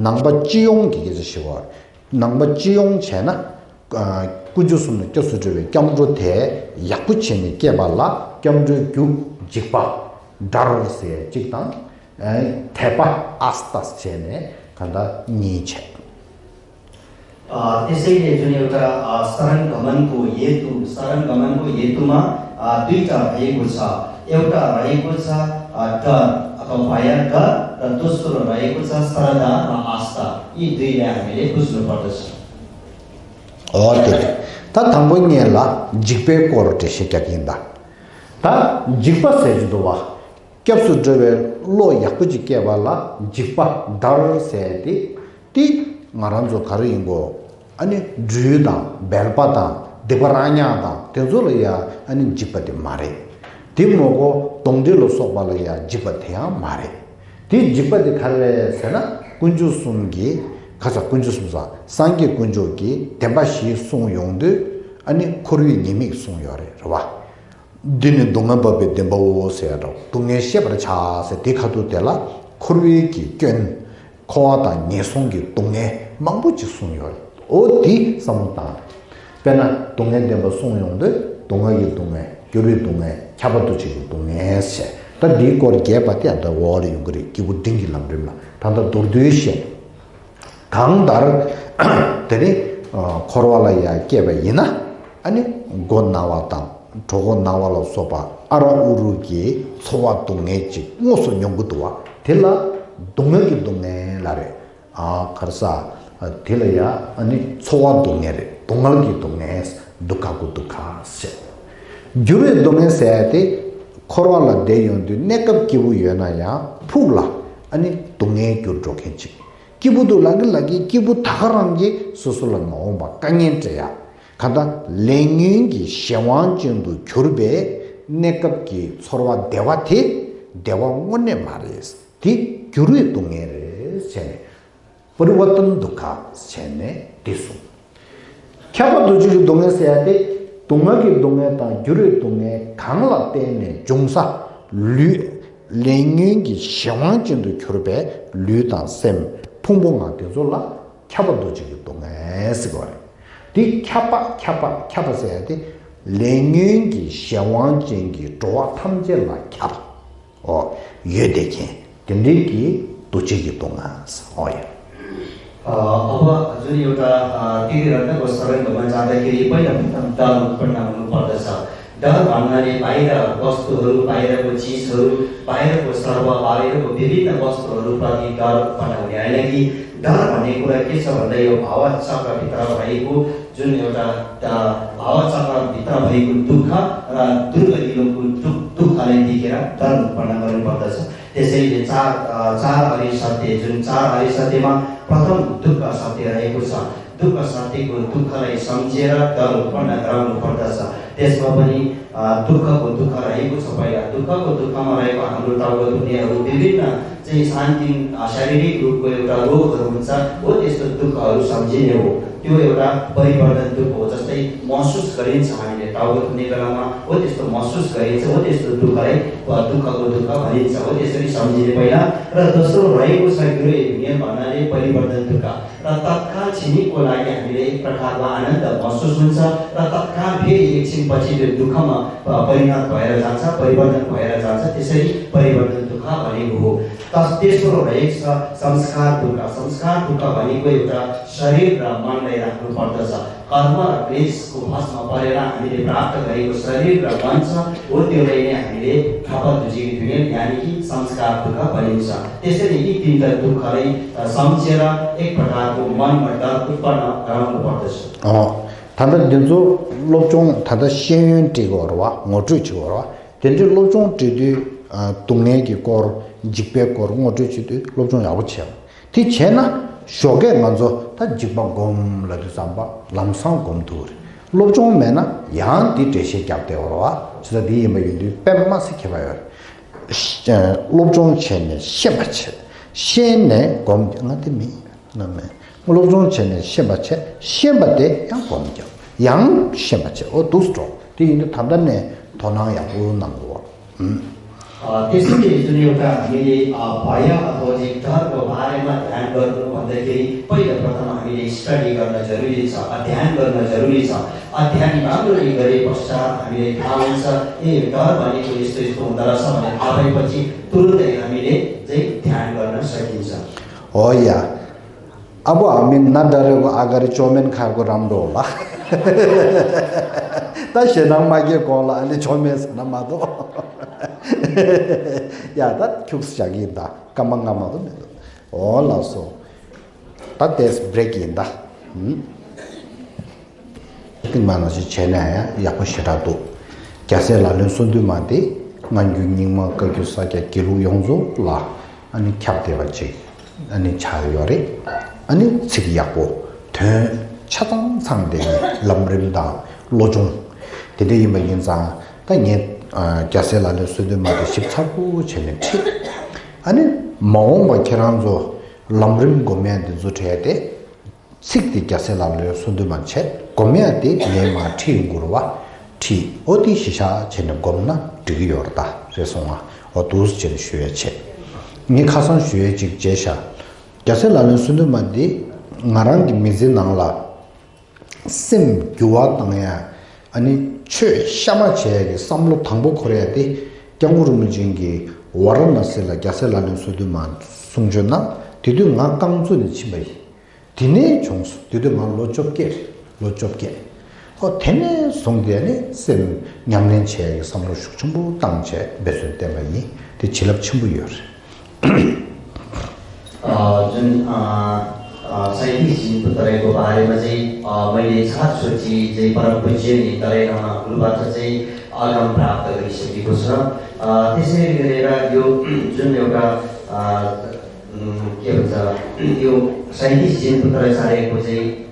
ནང་པ་སྤྱི་ཡོངས་ཀྱི་སྐད་ཆ་ཞིག་བ། ནང་པ་སྤྱི་ཡོངས་བྱས་ན། ཨ། དཀོན་མཆོག་གསུམ་ལ་སྐྱབས་སུ་འགྲོ་བའི་སྐྱབས་འགྲོ་དེ་ཡག་པོ་བྱས་ནས་བསྐྱེད་པ་ལ་སྐྱབས་འགྲོའི་རྒྱུ་འཇིགས་པ་དྲག་ཟེར་གཅིག་དང་། ཨ། དད་པ་ཨ་སྟ་བྱས་ནས་ག་ད་གཉིས་བྱས། अ, त्यसैले जुन एउटा, अ, शरण गमनको हेतु, शरण गमनको हेतुमा, अ, दुईटा रहेको छ। एउटा रहेको छ, अ, डर अथवा भय, डर, र दोस्रो रहेको छ श्रद्धा र आस्था। यी दुईलाई हामीले बुझ्नुपर्दछ। हो, त्यही। त དང་པོ་ངས་ལ་འཇིགས་པའི་སྐོར་འགྲེལ་བཤད་རྒྱག་གིན་ད། ད་འཇིགས་པ་ཟེར་གྱི་འདུག་བ། སྐྱབས་སུ་འགྲོ་བའི་བློ་ཡག་པོ་ཅིག་སྐྱེས་པ་ལ་འཇིགས་པ་དར་ཟེར་ཏེ། དེ་ང་རང་ཚོ་ག་རེ་ཡིན་གོ། ཨ་ནི་སྦྲུལ་དང་སྦལ་པ་དང་སྡིག་པ་ར་ཉག་དང་དེ་ཚོ་ལ་ཡ་ཨ་ནི་འཇིགས་པ་དེ་མ་རེད། དེ་མོ་གོ་གདོན་འདྲེ་ལ་སོགས་པ་ལ་ཡ་འཇིགས་པ་དེ་ཡང་མ་རེད། དེ་འཇིགས་པ་དེ་ག་རེ་རེད་ཟེར་ན། དཀོན་མཆོག་གསུམ་གྱི་ཁ་ས་དཀོན་མཆོག་གསུམ་ས་སངས་རྒྱས་དཀོན་མཆོག་གིས་བདེན་པ་བཞི་གསུངས་ཡོང་དུས། ཨ་ནི་འཁོར་བའི་ཉེས་དམིགས་གསུངས་ཡོད་རེད། རེད་བ། འདི་ནི་སྡུག་བསྔལ་འབབ་པའི་བདེན་པའོ་ཟེར་ཡ་འདྲ། སྡུག་བསྔལ་ཤེས་པར་བྱ་ཟེར་དེ་ཁ་ཐུག་དེ་ལ་འཁོར་བའི་གི་སྐྱོན། འཁོར་བ་དང་ངན་སོང་གི་སྡུག་བསྔལ་མང་པོ་ཅིག་གསུངས་ཡོད་རེད། འོ་དེ་བསམ་བློ་བཏང་། དཔེར་ན་སྡུག་བསྔལ་བདེན་པ་གསུངས་ཡོང་དུས་སྡུག་བསྔལ་གྱི་སྡུག་བསྔལ། འགྱུར་བའི་སྡུག་བསྔལ། ཁྱབ་པ་འདུ་བྱེད་ཀྱི་སྡུག་བསྔལ་ཟེར། ད་འདིའི་སྐོར་རྒྱས་པ་དེ་ཡང་ད་འོག་ལ་ཡོང་གི་རེད། སྐྱེས་བུ་འབྲིང་གི་ལམ་རིམ་ལ། ད་ལྟ་མདོར་བསྡུས་བཤད། གང་ལྟར། དེ་ནི་འཁོར་བ་ལ་ཡང་སྐྱེས་པ་ཡིན་ན། ཨ་ནི་མགོ་ན་བ་དང་གྲོད་ཁོག་ན་བ་ལ་སོགས་པ་ཨ་ར་ཨུ་རུ་གི་ཚོར་བ་སྡུག་བསྔལ་ཅིག་དངོས་སུ་མྱོང་གི་འདུག་བ། དེ་ལ་སྡུག་བསྔལ་གྱི་སྡུག་བསྔལ་ལ་རེད། ཨ། ག་རེ་ཟ། དེ་ལ་ཡང་ཨ་ནི་ཚོར་བ་སྡུག་བསྔལ་རེད། སྡུག་བསྔལ་གྱི་སྡུག་བསྔལ། དུ་ཁ་གུ་དུ་ཁ་ཟེར། འགྱུར་བའི་སྡུག་བསྔལ་ཟེར་ཡ་དེ། འཁོར་བ་ལ་བསྡད་ཡོང་དུས་གནས་སྐབས་སྐྱིད་པོ་ཡོད་ན་ཡང་ཕུགས་ལ་ཨ་ནི་སྡུག་བསྔལ་འགྱུར་འགྲོ་མཁན་ཅིག་སྐྱིད་པོ་འདུག་ལབ་གི་ལབ་གི་སྐྱིད་པོ་ད་ག་རང་གིས་སོ་སོ་ལ་མ་འོངས་པ་དཀའ་ངལ་སྤྲད་ཡ། གང་ལྟར་ལས་ཉོན་གྱི་གཞན་དབང་ཅན་དུ་གྱུར་པའི་གནས་སྐབས་ཀྱི་ཚོར་བ་བདེ་བ་དེ་བདེ་བ་དངོས་གནས་མ་རེད། དེ་འགྱུར་བའི་སྡུག་བསྔལ་རེད་ཟེར་ནས། པ་རི་ཝར་ཏན་དུ་ཁ་བྱས་ནས་འདི་གསུངས། ཁྱབ་པ་འདུ་བྱེད་ཀྱི་སྡུག་བསྔལ་ཟེར་ཡ་དེ། སྡུག་བསྔལ་གྱི་སྡུག་བསྔལ་དང་འགྱུར་བའི་སྡུག་བསྔལ་གང་ལ་བརྟེན་ནས་འབྱུང་ས། ལུས། ལས་ཉོན་གྱི་གཞན་དབང་ཅན་དུ་གྱུར་པའི་ལུས་དང་སེམས་ཕུང་པོ་ལྔ་དེ་ཚོ་ལ་ཁྱབ་པ་འདུ་བྱེད་ཀྱི་སྡུག་བསྔལ་ཟེར་གྱི་ཡོད་རེད། དེ་ཁྱབ་པ་ཁྱབ་པ་ཁྱབ་པ་ཟེར་ཡ་དེ། ལས་ཉོན་གྱི་གཞན་དབང་ཅན་གྱི་འགྲོ་བ་ཐམས་ཅད་ལ་ཁྱབ། ཨོ། ཡོད་བསྡད་མཁན་དེ་འདྲའི་གི་འདུ་བྱེད་ཀྱི་སྡུག་བསྔལ། ཨོ་ཡ། अ, अब जुन एउटा, अ, तिनीहरूलाई को शरण भएमा जाँदाखेरि पहिला प्रथम डर उत्पन्न हुनुपर्दछ। डर भन्नाले बाहिर वस्तुहरू, बाहिरको चिजहरू, बाहिरको सर्व, बाहिरको विभिन्न वस्तुहरूप्रति डर उत्पन्न हुने होइन कि। डर भन्ने कुरा के छ भन्दा यो भावचक्रभित्र रहेको जुन एउटा, अ, भावचक्रभित्र भएको दुःख र दुर्गतिको दुःख, दुःखलाई देखेर डर उत्पन्न गर्नुपर्दछ। त्यसैले चार, अ, चार अरिसत्य, जुन चार अरिसत्यमा प्रथम दुःख सत्य रहेको छ। दुःख सत्यको दुःखलाई सम्झेर डर उत्पन्न गराउनु पर्दछ। त्यसमा पनि, अ, दुःखको दुःख रहेको छ। पहिला दुःखको दुःखमा रहेको हाम्रो टाउको दुख्नेहरू, विभिन्न चाहिँ शान्ति, अ, शारीरिक रूपको एउटा रोगहरू हुन्छ, हो त्यस्तो दुःखहरू सम्झिने हो। त्यो एउटा परिवर्तन दुःख हो, जस्तै महसुस गरिन्छ, हामीले टाउको दुख्ने बेलामा हो त्यस्तो महसुस गरिन्छ, हो त्यस्तो दुःखलाई, अ, दुःखको दुःख भनिन्छ, हो त्यसरी सम्झिने पहिला। र दोस्रो रहेको छ गिरो एभिनियन भन्नाले परिवर्तन दुःख। र तत्काल क्षणिकको लागि हामीले एक प्रकारको आनन्द महसुस हुन्छ र तत्काल फेरि एकछिनपछि त्यो दुःखमा, अ, परिणत भएर जान्छ, परिवर्तन भएर जान्छ, त्यसरी परिवर्तन दुःख भनेको हो। तस-, तेस्रो रहेको छ संस्कार दुःख। संस्कार दुःख भनेको एउटा शरीर र मनलाई राख्नु पर्दछ। कर्म र क्लेशको फसमा परेर हामीले प्राप्त गरेको शरीर र मन छ, हो त्यसलाई नै हामीले थापा दुजी दुनियाँ, यानि कि संस्कार दुःख भनिन्छ। त्यसरी यी तिनवटा दुःखलाई, अ, सम्झेर एक प्रकारको मनमा डर उत्पन्न गराउनु पर्दछ। ད་ལྟ་འདི་ཚོ་སློབ་སྦྱོང་ད་ལྟ་ཤེས་ཡོན་བྲིས་དགོས་རེད་བ། ངོ་སྤྲོད་བྱེད་དགོས་རེད་བ། དེ་འདྲའི་སློབ་སྦྱོང་བྲིས་དུས། ཨ། སྡུག་བསྔལ་གྱི་སྐོར། འཇིགས་པའི་སྐོར་ངོ་སྤྲོད་བྱེད་དུས་སློབ་སྦྱོང་ཡག་པོ་བྱེད་དགོས། དེ་བྱས་ན་ཞོགས་ཀས་ང་ཚོ་ད་འཇིགས་པ་སྒོམ་ལབ་དུས་ཙམ་པ་ལམ་སང་སྒོམ་ཐུབ་རེད། སློབ་སྦྱོང་མེད་ན་ཡང་དེ་འགྲེལ་བཤད་རྒྱབ་བསྡད་ཡོད་རེད་བ། བྱས་ཙང་དེ་ཡིན་པ་ཡིན་དུས་དཔེ་མ་སྲིད་ཁྱད་པར་ཡོད་རེད། ཤ- སློབ་སྦྱོང་བྱས་ནས་ཤེས་པ་བྱེད། ཤེས་ནས་སྒོམ། ང་དེ་མིན་ན་མེད། སློབ་སྦྱོང་བྱས་ནས་ཤེས་པ་བྱས། ཤེས་པ་དེ་ཡང་སྒོམ་རྒྱབ། ཡང་ཤེས་པ་བྱས། འོ་འདུག་སེ་འགྲོ། དེ་ཡིན་དུས་ད་ལྟ་ནས་དོ་སྣང་ཡག་པོ་གནང་དགོས། ཨ། त्यसैले जुन एउटा हामीले, अ, भय अथवा चाहिँ डरको बारेमा ध्यान गर्नु भन्दाखेरि पहिलो प्रथम हामीले स्टडी गर्न जरुरी छ, अध्ययन गर्न जरुरी छ। अध्ययन राम्ररी गरे पश्चात हामीले थाहा हुन्छ, ए, डर भनेको यस्तो यस्तो हुँदो रहेछ भनेर थाहा भएपछि तुरुन्तै हामीले चाहिँ ध्यान गर्न सकिन्छ। हो या। अब हामी न डरेको अगाडि चाउमिन खाएको राम्रो होला। ད་ཞེད་སྣང་མ་སྐྱེ་གོང་ལ་ཨ་ནི་ཅོ་མེད་ཟེར་ན་མ་གཏོགས། ཡ་ད་ཁྱུགས་བཞག་གི་ཡིན་ད། སྐར་མ་ལྔ་མ་གཏོགས་མི་འདུག་འོ་ལགས་སོ། ད་ཏེས་བྲེག་ཡིན་ད། ཧུམ། ཏིང་མ་ནང་བཞིན་བྱས་ན་ཡང་ཡག་པོ་ཞེ་དྲག་འདུག་རྒྱལ་སྲས་ལག་ལེན་གསུམ་འདུས་མ་དེ་སྔ་འགྱུར་རྙིང་མ་བཀའ་འགྱུར་ས་སྐྱ་དགེ་ལུགས་ཡོངས་རྫོགས་ལ་ཨ་ནི་ཁྱབ་བསྡད་པ་ཅིག་ཨ་ནི་ཆགས་ཡོད་རེད། ཨ་ནི་ཚིག་ཡག་པོ་དོན་ཆ་ཚང་ཚང་བསྡད་ནས་ལམ་རིམ་དང་བློ་སྦྱོང་དེ་འདྲ་ཡིན་པ་ཡིན་ཙང་། ད་ངས་ཨ་རྒྱལ་སྲས་ལག་ལེན་གསུམ་འདུས་མ་དེ་ཞིབ་ཚགས་པོ་བྱས་ནས་ཁྲིད། ཨ་ནི་མ་འོངས་པ་ཁྱེད་རང་ཚོ་ལམ་རིམ་སྒོམ་ཡ་འདི་ཚོ་གྲས་དེ། ཚིག་དེ་རྒྱལ་སྲས་ལག་ལེན་གསུམ་འདུས་མ་བྱས། སྒོམ་ཡ་དེ་ངས་མར་ཁྲིད་ཡོང་གི་རེད་བ། ཁྲིད། འོ་དེ་གཞི་བཞག་བྱས་ནས་སྒོམ་ན་འགྲིག་གི་ཡོད་རེད་ད། རེད་སོང་ང་། འོ་འདུག་སེ་བྱས་ནས་ཞུ་ཡ་བྱས། ངས་ཁ་སང་ཞུ་ཡ་ཅིག་བརྗེད་ཤག་རྒྱལ་སྲས་ལག་ལེན་གསུམ་འདུས་མ་འདི་ང་རང་གི་མི་ཚེའི་ནང་ལ་སེམས་འགྱུར་བ་བཏང་ཡ། ཨ་ནི་ཆོས་གཤའ་མ་བྱས་ཡ་གི་བསམ་བློ་དང་པོ་འཁོར་ཡ་དེ་སྐྱབས་མགོན་རིན་པོ་ཆེ་གིས་ཝཱ་ར་ཎ་སི་ལ་རྒྱལ་སྲས་ལག་ལེན་གསུམ་འདུས་མ་གསུང་ཆོས་གནང་། དེ་དུས་ང་རྐང་བཙུགས་ནས་ཕྱིན་པ་ཡིན། དེ་ནས་བྱུང་སོང་། དེ་དུས་ང་ལོ་བཅོ་བརྒྱད་རེད། ལོ་བཅོ་བརྒྱད། ཨོ་དེ་ནས་བཟུང་སྟེ་ནི་སེམས་ཉམས་ལེན་བྱེད་ཡག་གི་བསམ་བློ་ཤུགས་ཆེན་པོ་བཏང་བྱས་འབད་བརྩོན་བསྟེན་པ་ཡིན། དེ་བྱིན་རླབས་ཆེན་པོ་ཡོད་རེད། अ, जुन, अ, अ, सैँतिस जिनको तराईको बारेमा चाहिँ, अ, मैले छात सोची चाहिँ परम पूज्य नि तराई लामा गुरुबाट चाहिँ आगम प्राप्त गरिसकेको छ। अ, त्यसैले गरेर यो जुन एउटा, अ, उम्, के भन्छ, यो सैँतिस जिनको तराई सारेको चाहिँ,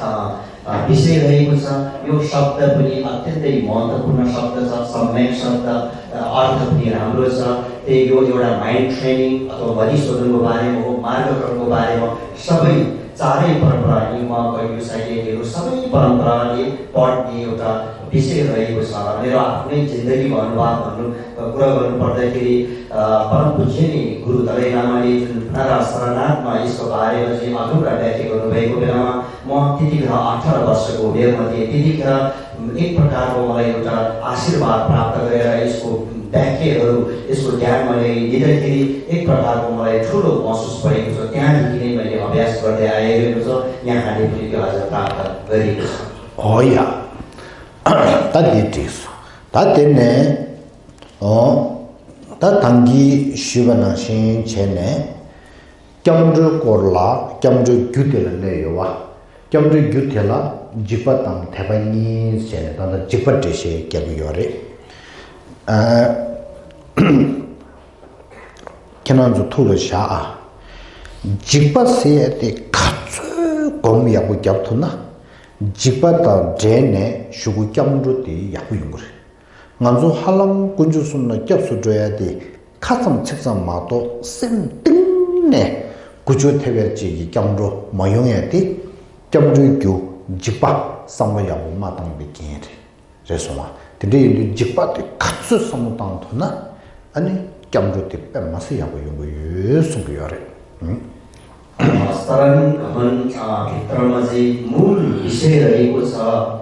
अ, अ, विषय रहेको छ। यो शब्द पनि अत्यन्तै महत्त्वपूर्ण शब्द छ, सम्यक शब्द, अ, अर्थ पनि राम्रो छ। त्यही यो एउटा माइन्ड ट्रेनिङ अथवा मधुसूदनको बारेमा हो, मार्गक्रमको बारेमा सबै चारै परम्परा, युमा, कयु, साइलेन्टहरू सबै परम्पराले पढ्ने एउटा विषय रहेको छ। मेरो आफ्नै जिन्दगीको अनुवाद भन्नु, कुरा गर्नुपर्दाखेरि, अ, परम पूज्य नि गुरु दलाई लामाले जुन पुनरा सरनाथमा यसको बारेमा चाहिँ अधुरा व्याख्या गर्नुभएको बेलामा म त्यतिखेर अठार वर्षको उमेर मध्ये। त्यतिखेर एक प्रकारको मलाई एउटा आशीर्वाद प्राप्त गरेर यसको व्याख्याहरू, यसको ज्ञान मैले लिँदाखेरि एक प्रकारको मलाई ठुलो महसुस भएको छ। त्यहाँदेखि नै मैले अभ्यास गर्दै आइरहेको छ। यहाँले पनि त्यो आज प्राप्त गरेको छ। हो या। ད་འདི་འགྲིག་སོང་། ད་དེ་ནས། ཨོ། ད་ད་གིན་ཞུས་པ་ནང་བཞིན་བྱས་ནས། སྐྱབས་འགྲོའི་སྐོར་ལ་སྐྱབས་འགྲོའི་རྒྱུ་དེ་ལ་སླེབས་ཡོད་བ། སྐྱབས་འགྲོའི་རྒྱུ་དེ་ལ་འཇིགས་པ་དང་དད་པ་གཉིས་བྱས་ནས་ད་ལྟ་འཇིགས་པ་འགྲེལ་བཤད་རྒྱག་གི་ཡོད་རེད། ཨ། ཁྱེད་རང་ཚོ་ཐུགས་ལ་བཞག་ཨ། འཇིགས་པ་ཟེར་ཡ་དེ་ག་ཚོད་སྒོམ་ཡག་པོ་རྒྱབ་ཐུབ་ན། འཇིགས་པ་དང་བྲལ་ནས་གཞུག་གུ་སྐྱབས་འགྲོ་དེ་ཡག་པོ་ཡོང་གི་རེད། ང་ཚོ་ཧ་ལམ་དཀོན་མཆོག་གསུམ་ལ་སྐྱབས་སུ་འགྲོ་ཡ་དེ་ ཁ་ཙམ་ཚིག་ཙམ་མ་གཏོགས་སེམས་གཏིང་ནས་ཀུ་ཅོ་ཐེབས་ཡས་ཅིག་གི་སྐྱབས་འགྲོ་མ་ཡོང་ཡས་དེ། སྐྱབས་འགྲོའི་རྒྱུ་འཇིགས་པ་བསམ་བློ་ཡག་པོ་མ་བཏང་བའི་རྐྱེན་རེད། རེད་སོང་བ། དེ་འདྲ་ཡིན་དུས་འཇིགས་པ་དེ་ག་ཚོད་བསམ་བློ་བཏང་ཐུབ་ན། ཨ་ནི་སྐྱབས་འགྲོ་དེ་དཔེ་མ་སྲིད་ཡག་པོ་ཡོང་གི་ཡོད་གསུང་གི་ཡོད་རེད། ཨང་། शरण गमन भित्रमा चाहिँ मूल विषय रहेको छ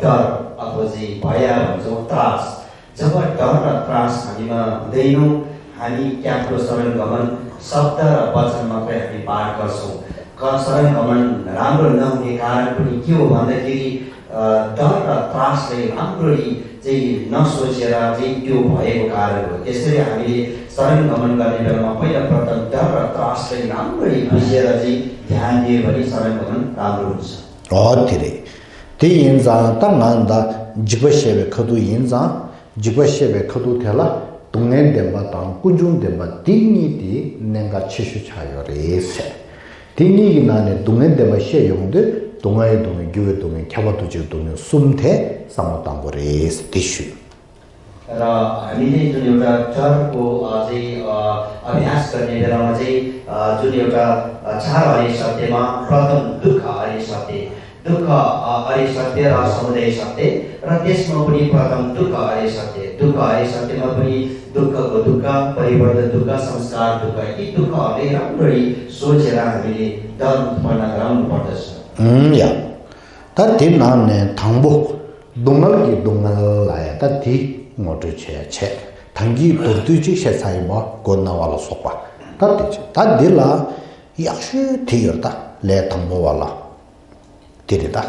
डर अथवा चाहिँ भय भन्छौँ, त्रास। जब डर र त्रास हामीमा हुँदैन, हामी क्याप्टो शरण गमन शब्द र वचन मात्रै हामी पाठ गर्छौँ। क शरण गमन राम्रो नहुने कारण पनि के हो भन्दाखेरि, अ, डर र त्रासलाई राम्ररी चाहिँ नसोचेर चाहिँ त्यो भएको कारण हो। त्यसैले हामीले शरण गमन गर्ने बेलामा पहिला प्रथम डर र त्रासलाई राम्ररी बुझेर चाहिँ ध्यान दियो भने शरण गमन राम्रो हुन्छ। ཨོ་དེ་རེད། དེ་ཡིན་ཙང་ད་ང་ད་འཇིགས་པ་བཤད་པའི་ཁ་ཐུག་ཡིན་ཙང་། འཇིགས་པ་བཤད་པའི་ཁ་ཐུག་དེ་ལ་སྡུག་བསྔལ་བདེན་པ་དང་ཀུན་འབྱུང་བདེན་པ་འདི་གཉིས་དེ་གནད་འགག་ཆེ་ཤོས་ཆགས་ཡོད་རེད་ཟེར། དེ་གཉིས་ཀྱི་ནང་ནས་སྡུག་བསྔལ་བདེན་པ་བཤད་ཡོང་དུས་སྡུག་བསྔལ་གྱི་སྡུག་བསྔལ། འགྱུར་བའི་སྡུག་བསྔལ། ཁྱབ་པ་འདུ་བྱེད་སྡུག་བསྔལ་གསུམ་དེ་བསམ་བློ་བཏང་དགོས་རེད་ཟེར་དེ་ཞུས། र हामीले जुन एउटा डरको, अ, चाहिँ, अ, अभ्यास गर्ने बेलामा चाहिँ, अ, जुन एउटा, अ, चार हरि सत्यमा प्रथम दुःख हरि सत्य, दुःख, अ, हरि सत्य र समुदय सत्य, र त्यसमा पनि प्रथम दुःख हरि सत्य, दुःख हरि सत्यमा पनि दुःखको दुःख, परिवर्तन दुःख, संस्कार दुःख, यी दुःखहरूलाई राम्ररी सोचेर हामीले डर उत्पन्न गराउनु पर्दछ। ཡ། ད་དེ་ནང་ནས་དང་པོ། སྡུག་བསྔལ་གྱི་སྡུག་བསྔལ་ལ་ཡང་ད་དེ་ངོ་སྤྲོད་བྱས་བྱས། ད་གིན་མདོར་བསྡུས་ཅིག་བཤད་ཚར་ཡིན་པ། སྒོ་ན་བ་ལ་སོགས་པ། ད་དེ་བྱས། ད་འདི་ལ་ཡག་ཤོས་དེ་ཡོད། ད་ལས་དང་པོ་བ་ལ་དེ་རེད་ད།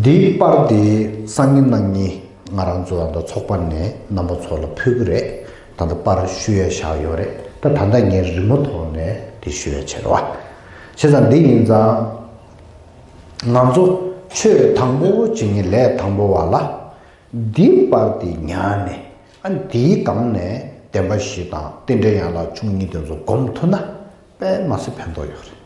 འདིའི་པར་དེ་སང་ཉིན་གནངས་ཉིན་ང་རང་ཚོ་ད་ཚོགས་པ་ནས་རྣམ་པ་ཚོ་ལ་ཕུལ་གི་རེད། ད་ལྟ་པར་བཤུ་ཡས་བཞག་ཡོད་རེད། ད་ད་ལྟ་ངས་རི་མོ་ཐོག་ནས་དེ་བཤུ་ཡས་བྱས་རེད་བ། བྱས་ཙང་འདི་ཡིན་ཙང་། ང་ཚོ་ཆོས་དང་པོ་བྱེད་མཁན་ལས་དང་པོ་བ་ལ། འདིའི་པར་དེ་ཉར་ནས། ཨ་ནི་དེའི་སྒང་ནས་བདེན་པ་བཞི་དང་རྟེན་འབྲེལ་ཡན་ལག་བཅུ་གཉིས་དེ་ཚོ་སྒོམ་ཐུབ་ན་དཔེ་མ་སྲིད་ཕན་ཐོགས་ཡོད་རེད།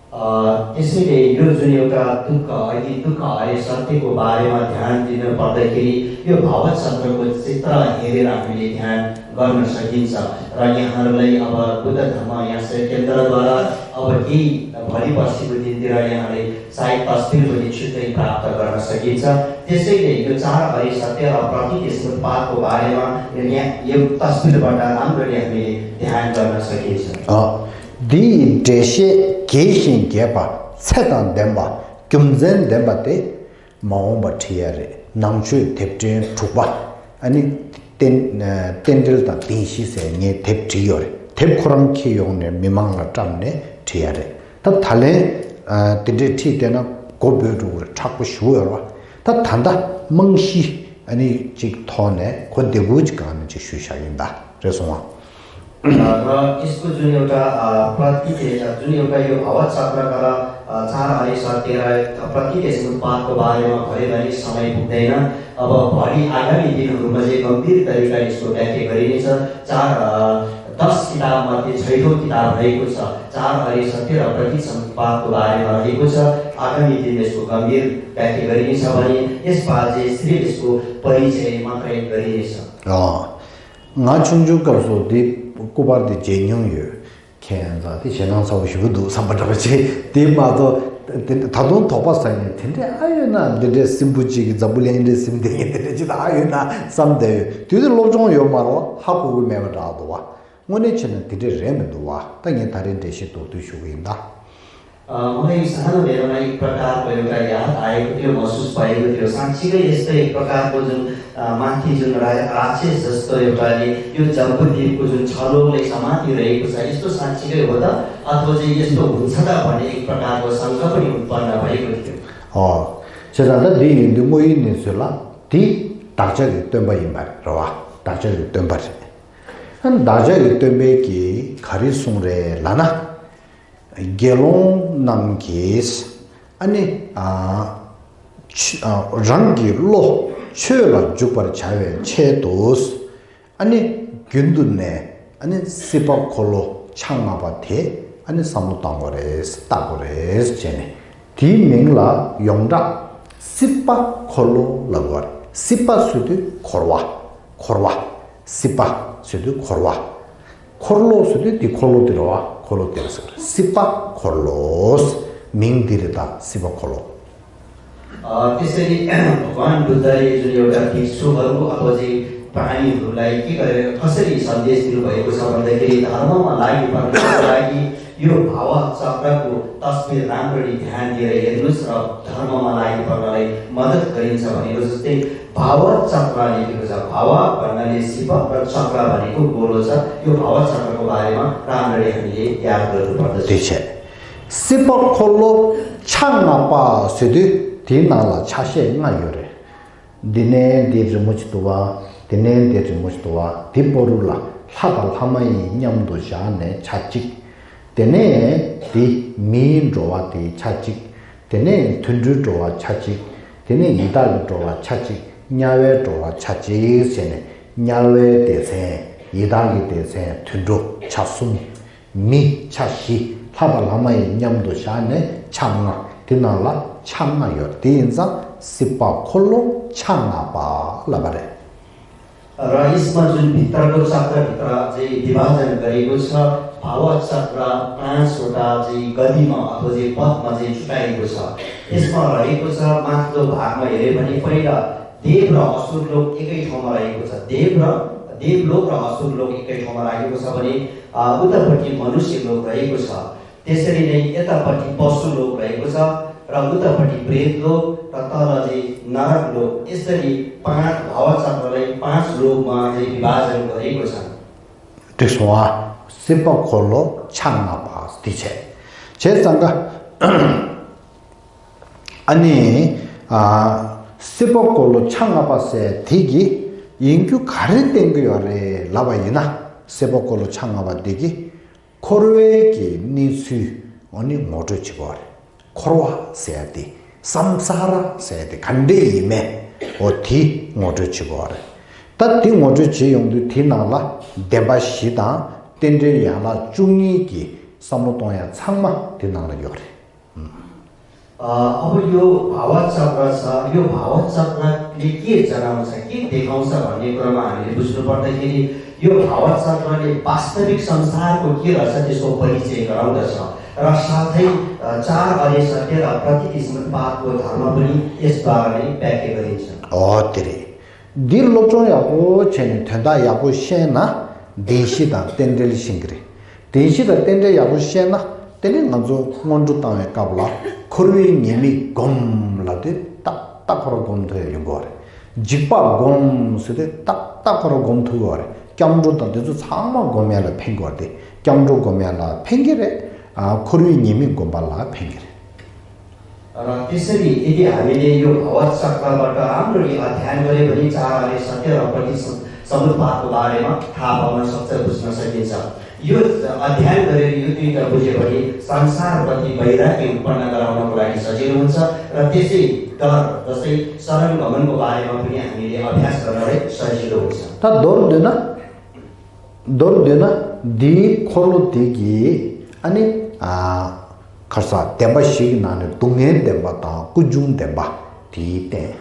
अ, त्यसैले यो जुन एउटा दुःख, अघि दुःख हरे सत्यको बारेमा ध्यान दिन पर्दाखेरि यो भावचक्रको चित्र हेरेर हामीले ध्यान गर्न सकिन्छ। र यहाँहरूलाई अब बुद्ध धर्म यहाँ केन्द्रद्वारा अब केही भोलि पर्सिको दिनतिर यहाँले सायद तस्बिर पनि छुट्टै प्राप्त गर्न सकिन्छ। त्यसैले यो चार हरि सत्य र प्रकृति स्मृतिपातको बारेमा यहाँ यो तस्बिरबाट राम्ररी हामीले ध्यान गर्न सकिन्छ। འདིའི་འགྲེལ་བཤད་རྒྱས་ཤིང་རྒྱས་པ། ཚད་དང་ལྡན་པ། རྒྱུ་མཚན་ལྡན་པ་སྟེ། མ་འོངས་པ་བྲི་ཡ་རེད། ནང་ཆོས་དེབ་ཕྲེང་དྲུག་པ། ཨ་ནི། རྟེན་རྟེན་འབྲེལ་དང་བདེན་བཞི་ཟེར་ངས་དེབ་བྲིས་ཡོད་རེད། དེབ་ཁོ་རང་འཁྱེར་ཡོང་ནས་མི་མང་ལ་བཀྲམ་ནས་བྲིས་ཡ་རེད། ད་ད་ལན། དེ་འདྲས་བྲིས་བསྡད་ན་མགོ་འབོལ་འགྲོ་གི་རེད། མཁྲེགས་པོ་ཞེ་པོ་ཡོད་རེད་བ། ད་ད་ལྟ་རྨང་གཞི་ཨ་ནི་གཅིག་ཐོག་ནས་གོ་བདེ་པོ་གཅིག་སྒང་ནས་གཅིག་ཞུས་བཞག་ཡིན། ད་རེད་སོང་ཨ། र यसको जुन एउटा, अ, प्रकृति, अ, जुन एउटा यो भावचक्रका र, अ, चार हरि सत्य र प्रकृति स्मृतिपातको बारेमा भरे भने समय पुग्दैन। अब भोलि आगामी दिनहरूमा चाहिँ गम्भीर तरिकाले यसको व्याख्या गरिनेछ। चार, अ, दस किताब मध्ये छैठौँ किताब रहेको छ, चार हरि सत्य र प्रकृति स्मृतिपातको बारेमा रहेको छ। आगामी दिन यसको गम्भीर व्याख्या गरिनेछ भने यसबार चाहिँ सिर्फ यसको परिचय मात्रै गरिनेछ। ང་ཆུང་ཆུང་སྐབས་སུ་འདི་སྐུ་པར་འདི་མཇལ་མྱོང་ཡོད། ཁྱེད་ཡང་ཚ་དེ་ཞེད་སྣང་ཚ་པོ་ཞེ་པོ་འདུག་བསམ་པ་འདྲ་པོ་བྱས། དེ་མ་གཏོགས་དེ་ད་དུང་དོགས་པ་ཟ་མཁན་དེ་འདྲས་ཨ་ཡོད་ན། འདི་འདྲས་སྲིན་པོ་གཅིག་གིས་འཛམ་བུ་གླིང་འདྲས་ཟིན་བསྡད་མཁན་དེ་འདྲས་ཅིག་ད་ཨ་ཡོད་ན་བསམ་བསྡད་ཡོད། དུས་དེ་སློབ་སྦྱོང་ཡོད་མ་རེད་བ། ཧ་གོ་གི་མེད་པ་འདྲ་འདུག་བ། དངོས་གནས་བྱས་ན་དེ་འདྲས་རེད་མི་འདུག་བ། ད་ངས་ད་རེས་འགྲེལ་བཤད་མདོར་བསྡུས་ཞུ་གི་ཡིན་ད། अ, मलाई सानो बेलामा एक प्रकारको एउटा याद आएको थियो, महसुस भएको थियो। साँच्चीकै यस्तो एक प्रकारको जुन, अ, माथि जुन रा-, राक्षस जस्तो एउटाले यो जम्बुद्वीपको जुन छ लोकलाई समातिरहेको छ, यस्तो साँच्चीकै हो त? अथवा चाहिँ यस्तो हुन्छ त भन्ने एक प्रकारको शङ्का पनि उत्पन्न भएको थियो। ཨོ། བྱས་ཙང་ད་འདི་ཡིན་དུས་དངོས་ཡོད་གནས་ཚུལ་ལ་འདི་བདག་ཅག་གི་སྟོན་པ་ཡིན་པ་རེད་བ། བདག་ཅག་གི་སྟོན་པ་རེད། ཨ་ནི་བདག་ཅག་གི་སྟོན་པས་ཀྱིས་ག་རེ་གསུངས་རེད་ལབ་ན། དགེ་སློང་རྣམས་ཀྱིས་ཨ་ནི། ཨ། ཆོས། ཨ། རང་གི་བློ་ཆོས་ལ་འཇུག་པར་བྱ་བའི་ཆེད་དུ། ཨ་ནི་རྒྱུན་དུ་ནས་ཨ་ནི་སྲིད་པ་འཁོར་ལོ་ཆ་ལྔ་པ་དེ་ཨ་ནི་བསམ་བློ་བཏང་དགོས་རེད། བལྟ་དགོས་རེད་བྱས་ནས། དེའི་མིང་ལ་ཡོངས་གྲགས་སྲིད་པ་འཁོར་ལོ་ལབ་དགོས་རེད། སྲིད་པ་ཟེར་དུས་འཁོར་བ། འཁོར་བ། སྲིད་པ་ཟེར་དུས་འཁོར་བ། འཁོར་ལོ་ཟེར་དུས་འདི་འཁོར་ལོ་འདི་རེད་བ། འཁོར་ལོ་འདི་རེད་ཟེར། སྲིད་པ་འཁོར་ལོ། མིང་འདི་རེད་ད། སྲིད་པ་འཁོར་ལོ། अ, त्यसरी भगवान बुद्धले जुन एउटा भिक्षुहरू अथवा चाहिँ प्राणीहरूलाई के गरेर, कसरी सन्देश दिनुभएको छ भन्दाखेरि, धर्ममा लागि पर्नको लागि यो भाव चक्रको तस्बिर राम्ररी ध्यान दिएर हेर्नुहोस् र धर्ममा लागि पर्नलाई मद्दत गरिन्छ भनेको जस्तै, भाव चक्र लेखेको छ। भाव भन्नाले शिव र चक्र भनेको गोलो छ। यो भाव चक्रको बारेमा राम्ररी हामीले याद गर्नुपर्दछ। त्यही छ। शिव खोलो छाङापा ཟེར་དུས་དེའི་ནང་ལ་ཆ་ཤས་ལྔ་ཡོད་རེད། འདི་ནས་འདི་རི་མོ་ཅིག་འདུག་བ། འདི་ནས་འདི་རི་མོ་ཅིག་འདུག་བ། འདི་བར་དུ་ལ་ལྷ་དང་ལྷ་མ་ཡིན་མཉམ་དུ་བཞག་ནས་ཆ་གཅིག། དེ་ནས་འདི་མིའི་འགྲོ་བ་དེའི་ཆ་གཅིག། དེ་ནས་དུད་འགྲོའི་འགྲོ་བ་ཆ་གཅིག། དེ་ནས་ཡི་དྭགས་ཀྱི་འགྲོ་བ་ཆ་གཅིག། དམྱལ་བའི་འགྲོ་བ་ཆ་གཅིག་བྱས་ནས་དམྱལ་བའི་སྡེ་ཚན། ཡི་དྭགས་ཀྱི་སྡེ་ཚན། དུད་འགྲོ་ཆ་གསུམ། མི་ཆ་བཞི། ལྷ་དང་ལྷ་མ་ཡིན་མཉམ་དུ་བཞག་ནས་ཆ་ལྔ། དེ་ནང་ལ་ཆ་ལྔ་ཡོད། དེ་ཡིན་ཙང་སྲིད་པ་འཁོར་ལོ་ཆ་ལྔ་པ་ལབ་པ་རེད། र यसमा जुन भित्रको चक्रभित्र चाहिँ विभाजन गरेको छ, भाव चक्र पाँचवटा चाहिँ गतिमा अथवा चाहिँ पथमा चाहिँ छुट्याएको छ। यसमा रहेको छ, माथिल्लो भागमा हेऱ्यो भने पहिला देव र असुर लोक एकै ठाउँमा रहेको छ। देव र देवलोक र असुर लोक एकै ठाउँमा राखेको छ भने, अ, उतापट्टि मनुष्य लोक रहेको छ। त्यसरी नै यतापट्टि पशु लोक रहेको छ र उतापट्टि प्रेत लोक र तल चाहिँ नरक लोक। यसरी पाँच भाव चक्रलाई पाँच लोकमा चाहिँ विभाजन गरेको छ। ठिक छ। शिव खोलो छाङापा ཟེར་དེ་བྱས། བྱས་ཙང་ཀ་ཨ་ནི། ཨ། སྲིད་པ་འཁོར་ལོ་ཆ་ལྔ་པ་ཟེར་དེ་གི་ཡིན་རྒྱུ་ག་རེ་བསྟན་གྱི་ཡོད་རེད་ལབ་པ་ཡིན་ན། སྲིད་པ་འཁོར་ལོ་ཆ་ལྔ་པ་འདི་གི་འཁོར་བའི་གི་གནས་ཚུལ་འོ་ནི་ངོ་སྤྲོད་བྱེད་དགོས་རེད། འཁོར་བ་ཟེར་དེ། སམ་ས་ར་ཟེར་དེ་ག་འདྲས་ཡིན་མིན་འོ་དེ་ངོ་སྤྲོད་བྱེད་དགོས་རེད། ད་དེ་ངོ་སྤྲོད་བྱེད་ཡོང་དུས་དེའི་ནང་ལ་བདེན་པ་བཞི་དང་རྟེན་འབྲེལ་ཡན་ལག་བཅུ་གཉིས་ཀྱི་བསམ་བློ་གཏོང་ཡ་ཚང་མ་དེ་ནང་ལ་ཡོད་རེད། अ, अब यो भाव चक्र छ, यो भाव चक्रले के जनाउँछ, के देखाउँछ भन्ने कुरामा हामीले बुझ्नु पर्दाखेरि यो भाव चक्रले वास्तविक संसारको के रहेछ त्यसको परिचय गराउँदछ र साथै, अ, चार अरे सत्य र प्रकृति समुत्पादको धर्म पनि यसद्वारा नै व्याख्या गरिन्छ। ཨོ་དེ་རེད། འདི་སློབ་སྦྱོང་ཡག་པོ་བྱས་ནས་དོན་དག་ཡག་པོ་ཤེས་ན་བདེན་བཞི་དང་རྟེན་འབྲེལ་ཤེས་ཀྱི་རེད། བདེན་བཞི་དང་རྟེན་འབྲེལ་ཡག་པོ་ཤེས་ན་དེ་ནི་ང་ཚོ་སྔོན་འགྲོ་བཏང་བའི་སྐབས་ལ་འཁོར་བའི་ཉེས་དམིགས་སྒོམ་ལབ་དུས་ཏག་ཏག་ཁོ་རང་སྒོམ་ཐུབ་ཡ་ཡོང་གི་ཡོད་རེད། འཇིགས་པ་སྒོམ་ཟེར་དུས་ཏག་ཏག་ཁོ་རང་སྒོམ་ཐུབ་ཀྱི་ཡོད་རེད། སྐྱབས་འགྲོ་དང་དེ་ཚོ་ཚང་མ་སྒོམ་ཡ་ལ་ཕན་གྱི་ཡོད་རེད་དེ། སྐྱབས་འགྲོ་སྒོམ་ཡ་ལ་ཕན་གྱི་རེད། ཨ། འཁོར་བའི་ཉེས་དམིགས་སྒོམ་པ་ལ་ཕན་གྱི་རེད། र त्यसरी यदि हामीले यो भाव चक्रबाट राम्ररी अध्ययन गर्यो भने चार आर्य सत्य र प्रति सम-, समुत्पादको बारेमा थाहा पाउन सक्छ, बुझ्न सकिन्छ। यो अध्ययन गरेर यो दुईटा बुझ्यो भने संसारप्रति वैराग्य उत्पन्न गराउनको लागि सजिलो हुन्छ र त्यसै डर, जस्तै शरण गमनको बारेमा पनि हामीले अभ्यास गर्नलाई सजिलो हुन्छ। ད་མདོར་བསྡུས་ན། མདོར་བསྡུས་ན་འདིའི་འཁོར་ལོ་དེ་གི་ཨ་ནི། ཨ། ཁར་ས་བདེན་པ་བཞི་གི་ནང་ནས་སྡུག་བསྔལ་བདེན་པ་དང་ཀུན་འབྱུང་བདེན་པ་དེའི་སྟེང་།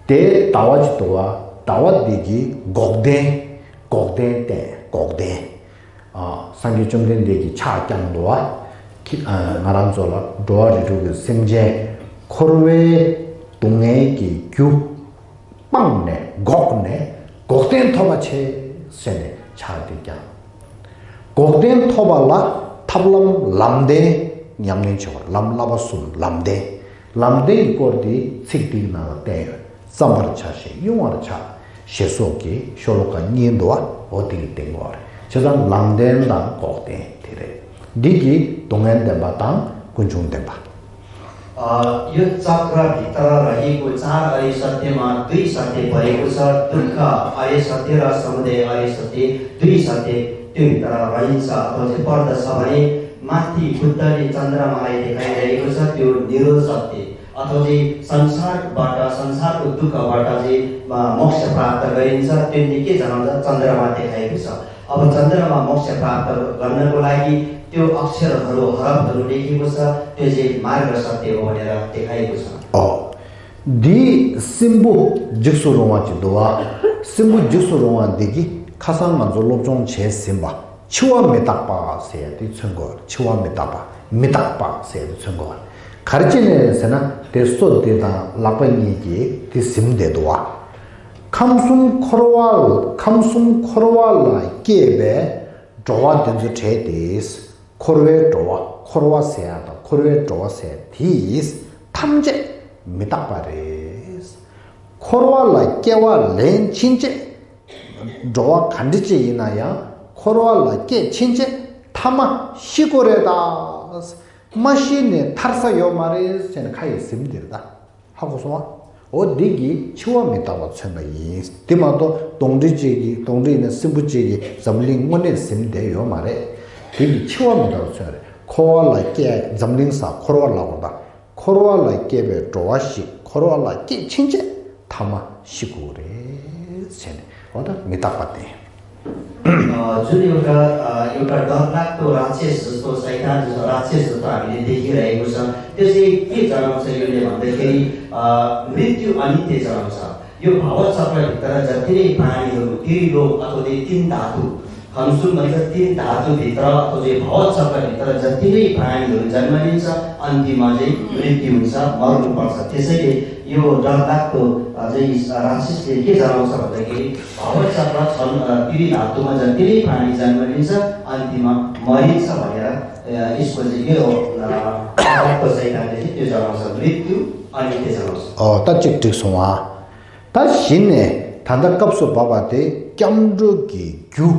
དེ་ཟླ་བ་ཅིག་འདུག་བ། ཟླ་བ་འདི་གི་འགོག་བདེན། འགོག་བདེན་སྟེང་འགོག་བདེན། ཨ། སངས་རྒྱས་བཅོམ་ལྡན་འདས་ཀྱི་ཕྱག་བརྐྱངས་འདུག་བ། ཁྱེད། ཨ། ང་རང་ཚོ་ལ་འགྲོ་བ་རིགས་དྲུག་གི་སེམས་ཅན་འཁོར་བའི་སྡུག་བསྔལ་གྱི་རྒྱུ་སྤངས་ནས་འགོག་ནས་འགོག་བདེན་ཐོབ་པ་བྱེད་ཟེར་ནས་ཕྱག་དེ་བརྐྱངས། འགོག་བདེན་ཐོབ་པ་ལ་ཐབས་ལམ་ལམ་བདེན་ཉམས་ལེན་བྱེད་པ། ལམ་བསླབ་པ་གསུམ་ལམ་བདེན། ལམ་བདེན་གྱི་སྐོར་དེ་ཚིག་འདིའི་ནང་ལ་བསྟན་ཡོད། བརྩམ་པར་བྱ་ཞིང་དབྱུང་བར་བྱ། ཞེས་སོགས་ཀྱི་ཤོ་ལོ་ཀ་གཉིས་འདུག་བ། འོ་དེ་གི་སྟེང་གོ་རེད། བྱས་ཙང་ལམ་བདེན་དང་འགོག་བདེན་དེ་རེད། འདི་གི་སྡུག་བསྔལ་བདེན་པ་དང་ཀུན་འབྱུང་བདེན་པ། अ, यो चक्रभित्र रहेको चार आर्य सत्यमा दुई सत्य परेको छ, दुःख आर्य सत्य र समुदय आर्य सत्य, दुई सत्य त्योभित्र रहन्छ अथवा चाहिँ पर्दछ भने माथि बुद्धले चन्द्रमालाई देखाइरहेको छ, त्यो निरोध सत्य। अथवा चाहिँ संसारबाट, संसारको दुःखबाट चाहिँ, अ, मोक्ष प्राप्त गरिन्छ, त्यसले के जनाउँछ? चन्द्रमा देखाएको छ। अब चन्द्रमा मोक्ष प्राप्त गर्नको लागि त्यो अक्षरहरू, हरफहरू लेखिएको छ, त्यो चाहिँ मार्ग सत्य हो भनेर देखाएको छ। अँ। འདིའི་སྲིན་པོ་འཇིགས་སུ་རུང་བ་ཅིག་འདུག་བ། སྲིན་པོ་འཇིགས་སུ་རུང་བ་འདི་གིས་ཁ་སང་ང་ཚོ་སློབ་སྦྱོང་བྱས་ཟིན་པ། འཆི་བ་མི་རྟག་པ་ཟེར་ཡ་དེ་མཚོན་དགོས། འཆི་བ་མི་རྟག་པ། མི་རྟག་པ་ཟེར་ཡ་དེ་མཚོན་དགོས། ག་རེ་བྱས་ནས་ཟེར་ན། དེ་སོ་དེ་དང་ལག་པ་གཉིས་ཀྱིས་དེ་ཟིན་བསྡད་འདུག་བ། ཁམས་གསུམ་འཁོར་བ། ཁམས་གསུམ་འཁོར་བ་ལ་སྐྱེས་པའི་འགྲོ་བ་དེ་ཚོ་བྲལ་ཏེ། འཁོར་བའི་འགྲོ་བ། འཁོར་བ་ཟེར་ཡ་དང་འཁོར་བའི་འགྲོ་བ་ཟེར་ཡ་དེ་ཐམས་ཅད་མི་རྟག་པ་རེད། འཁོར་བ་ལ་སྐྱེ་བ་ལེན་ཕྱིན་ཆད། འགྲོ་བ་ག་འདྲ་ཅིག་ཡིན་ན་ཡང་འཁོར་བ་ལ་སྐྱེས་ཕྱིན་ཆད་ཐ་མ་ཤི་དགོས་རེད་ད། མ་ཤི་ནས་ཐར་ས་ཡོད་མ་རེད་ཟེར་ནས་ཁ་ཡིས་ཟིན་བསྡད་རེད་ད། ཧ་གོ་སོང་ཨ། འོ་འདི་གིས་འཆི་བ་མི་རྟག་པ་མཚོན་པ་ཡིན། དེ་མ་གཏོགས་གདོན་འདྲེ་གཅིག་གིས། གདོན་འདྲེ་ཡིན་ན་སྲིན་པོ་གཅིག་གིས་འཛམ་གླིང་དངོས་གནས་ཟིན་བསྡད་ཡོད་མ་རེད། དེ་གིས་འཆི་བ་མི་རྟག་པ་མཚོན་རེད། འཁོར་བ་ལ་སྐྱེ། འཛམ་གླིང་ས་འཁོར་བ་ལ་གོ་ད། འཁོར་བ་ལ་སྐྱེས་པའི་འགྲོ་བ་ཞིག་འཁོར་བ་ལ་སྐྱེས་ཕྱིན་ཆད་ཐ་མ་ཤི་དགོས་རེད་ཟེར་ནས། འོ་ད་མི་རྟག་པ་དེ། ཨ། ཇུ་ཡོ་ག་ཨ། ཡོ་ག་ཌག་ལག་ཏུ་ར་ཅེ་སི་ཏོ་སའི་ཏན་ཏུ་ར་ཅེ་སི་ཏོ་ཨ་མི་ནི་དེ་ཧི་ར་ཡི་གུ་ས་དེ་སེ་ཀི་ཙ་རང་ས་ཡོད་ལེ་མ་དེ་ཁེ་རི། ཨ། མྲིད་ཏུ་ཨ་ནི་དེ་ཙ་རང་ས་ཡོ་བྷ་བ་ཙ་པ་རི་ཏ་ར་ཛ་ཏི་རི་ཕ་ནི་ཡོ་ཏི་རི་ལོ་ཨ་ཏོ་དེ་ཏིན་ད་ཏུ། ཁམས་གསུམ་མ་ཛ་ཏིན་ད་ཏུ་དེ་ཏ་ར་ཨ་ཏོ་དེ་བྷ་བ་ཙ་པ་རི་ཏ་ར་ཛ་ཏི་རི་ཕ་ནི་ཡོ་ཛན་མ་ནི་ས་ཨན་ཏི་མ་ཛེ་མྲིད་ཏུ་ཡུན་ས་མ་རུ་པ་ས་དེ་སེ་ཡོ་ཌག་ལག་ཏུ་ཨ་ཛེ་ཨ་ར་ཅེ་སི་ཏོ་ཀི་ཙ་རང་ས་བ་དེ་ཁེ་རི། བྷ་བ་ཙ་པ་ཚོན་ཨ་ཏི་རི་ལ་ཏུ་མ་ཛ་ཏི་རི་ཕ་ནི་ཛན་མ་ནི་ས་ཨན་ཏི་མ་མ་རི་ས་བ་ཡ་ཨ་ཨིས་ཀོ་ཟི་ཡོ་ཨ་ཨ་ཀོ་ཟི་ཡ་དེ་ཏུ་ཙ་རང་ས་མྲིད་ཏུ་ཨ་ནི་དེ་ཙ་རང་ས། ཨོ་ད་ཅིག་འགྲིག་སོང་ཨ། ད་གཞི་ནས་ད་ལྟ་སྐབས་སུ་བབ་པ་དེ་སྐྱབས་འགྲོ་གི་རྒྱུ་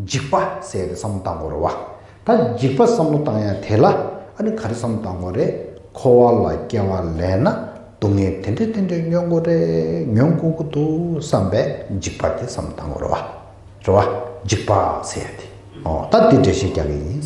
འཇིགས་པ་ཟེར་ཏེ་བསམ་བློ་བཏང་དགོས་རེད་བ། ད་འཇིགས་པ་བསམ་བློ་བཏང་ཡ་དེ་ལ་ཨ་ནི་ག་རེ་བསམ་བློ་བཏང་དགོས་རེད། འཁོར་བ་ལ་སྐྱེ་བ་ལེན་ན་སྡུག་བསྔལ་དེ་འདྲས་དེ་འདྲས་མྱོང་དགོས་རེད། མྱོང་དགོས་ཀྱི་འདུག་བསམ་པའི་འཇིགས་པ་དེ་བསམ་བློ་བཏང་དགོས་རེད་བ། རེད་བ། འཇིགས་པ་ཟེར་ཡ་དེ། ཨོ་ད་དེ་འགྲེལ་བཤད་རྒྱག་གི་ཡིན།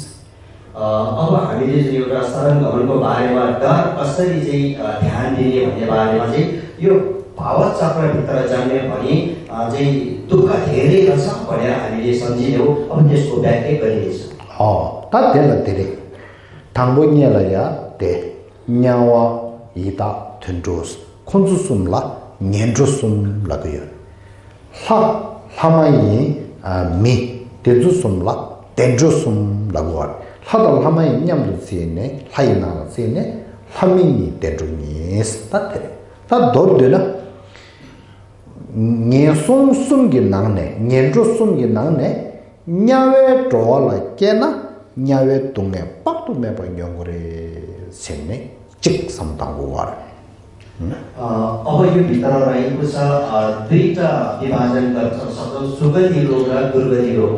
ཨ། अब हामीले चाहिँ एउटा सरल घमण्डको बारेमा, डर कसरी चाहिँ अ, ध्यान दिने भन्ने बारेमा चाहिँ यो भावचक्रभित्र जन्म्यो भने अ, चाहिँ दुःख धेरै रहेछ भनेर हामीले सम्झिने हो। अब त्यसको व्याख्या गरिनेछ। ཨོ་ད་དེ་ལ་དེ་རེད། དང་པོ་ཉེ་ལ་ཡ་དེ། དམྱལ་བ། ཡི་དྭགས། དུད་འགྲོ། ཁོ་ཚོ་གསུམ་ལ་ངན་འགྲོ་གསུམ་ལབ་ཀྱི་ཡོད། ལྷ། ལྷ་མ་ཡིན་ཨ་མི། དེ་ཚོ་གསུམ་ལ་བདེ་འགྲོ་གསུམ་ལབ་ཀྱི་ཡོད་རེད། ལྷ་དང་ལྷ་མ་ཡིན་མཉམ་དུ་བརྩིས་ནས། ལྷ་ཡི་ནང་ལ་བརྩིས་ནས་ལྷ་མི་གཉིས་བདེ་འགྲོ་གཉིས། ད་དེ་རེད། ད་མདོར་བསྡུས་ན། ངན་སོང་གསུམ་གྱི་ནང་ནས། ངན་འགྲོ་གསུམ་གྱི་ནང་ནས་དམྱལ་བའི་འགྲོ་བ་ལ་སྐྱེས་ན་དམྱལ་བའི་སྡུག་བསྔལ་དཔག་ཏུ་མེད་པ་མྱོང་གི་རེད་ཟེར་ནས་གཅིག་བསམ་བཏང་དགོས་པ་རེད། अ, अब यो भित्र रहेको छ, अ, दुईटा विभाजन गर्छ शब्द, सुगति लोक र दुर्गति लोक।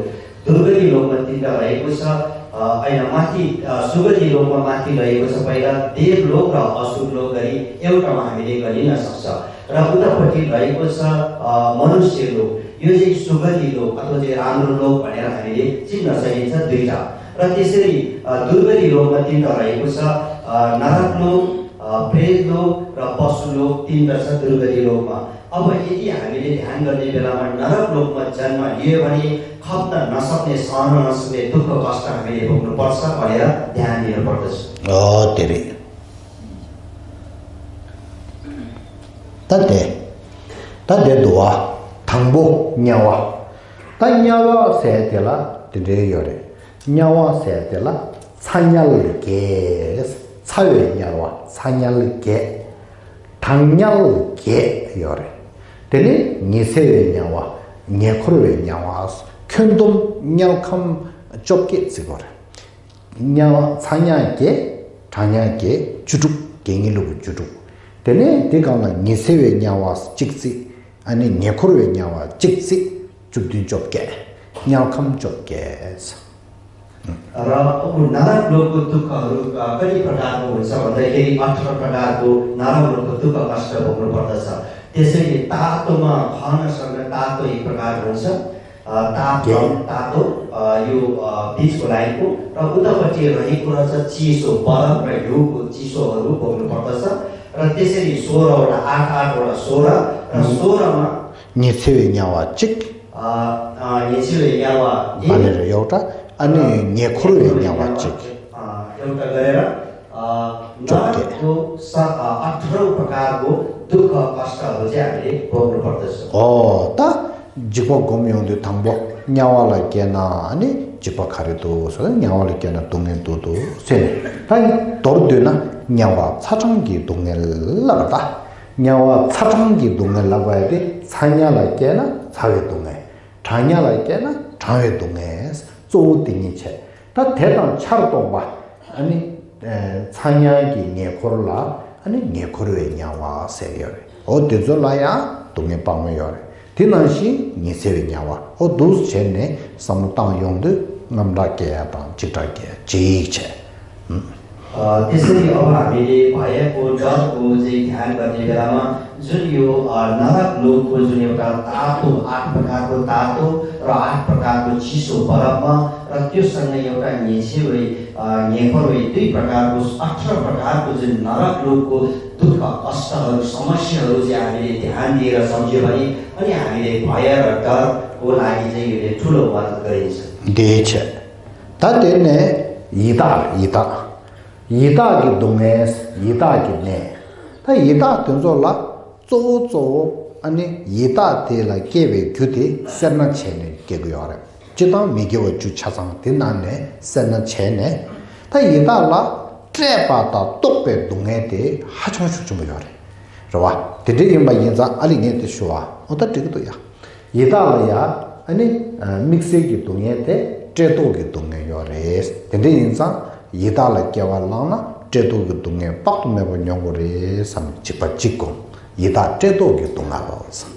दुर्गति लोकमा तिनटा रहेको छ, अ, होइन, माथि, अ, सुगति लोकमा माथि रहेको छ, पहिला देव लोक र असुर लोक गरी एउटामा हामीले गनिन सक्छ। र उतापट्टि रहेको छ, अ, मनुष्य लोक। यो चाहिँ सुगति लोक अथवा चाहिँ राम्रो लोक भनेर हामीले चिन्न सकिन्छ दुईटा। र त्यसरी, अ, दुर्गति लोकमा तिनटा रहेको छ, अ, नरक लोक, अ, प्रेत लोक र पशु लोक तिनटा छ दुर्गति लोकमा। अब यदि हामीले ध्यान गर्ने बेलामा नरक लोकमा जन्म लियो भने खप्न नसक्ने, सहन नसक्ने दुःख कष्ट हामीले भोग्नुपर्छ भनेर ध्यान दिनुपर्दछ। अ, धेरै। ད་དེ། ད་དེ་འདུག་བ། དང་པོ་དམྱལ་བ། ད་དམྱལ་བ་ཟེར་དེ་ལ་དེ་འདྲའི་ཡོད་རེད། དམྱལ་བ་ཟེར་དེ་ལ་ཚ་དམྱལ་བརྒྱད། ཚ་བའི་དམྱལ་བ་ཚ་དམྱལ་བརྒྱད། དྭངས་དམྱལ་བརྒྱད་ཡོད་རེད། དེ་ནས་ཉི་ཚེ་བའི་དམྱལ་བ། ཉེ་འཁོར་བའི་དམྱལ་བ། ཁྱོན་བསྡོམས་དམྱལ་ཁམས་བཅོ་བརྒྱད་བརྩི་དགོས་རེད། དམྱལ་བ་ཚ་དམྱལ་བརྒྱད། གྲང་དམྱལ་བརྒྱད། བཅུ་དྲུག་བརྒྱད་གཉིས་ལོ་བཅུ་དྲུག་དེ་ནས་དེ་སྒང་ལ་ཉི་ཚེ་བའི་དམྱལ་བ་གཅིག་བརྩི། ཨ་ནི་ཉེ་འཁོར་བའི་དམྱལ་བ་གཅིག་བརྩི། བཅུ་བདུན་བཅོ་བརྒྱད། དམྱལ་ཁམས་བཅོ་བརྒྱད། र अब नरक लोकको दुःखहरू, अ, कति प्रकारको हुन्छ भन्दाखेरि अठार प्रकारको नरक लोकको दुःख कष्ट भोग्नु पर्दछ। त्यसैले तातोमा खन सक्ने तातो एक प्रकार हुन्छ। अ, ताप के? तातो, अ, यो, अ, बिचको लाइनको र उतापट्टि रहेको रहेछ चिसो बरफ र हिउँको चिसोहरू भोग्नु पर्दछ। र त्यसरी सोह्रवटा, आठ, आठवटा सोह्र र हुँ। सोह्रमा ཉི་ཚེ་བའི་དམྱལ་བ་གཅིག अ, अ, ཉི་ཚེ་བའི་དམྱལ་བ་དེ། बालेर एउटा, अनि ཉེ་འཁོར་བའི་དམྱལ་བ་གཅིག अ, एउटा गरेर, अ, चोक के? नरकको स-, अ, अठारौँ प्रकारको दुःख कष्टहरू चाहिँ हामीले भोग्नुपर्दछ। ཨོ་ད་འཇིགས་པ་སྒོམ་ཡོང་དུས་དང་པོ་དམྱལ་བ་ལ་སྐྱེས་ན་ཨ་ནི་འཇིགས་པ་ག་རེ་འདུག་ཟེར་ན། དམྱལ་བ་ལ་སྐྱེས་ན་སྡུག་བསྔལ་འདུག་འདུག་ཟེར་ནས། ད་མདོར་བསྡུས་ན་དམྱལ་བ་ཚ་གྲང་གི་སྡུག་བསྔལ་ལབ་པ། ད་དམྱལ་བ་ཚ་གྲང་གི་སྡུག་བསྔལ་ལབ་པ་ཡ་དེ་ཚ་དམྱལ་ལ་སྐྱེས་ན་ཚ་བའི་སྡུག་བསྔལ། གྲང་དམྱལ་ལ་སྐྱེས་ན་གྲང་བའི་སྡུག་བསྔལ། གཙོ་བོ་དེ་གཉིས་བྱས། ད་དེ་དང་ཆར་གཏོགས་པ་ཨ་ནི་ཚ་དམྱལ་གྱི་ཉེ་འཁོར་ལ་ཨ་ནི་ཉེ་འཁོར་བའི་དམྱལ་བ་ཟེར་ཡོད་རེད། འོ་དེ་ཚོ་ལ་ཡང་སྡུག་བསྔལ་དཔག་མེད་ཡོད་རེད། དེ་ནང་བཞིན་ཉི་ཚེ་བའི་དམྱལ་བ། འོ་འདུག་བྱས་ནས་བསམ་བློ་བཏང་ཡོང་དུས་དངངས་སྐྲག་སྐྱེ་ཡ་དང་འཇིགས་སྐྲག་སྐྱེ་ཡ་ཇི་ཡིག་བྱས། अ, त्यसरी अब हामीले भयको, डरको चाहिँ ध्यान गर्ने बेलामा जुन यो, अ, नरक लोकको जुन एउटा तातो, आठ प्रकारको तातो र आठ प्रकारको चिसो बरफमा र त्योसँगै एउटा न्हेछेवै, अ, न्हेपरवै दुई प्रकारको, अठार प्रकारको जुन नरक लोकको दुःख, कष्टहरू, समस्याहरू चाहिँ हामीले ध्यान दिएर सम्झ्यो भने अनि हामीले भय र डरको लागि चाहिँ यसले ठुलो मद्दत गरिन्छ। देश। ད་དེ་ནས་ཡི་དྭགས། ཡི་དྭགས། ཡི་དྭགས་ཀྱི་སྡུག་བསྔལ། ཡི་དྭགས་ཀྱི་ནད། ད་ཡི་དྭགས་དེ་ཚོ་ལ་གཙོ་བོ་གཙོ་བོ་ཨ་ནི་ཡི་དྭགས་དེ་ལ་སྐྱེ་བའི་རྒྱུ་དེ་སེར་སྣ་བྱས་ནས་སྐྱེ་གི་ཡོད་རེད། སྤྱིར་བཏང་མི་དགེ་བ་བཅུ་ཆ་ཚང་དེ་ནང་ནས་སེར་སྣ་བྱས་ནས། ད་ཡི་དྭགས་ལ་བཀྲེས་པ་དང་ལྟོགས་པའི་སྡུག་བསྔལ་དེ་ཧ་ཅང་ཤུགས་ཆེན་པོ་ཡོད་རེད། རེད་བ། དེ་འདྲ་ཡིན་པ་ཡིན་ཙང་ཨ་ལི་ངས་དེ་ཞུ་བ། འོ་ད་འགྲིག་གི་འདུག་ཡ། ཡི་དྭགས་ལ་ཡ་ཨ་ནི་དམིགས་བསལ་གྱི་སྡུག་བསྔལ་དེ་བཀྲེས་ལྟོགས་ཀྱི་སྡུག་བསྔལ་ཡོད་རེད། དེ་འདྲ་ཡིན་ཙང་ཡི་དྭགས་ལ་སྐྱེ་བ་བླངས་ན་བཀྲེས་ལྟོགས་ཀྱི་སྡུག་བསྔལ་དཔག་ཏུ་མེད་པ་མྱོང་དགོས་རེད་བསམ་ནས་འཇིགས་པ་འཇིགས་དགོས། ཡི་དྭགས་བཀྲེས་ལྟོགས་ཀྱི་སྡུག་བསྔལ་ལ་བསམ།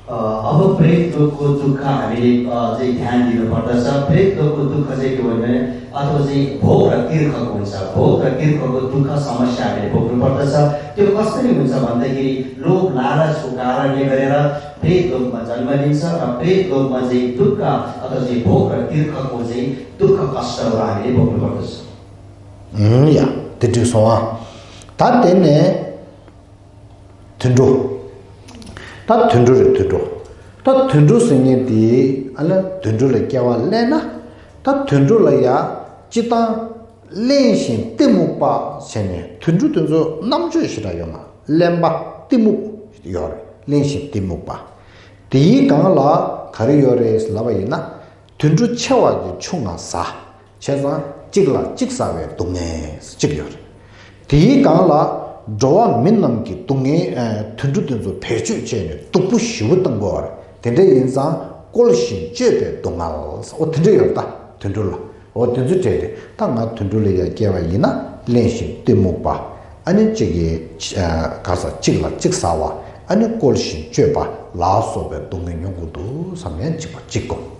अ, अब प्रेत लोकको दुःख हामीले, अ, चाहिँ ध्यान दिनुपर्दछ। प्रेत लोकको दुःख चाहिँ के हो भने अथवा चाहिँ भोक र तिर्खको हुन्छ। भोक र तिर्खको दुःख समस्या हामीले भोग्नुपर्दछ। त्यो कसरी हुन्छ भन्दाखेरि लोभ लालचको कारणले गरेर प्रेत लोकमा जन्म लिन्छ र प्रेत लोकमा चाहिँ दुःख अथवा चाहिँ भोक र तिर्खको चाहिँ दुःख कष्टहरू हामीले भोग्नुपर्दछ। ཡ། དེ་འགྲིག་སོང་ཨ། ད་དེ་ནས་དུད་འགྲོ། ད་དུད་འགྲོ་རེད། དུད་འགྲོ། ད་དུད་འགྲོ་ཟེར་མཁན་དེ་ཨ་ལ་དུད་འགྲོ་ལ་སྐྱེ་བ་ལེན་ན། ད་དུད་འགྲོ་ལ་ཡ་སྤྱིར་བཏང་གླེན་ཞིང་གཏི་མུག་པ་བྱས་ནས། དུད་འགྲོ་དེ་ཚོ་རྣམ་དཔྱོད་ཞེ་དྲག་ཡོད་མ། གླེན་པ། གཏི་མུག་ཡོད་རེད། གླེན་ཞིང་གཏི་མུག་པ། དེའི་སྒང་ལ་ག་རེ་ཡོད་རེད་ལབ་པ་ཡིན་ན། དུད་འགྲོ་ཆེ་བ་གི་ཆུང་ང་ཟ། བྱས་ཙང་གཅིག་ལ་གཅིག་ཟ་བའི་སྡུག་བསྔལ་གཅིག་ཡོད་རེད། དེའི་སྒང་ལ་འགྲོ་བ་མི་རྣམས་ཀྱི་སྡུག་བསྔལ། ཨ། དུད་འགྲོ་དེ་ཚོ་བེད་སྤྱོད་བྱས་ནས་སྡུག་པོ་ཞེ་པོ་བཏང་གི་ཡོད་རེད། དེ་འདྲ་ཡིན་ཙང་བཀོལ་ཞིང་སྤྱོད་པའི་སྡུག་བསྔལ། འོ་དེ་འདྲ་ཡོད་རེད། ད་དུད་འགྲོ་ལ། འོ་དེ་ཚོ་སྤྲད་དེ། ད་ང་དུད་འགྲོ་ལ་ཡ་སྐྱེ་བ་ཡིན་ན་གླེན་ཞིང་གཏི་མུག་པ། ཨ་ནི་གཅིག་གིས། ཨ། ག་ས་གཅིག་ལ་གཅིག་ཟ་བ། ཨ་ནི་བཀོལ་ཞིང་སྤྱོད་པ་ལ་སོགས་པའི་སྡུག་བསྔལ་མྱོང་དགོས་འདུག་བསམ་ནས་འཇིགས་པ་འཇིགས་དགོས།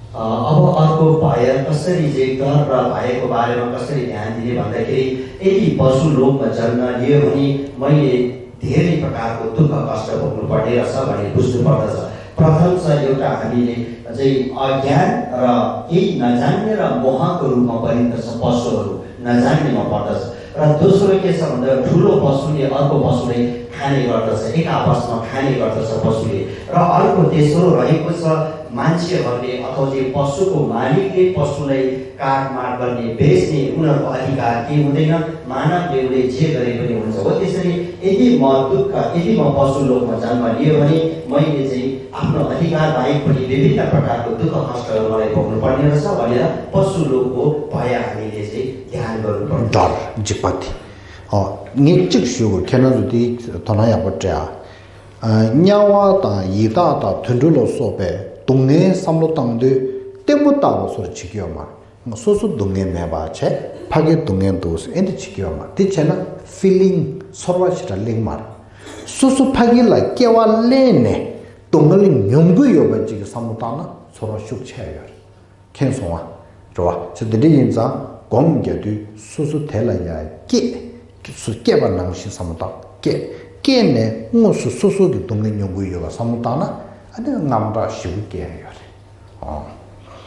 अ, अब अर्को भय कसरी चाहिँ डर र भयको बारेमा कसरी ध्यान दिने भन्दाखेरि, यदि पशु लोकमा जन्म लियो भने मैले धेरै प्रकारको दुःख कष्ट भोग्नु पर्ने रहेछ भन्ने बुझ्नु पर्दछ। प्रथम छ एउटा हामीले चाहिँ अज्ञान र केही नजान्ने र मोहको रूपमा परिणत छ पशुहरू, नजान्नेमा पर्दछ। र दोस्रो के छ भन्दा ठुलो पशुले अर्को पशुलाई खाने गर्दछ, एक आपसमा खाने गर्दछ पशुले। र अर्को तेस्रो रहेको छ मान्छेहरूले अथवा चाहिँ पशुको मालिकले पशुलाई काटमाट गर्ने, बेच्ने उनीहरूको अधिकार केही हुँदैन, मानवले उसले जे गरे पनि हुन्छ। हो त्यसरी यदि म दुःख, यदि म पशु लोकमा जन्म लियो भने मैले चाहिँ आफ्नो अधिकार बाहेक पनि विभिन्न प्रकारको दुःख कष्टहरू मलाई भोग्नु पर्ने रहेछ भनेर पशु लोकको भय हामीले चाहिँ ध्यान गर्नुपर्छ। डर འཇིགས་པ་དེ། ཨོ། ངས་གཅིག་ཞུ་དགོས། ཁྱེད་རང་ཚོ་དེ་དོ་སྣང་ཡག་པོ་སྤྲད་ཨ། ཨ། དམྱལ་བ་དང་ཡི་དྭགས་དང་དུད་འགྲོ་ལ་སོགས་པའི་སྡུག་བསྔལ་བསམ་བློ་བཏང་དུས་ལྟད་མོ་ལྟ་བུ་ཚོར་བྱེད་ཀྱི་ཡོད་མ་རེད། སོ་སོ་སྡུག་བསྔལ་མེད་པ་བྱས། ཕ་གིར་སྡུག་བསྔལ་འདུག་ཟེར་ཨེ་འདི་བྱེད་ཀྱི་ཡོད་མ་རེད། དེ་བྱས་ན་ཕི་ལིང་། ཚོར་བ་ཞེ་དྲག་གླེང་མ་རེད། སོ་སོ་ཕ་གི་ལ་སྐྱེ་བ་ལེན་ནས་སྡུག་བསྔལ་མྱོང་གི་ཡོད་པ་ཅིག་གི་བསམ་བློ་བཏང་ན་ཚོར་བ་ཤུགས་ཆེ་ཡོད་རེད། མཁྱེན་སོང་ང་། རེད་བ། ཚེ་འདི་འདྲ་ཡིན་ཙང་སྒོམ་རྒྱག་དུས་སོ་སོ་དེ་ལ་ཡ་སྐྱེས། སུ་སྐྱེས་པ་ནང་བཞིན་བསམ་བློ་བཏང་། སྐྱེས། སྐྱེས་ནས་དངོས་སུ་སོ་སོ་གི་སྡུག་བསྔལ་མྱོང་གི་ཡོད་པ་བསམ་བློ་བཏང་ན་ཨ་ནི་དངངས་སྐྲག་ཞེ་པོ་སྐྱེ་ཡ་ཡོད་རེད། ཨོ།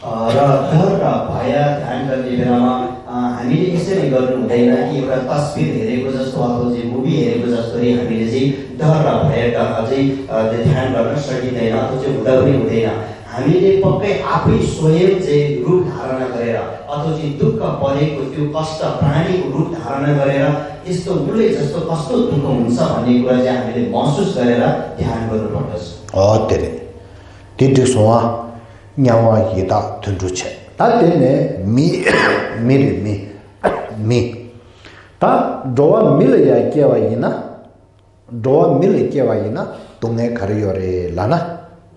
अ, र डर र भय ध्यान गर्ने बेलामा, अ, हामीले यसरी गर्नु हुँदैन कि एउटा तस्बिर हेरेको जस्तो अथवा चाहिँ मुभी हेरेको जसरी हामीले चाहिँ डर र भय, अ, चाहिँ, अ, त्यो ध्यान गर्न सकिँदैन अथवा चाहिँ हुँदा पनि हुँदैन। हामीले पक्कै आफै स्वयं चाहिँ रूप धारण गरेर अथवा चाहिँ दुःख परेको त्यो कष्ट प्राणीको रूप धारण गरेर यस्तो उसले जस्तो कस्तो दुःख हुन्छ भन्ने कुरा चाहिँ हामीले महसुस गरेर ध्यान गर्नुपर्दछ। हो, धेरै। त्यो ठिक छ। དམྱལ་བ་ཡི་དྭགས་དུད་འགྲོ་བྱས། ད་དེ་ནས་མི། མི་རེད། མི། མི། ད་འགྲོ་བ་མི་ལ་ཡང་སྐྱེ་བ་ཡིན་ན། འགྲོ་བ་མི་ལ་སྐྱེ་བ་ཡིན་ན་སྡུག་བསྔལ་ག་རེ་ཡོད་རེད་ལབ་ན།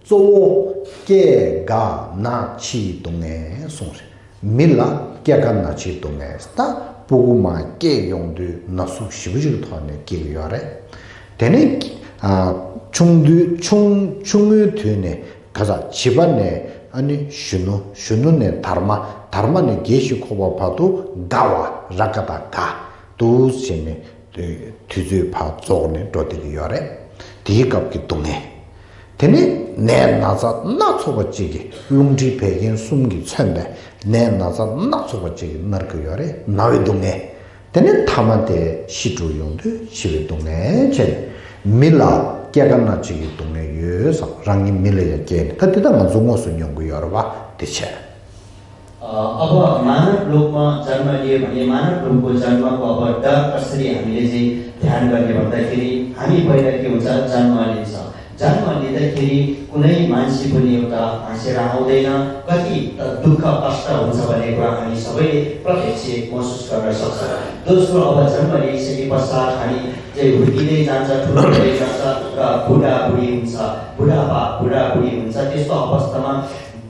གཙོ་བོ་སྐྱེ་རྒ་ན་འཆིའི་སྡུག་བསྔལ་གསུངས་རེད། མི་ལ་སྐྱེ་རྒ་ན་འཆིའི་སྡུག་བསྔལ། ད་སྤུ་གུ་མ་སྐྱེས་ཡོང་དུས་ན་ཟུག་ཞེ་པོ་ཅིག་གི་ཐོག་ནས་སྐྱེ་གི་ཡོད་རེད། དེ་ནས་ཨ། ཆུང་དུས་ཆུང་ཆུང་ངུའི་དུས་ནས་ག་ས་བྱིས་པ་ནས་ཨ་ནི་གཞོན་ནུ། གཞོན་ནུ་ནས་དར་མ། དར་མ་ནས་རྒས་ཤིང་འཁོགས་པ་བར་དུ་རྒ་བ། ར་ག་བཏགས་རྒ། འདུག་བྱས་ནས་དུས་ཚོད་ཕར་རྫོགས་ནས་འགྲོ་བསྡད་ཀྱི་ཡོད་རེད། དེའི་སྐབས་ཀྱི་སྡུག་བསྔལ། དེ་ནས་ནད་ན་ཚ་སྣ་ཚོགས་པ་ཅིག་གིས། རླུང་མཁྲིས་བད་ཀན་གསུམ་གྱིས་མཚོན་པའི་ནད་ན་ཚ་སྣ་ཚོགས་པ་ཅིག་གིས་མནར་གྱི་ཡོད་རེད། ན་བའི་སྡུག་བསྔལ། དེ་ནས་མཐའ་མ་དེ་ཤི་འགྲོ་ཡོང་དུས་འཆི་བའི་སྡུག་བསྔལ་བྱས་ནས། མི་ལ་སྐྱེ་རྒ་ན་འཆི་གི་སྡུག་བསྔལ་ཡོད་བསམ། རང་ཉིད་མི་ལ་ཡང་སྐྱེས་ནས། ད་དེ་ད་ང་ཚོ་དངོས་སུ་མྱོང་གི་ཡོད་རེད་པ། དེ་བྱས། अ, अब मानव लोकमा जन्म लियो भने मानव लोकको जन्मको अब डर कसरी हामीले चाहिँ ध्यान गर्ने भन्दाखेरि हामी पहिला के हुन्छ, जन्म लिन्छ। जन्म लिँदाखेरि कुनै मान्छे पनि एउटा हाँसेर आउँदैन। कति त दुःख कष्ट हुन्छ भन्ने कुरा हामी सबैले प्रत्यक्ष महसुस गर्न सक्छ। दोस्रो, अब जन्म लिइसके पश्चात हामी चाहिँ हुर्किँदै जान्छ, ठुलो हुँदै जान्छ र बुढाबुढी हुन्छ, बुढापा बुढाबुढी हुन्छ। त्यस्तो अवस्थामा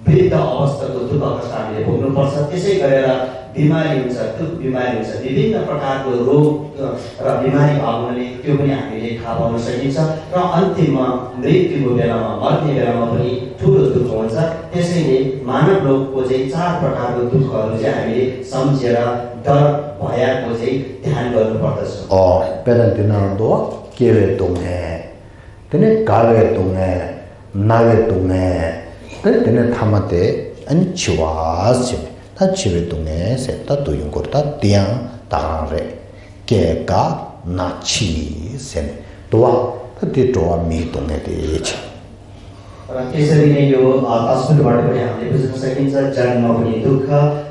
वृद्ध अवस्थाको दुःख कष्ट हामीले भोग्नुपर्छ। त्यसै गरेर बिमारी हुन्छ, दुःख बिमारी हुन्छ, विभिन्न प्रकारको रोग र बिमारी हुनाले त्यो पनि हामीले थाहा पाउन सकिन्छ। र अन्तिममा मृत्युको बेलामा, मर्ने बेलामा पनि ठुलो दुःख हुन्छ। त्यसैले मानव लोकको चाहिँ चार प्रकारको दुःखहरू चाहिँ हामीले सम्झेर डर भयको चाहिँ ध्यान गर्नुपर्दछ। अ, पहिला दिनाउँदो के वे दुःख है? དེ་ནས་རྒ་བའི་སྡུག་བསྔལ། ན་བའི་སྡུག་བསྔལ། དེ་དེ་ནས་མཐའ་མ་དེ་ཨ་ནི་འཆི་བ་ཟེར་ནས། ད་འཆི་བའི་སྡུག་བསྔལ་ཟེར། ད་དུ་ཡོང་གི་རེད། ད་དེ་ཡང་ད་ག་རང་རེད། སྐྱེ་རྒ་ན་འཆི་ཟེར་ནས་འདུག་པ། ད་དེ་འགྲོ་བ་མིའི་སྡུག་བསྔལ་དེ་བྱས། र त्यसरी नै यो, अ, असुरबाट पनि हामीले बुझ्न सकिन्छ, जन्म पनि दुःख,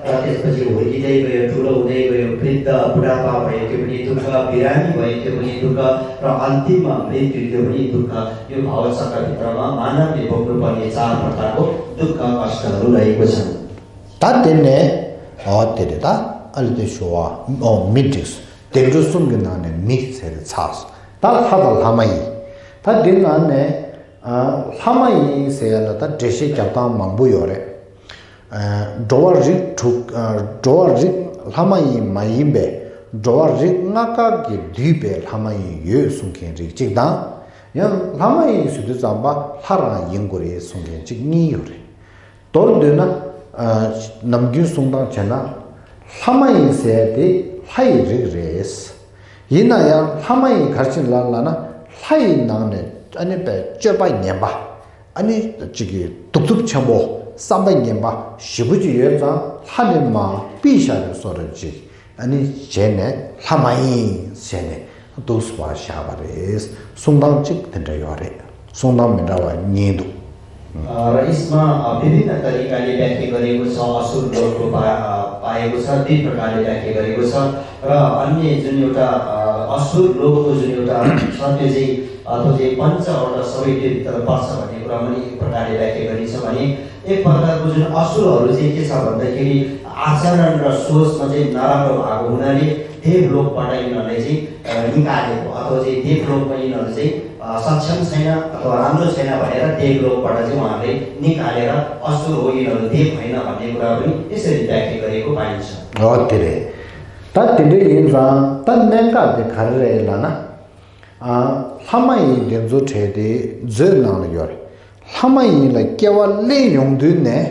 र त्यसपछि हुर्किँदै गयो, ठुलो हुँदै गयो, वृद्ध बुढापा भयो, त्यो पनि दुःख, बिरामी भयो, त्यो पनि दुःख, र अन्तिममा मृत्यु, त्यो पनि दुःख। यो भावचक्रभित्रमा मानवले भोग्नुपर्ने चार प्रकारको दुःख कष्टहरू रहेको छन्। ད་དེ་ནས་ཨོ་དེ་རེད། ད་ཨ་ལི་དེ་ཞུ་བ། ཨོ་མི་འགྲིགས། བདེ་འགྲོ་གསུམ་གྱི་ནང་ནས་མི་ཟེར་ཚར་སོང་། ད་ལྷ་དང་ལྷ་མ་ཡིན། ད་འདི་ནང་ནས་ཨ་ལྷ་མ་ཡིན་ཟེར་ཡ་ལ་ད་འགྲེལ་བཤད་རྒྱབ་སྟངས་མང་པོ་ཡོད་རེད། ཨ་འགྲོ་བ་རིགས་དྲུག་ཨ་འགྲོ་བ་རིགས་ལྷ་མ་ཡིན་མ་ཡིན་པའི་འགྲོ་བ་རིགས་ལྔ་ཀ་གིས་བསྡུས་པའི་ལྷ་མ་ཡིན་ཡོད་གསུང་མཁན་རིགས་གཅིག་དང་། ཡང་ལྷ་མ་ཡིན་ཟེར་དུས་ཙམ་པ་ལྷ་རང་ཡིན་དགོས་རེད་གསུང་མཁན་གཅིག་གཉིས་ཡོད་རེད། མདོར་བསྡུས་ན། ཨ་ནམ་རྒྱུན་གསུང་སྟངས་བྱས་ན། ལྷ་མ་ཡིན་ཟེར་དེ་ལྷ་ཡི་རིགས་རེད། ཡིན་ན་ཡང་ལྷ་མ་ཡིན་ག་རེ་བྱས་ལབ་ན། ལྷ་ཡི་ནང་ནས་ཨ་ནི་པའི་སྤྱོད་པ་ངན་པ། ཨ་ནི་ཅིག་གི་གདུག་རྩུབ་ཆེན་པོ། བསམ་པ་ངན་པ་ཞེ་པོ་ཅིག་ཡོད་ཙང་ལྷ་ནི་མ་པི་ཤ་རེ་སོ་རེ་ཅིག་ཨ་ནི་བྱས་ནས་ལྷ་མ་ཡིན་ཟེར་ནས་འདུག་སེ་བཞག་པ་རེད། གསུང་སྟངས་གཅིག་དེ་འདྲ་ཡོད་རེད། གསུང་སྟངས་མི་འདྲ་བ་གཉིས་འདུག र यसमा, अ, विभिन्न तरिकाले व्याख्या गरेको छ। असुर लोकको पा-, अ, पाएको छ, दुई प्रकारले व्याख्या गरेको छ। र अन्य जुन एउटा, अ, असुर लोकको जुन एउटा छ, त्यो चाहिँ, अ, त्यो चाहिँ पञ्चवटा सबै त्योभित्र पर्छ भन्ने कुरा पनि एक प्रकारले व्याख्या गरिन्छ भने, एक प्रकारको जुन असुरहरू चाहिँ के छ भन्दाखेरि आचरण र सोचमा चाहिँ नराम्रो भएको हुनाले देवलोकबाट यिनीहरूलाई चाहिँ, अ, निकालेको अथवा चाहिँ देवलोकमा यिनीहरू चाहिँ, अ, सक्षम छैन अथवा राम्रो छैन भनेर देवलोकबाट चाहिँ उहाँहरूले निकालेर असुर हो, यिनीहरू देव होइन भन्ने कुरा पनि यसरी व्याख्या गरेको पाइन्छ। हो, धेरै। ད་དེ་འདྲ་ཡིན་ཙང་ད་གནད་འགག་དེ་ག་རེ་རེད་ལབ་ན། ཨ། ལྷ་མ་ཡིན་དེ་ཚོ་གྲས་དེ་མཛོད་ནང་ལ་ཡོད་རེད། ལྷ་མ་ཡིན་ལ་སྐྱེ་བ་ལེན་ཡོང་དུས་ནས་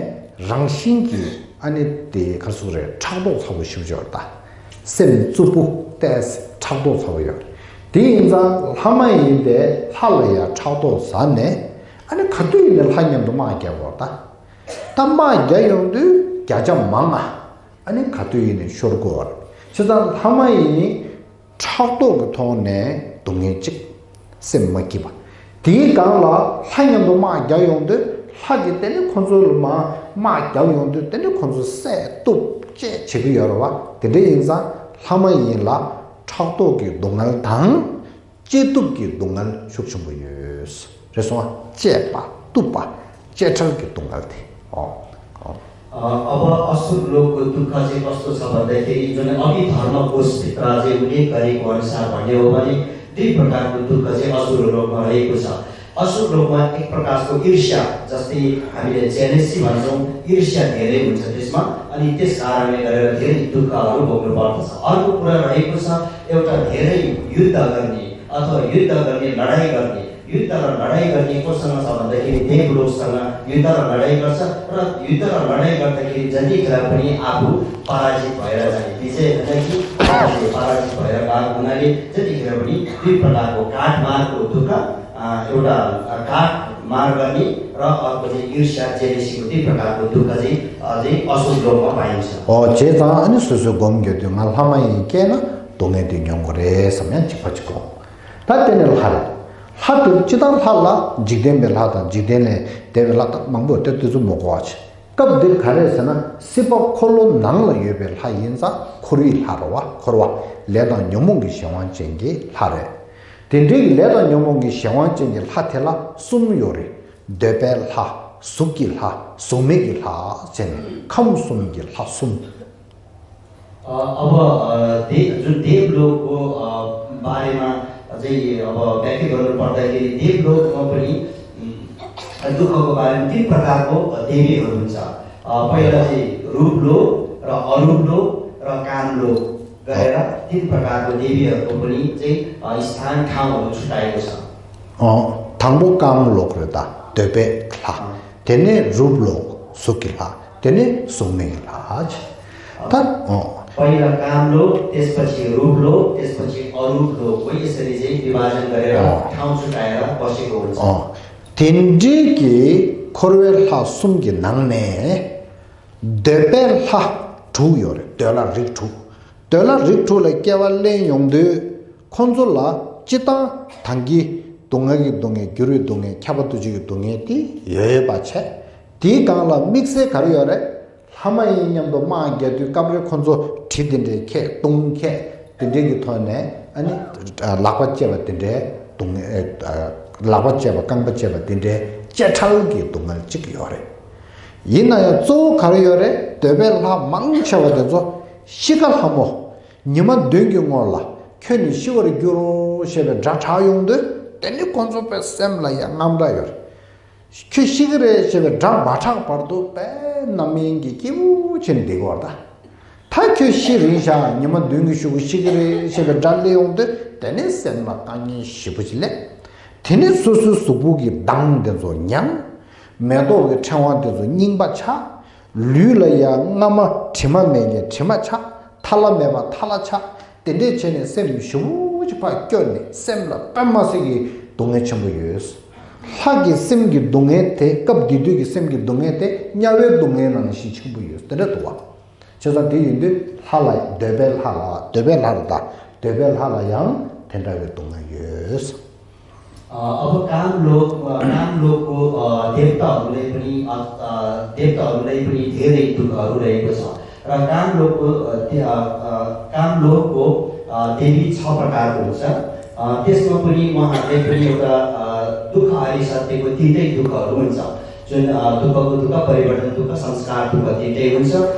རང་བཞིན་གྱིས་ཨ་ནི་དེ་ག་རེ་ཟེར་དགོས་རེད། ཕྲག་དོག་ཚ་པོ་ཞེ་པོ་ཅིག་ཡོད་རེད་ད། སེམས་རྩུབ་པོ་ཏོག་ཙམ་ཕྲག་དོག་ཚ་པོ་ཡོད་རེད། དེ་ཡིན་ཙང་ལྷ་མ་ཡིན་དེ་ལྷ་ལ་ཡང་ཕྲག་དོག་ཟ་ནས་ཨ་ནི་ག་དུས་ཡིན་ནའི་ལྷ་མཉམ་དུ་དམག་རྒྱག་གི་ཡོད་རེད་ད། ད་དམག་རྒྱག་ཡོང་དུས་བརྒྱ་ཆ་མང་ང་ཨ་ནི་ག་དུས་ཡིན་ནའི་ཤོར་གྱི་ཡོད་རེད། བྱས་ཙང་ལྷ་མ་ཡིན་ཕྲག་དོག་གི་ཐོག་ནས་སྡུག་བསྔལ་གཅིག་སེམས་མ་སྐྱིད་པ། དེའི་སྒང་ལ་ལྷ་མཉམ་དུ་དམག་རྒྱག་ཡོང་དུས་ ལྷ་གིས་དེ་ནི་ཁོ་ཚོ་ལ་མ་དམག་རྒྱབ་ཡོང་དུས་དེ་ནི་ཁོ་ཚོ་བསད་གཏུབ་བཅས་བྱེད་ཀྱི་ཡོད་རེད་བ། དེ་འདྲ་ཡིན་ཙང་ལྷ་མ་ཡིན་ལ་ཕྲག་དོག་གི་སྡུག་བསྔལ་དང་། བཅད་གཏུབ་ཀྱི་སྡུག་བསྔལ་ཤུགས་ཆེན་པོ་ཡོད། རེད་སོང་ང་། བཅད་པ་གཏུབ་པ་བཅད་ཁྲལ་གྱི་སྡུག་བསྔལ་དེ། ཨོ། ཨོ། अ, अब असुर लोगको दुःख चाहिँ कस्तो छ भन्दाखेरि, जुन अघि धर्मकोशभित्र चाहिँ उल्लेख गरेको अनुसार भन्ने हो भने, दुई प्रकारको दुःख चाहिँ असुर लोकमा रहेको छ। असुर लोकमा एक प्रकारको ईर्ष्या, जस्तै हामीले जेलेसी भन्छौँ, ईर्ष्या धेरै हुन्छ त्यसमा, अनि त्यस कारणले गरेर धेरै दुःखहरू भोग्नु पर्दछ। अर्को कुरा रहेको छ, एउटा धेरै युद्ध गर्ने अथवा युद्ध गर्ने, लडाइँ गर्ने, युद्ध र लडाइँ गर्ने कोसँग छ भन्दाखेरि देवलोकसँग युद्ध र लडाइँ गर्छ र युद्ध र लडाइँ गर्दाखेरि जतिखेर पनि आफू पराजित भएर जाने, विजय होइन कि पराजय, पराजित भएर गएको हुनाले जतिखेर पनि दुई प्रकारको काटमारको दुःख, अ, एउटा, अ, काटमार गर्ने र अर्को चाहिँ ईर्ष्या, जेलेसीको दुई प्रकारको दुःख चाहिँ अझै असुर लोकमा पाइन्छ। ཨོ། བྱས་ཙང་ཨ་ནི་སོ་སོའི་སྒོམ་རྒྱག་དུས་ང་ལྷ་མ་ཡིན་སྐྱེས་ན་སྡུག་བསྔལ་དེ་མྱོང་དགོས་རེད་བསམ་ཡང་གཅིག་པ་གཅིག་གོ། ད་དེ་ནས་ལྷ་རེད། ལྷ་དེ་སྤྱི་བཏང་ལྷ་ལ་འཇིག་རྟེན་པའི་ལྷ་དང་འཇིག་རྟེན་ལས་འདས་པའི་ལྷ་དང་མང་པོ་ཡོད་དེ་དེ་ཚོ་མ་གོ་བ་བྱེད། སྐབས་འདིར་ག་རེ་ཟེར་ན་སྲིད་པ་འཁོར་ལོ་ནང་ལ་ཡོད་པའི་ལྷ་ཡིན་ཙང་འཁོར་བའི་ལྷ་རེད་བ། འཁོར་བ་ལས་དང་ཉོན་མོངས་ཀྱི་གཞན་དབང་ཅན་གྱི་ལྷ་རེད། དེ་འདྲའི་ལས་དང་ཉོན་མོངས་ཀྱི་གཞན་དབང་ཅན་གྱི་ལྷ་དེ་ལ་གསུམ་ཡོད་རེད། འདོད་པའི་ལྷ། གཟུགས་ཀྱི་ལྷ། གཟུགས་མེད་ཀྱི་ལྷ་བྱས་ནས་ཁམས་གསུམ་གྱི་ལྷ་གསུམ། अ, अब, अ, दे-, जुन देवलोकको, अ, बारेमा चाहिँ अब व्याख्या गर्नुपर्दाखेरि देवलोकमा पनि, उम्, दुःखको बारेमा तीन प्रकारको देवीहरू हुन्छ। अ, पहिला चाहिँ रूपलोक र अरूपलोक र कामलोक गरेर तीन प्रकारको देवीहरूको पनि चाहिँ, अ, स्थान, ठाउँहरू छुट्याएको छ। अँ, དང་པོ་ཀམ་ལོག་རེད་ད། འདོད་པའི་ལྷ། དེ་ནས་རུབ་ལོག་གཟུགས་ཀྱི་ལྷ། དེ་ནས་གཟུགས་མེད་ཀྱི་ལྷ། ད་ཨོ། पहिला कामलोक, त्यसपछि रूपलोक, त्यसपछि अरूपलोक, हो यसरी चाहिँ विभाजन गरेर अँ। ठाउँ छुट्याएर बसेको हुन्छ। अँ। དེ་འདྲའི་གི་འཁོར་བའི་ལྷ་གསུམ་གྱི་ནང་ནས་འདོད་པའི་ལྷ་དྲུག་ཡོད་རེད། འདོད་ལྷ་རིགས་དྲུག་འདོད་ལྷ་རིགས་དྲུག་ལ་སྐྱེ་བ་ལེན་ཡོང་དུས། ཁོང་ཚོ་ལ་སྤྱི་བཏང་དང་གི་སྡུག་བསྔལ་གྱི་སྡུག་བསྔལ། འགྱུར་བའི་སྡུག་བསྔལ། ཁྱབ་པ་འདུ་བྱེད་ཀྱི་སྡུག་བསྔལ་དེ་ཡོད་ཡོད་པ་བྱས། དེའི་སྒང་ལ་དམིགས་བསལ་ག་རེ་ཡོད་རེད། ལྷ་མ་ཡིན་མཉམ་དུ་དམག་རྒྱག་དུས་སྐབས་རེ་ཁོང་ཚོ་གྲི་དེ་འདྲའི་ཁྱེར། མདུང་ཁྱེར། དེ་འདྲའི་གི་ཐོག་ནས་ཨ་ནི་ལག་པ་བཅད་པ་དེ་འདྲའི་སྡུག་བསྔལ། ལག་པ་བཅད་པ་རྐང་པ་བཅད་པ་དེ་འདྲའི་བཅད་ཁྲལ་གྱི་སྡུག་བསྔལ་གཅིག་ཡོད་རེད། ཡིན་ན་ཡང་གཙོ་བོ་ག་རེ་ཡོད་རེད། འདོད་པའི་ལྷ་མང་ཆེ་བ་དེ་ཚོ་ཤི་ཁ་ལྷ་མོ། ཉི་མ་བདུན་གྱི་སྔོན་ལ་ཁྱོད་ནི་ཤི་བར་འགྱུར་ཞེས་པའི་སྒྲ་གྲགས་ཡོང་དུས། དེ་ནི་ཁོང་ཚོ་པའི་སེམས་ལ་ཡང་དངངས་སྐྲག་ཡོད་རེད། ཁྱོད་ཤི་གི་རེད་ཞེས་པའི་སྒྲ་མ་གྲགས་བར་དུ་དཔེ་རྣམ་གཡེང་གི་སྐྱིད་པོ་བྱས་ནས་བསྡད་ཀྱི་ཡོད་རེད་ད། ད་ཁྱོད་ཤི་རན་ཤག་ཉི་མ་བདུན་གྱི་གཞུག་གུ་ཤི་གི་རེད་ཞེས་པའི་སྒྲ་སླེབས་ཡོང་དུས། དེ་ནི་སེམས་ལ་དཀའ་ངལ་ཞེ་པོ་ཅིག་སླེབས། དེ་ནི་སོ་སོའི་གཟུགས་པོ་གི་མདངས་དེ་ཚོ་ཉམས། མེ་ཏོག་གི་ཕྲེང་བ་དེ་ཚོ་རྙིང་པ་ཆགས། ལུས་ལ་ཡང་རྔ་མ་དྲི་མ་མེད་མཁན་དྲི་མ་ཆགས། ཐ་ལ་མེད་པ་ཐ་ལ་ཆགས། དེ་འདྲས་བྱས་ནས་སེམས་ཞེ་པོ་ཅིག་ཕར་སྐྱོ་ནས་སེམས་ལ་དཔེ་མི་སྲིད་ཀྱི་སྡུག་བསྔལ་ཆེན་པོ་ཡོད། ལྷ་གི་སེམས་ཀྱི་སྡུག་བསྔལ་དེ་སྐབས་དེ་དུས་ཀྱི་སེམས་ཀྱི་སྡུག་བསྔལ་དེ་དམྱལ་བའི་སྡུག་བསྔལ་ནང་བཞིན་ཆེན་པོ་ཡོད། དེ་འདྲ་འདུག་བ། བྱས་ཙང་དེ་ཡིན་དུས་ལྷ་ལ། འདོད་པའི་ལྷ་ལ། འདོད་པའི་ལྷ་རེད་ད། འདོད་པའི་ལྷ་ལ་ཡང་དེ་འདྲ་བའི་སྡུག་བསྔལ་ཡོད། अ, अब कामलोक, अ, कामलोकको, अ, देवताहरूलाई पनि, अ, अ, देवताहरूलाई पनि धेरै दुःखहरू रहेको छ। र कामलोकको, अ, दे-, अ, अ, कामलोकको, अ, देवी छ प्रकारको हुन्छ। अ, त्यसमा पनि उहाँहरूलाई पनि एउटा, अ, दुःख आदि सत्यको तिनटै दुःखहरू हुन्छ। जुन, अ, दुःखको दुःख, परिवर्तन दुःख, संस्कार दुःख तिनटै हुन्छ।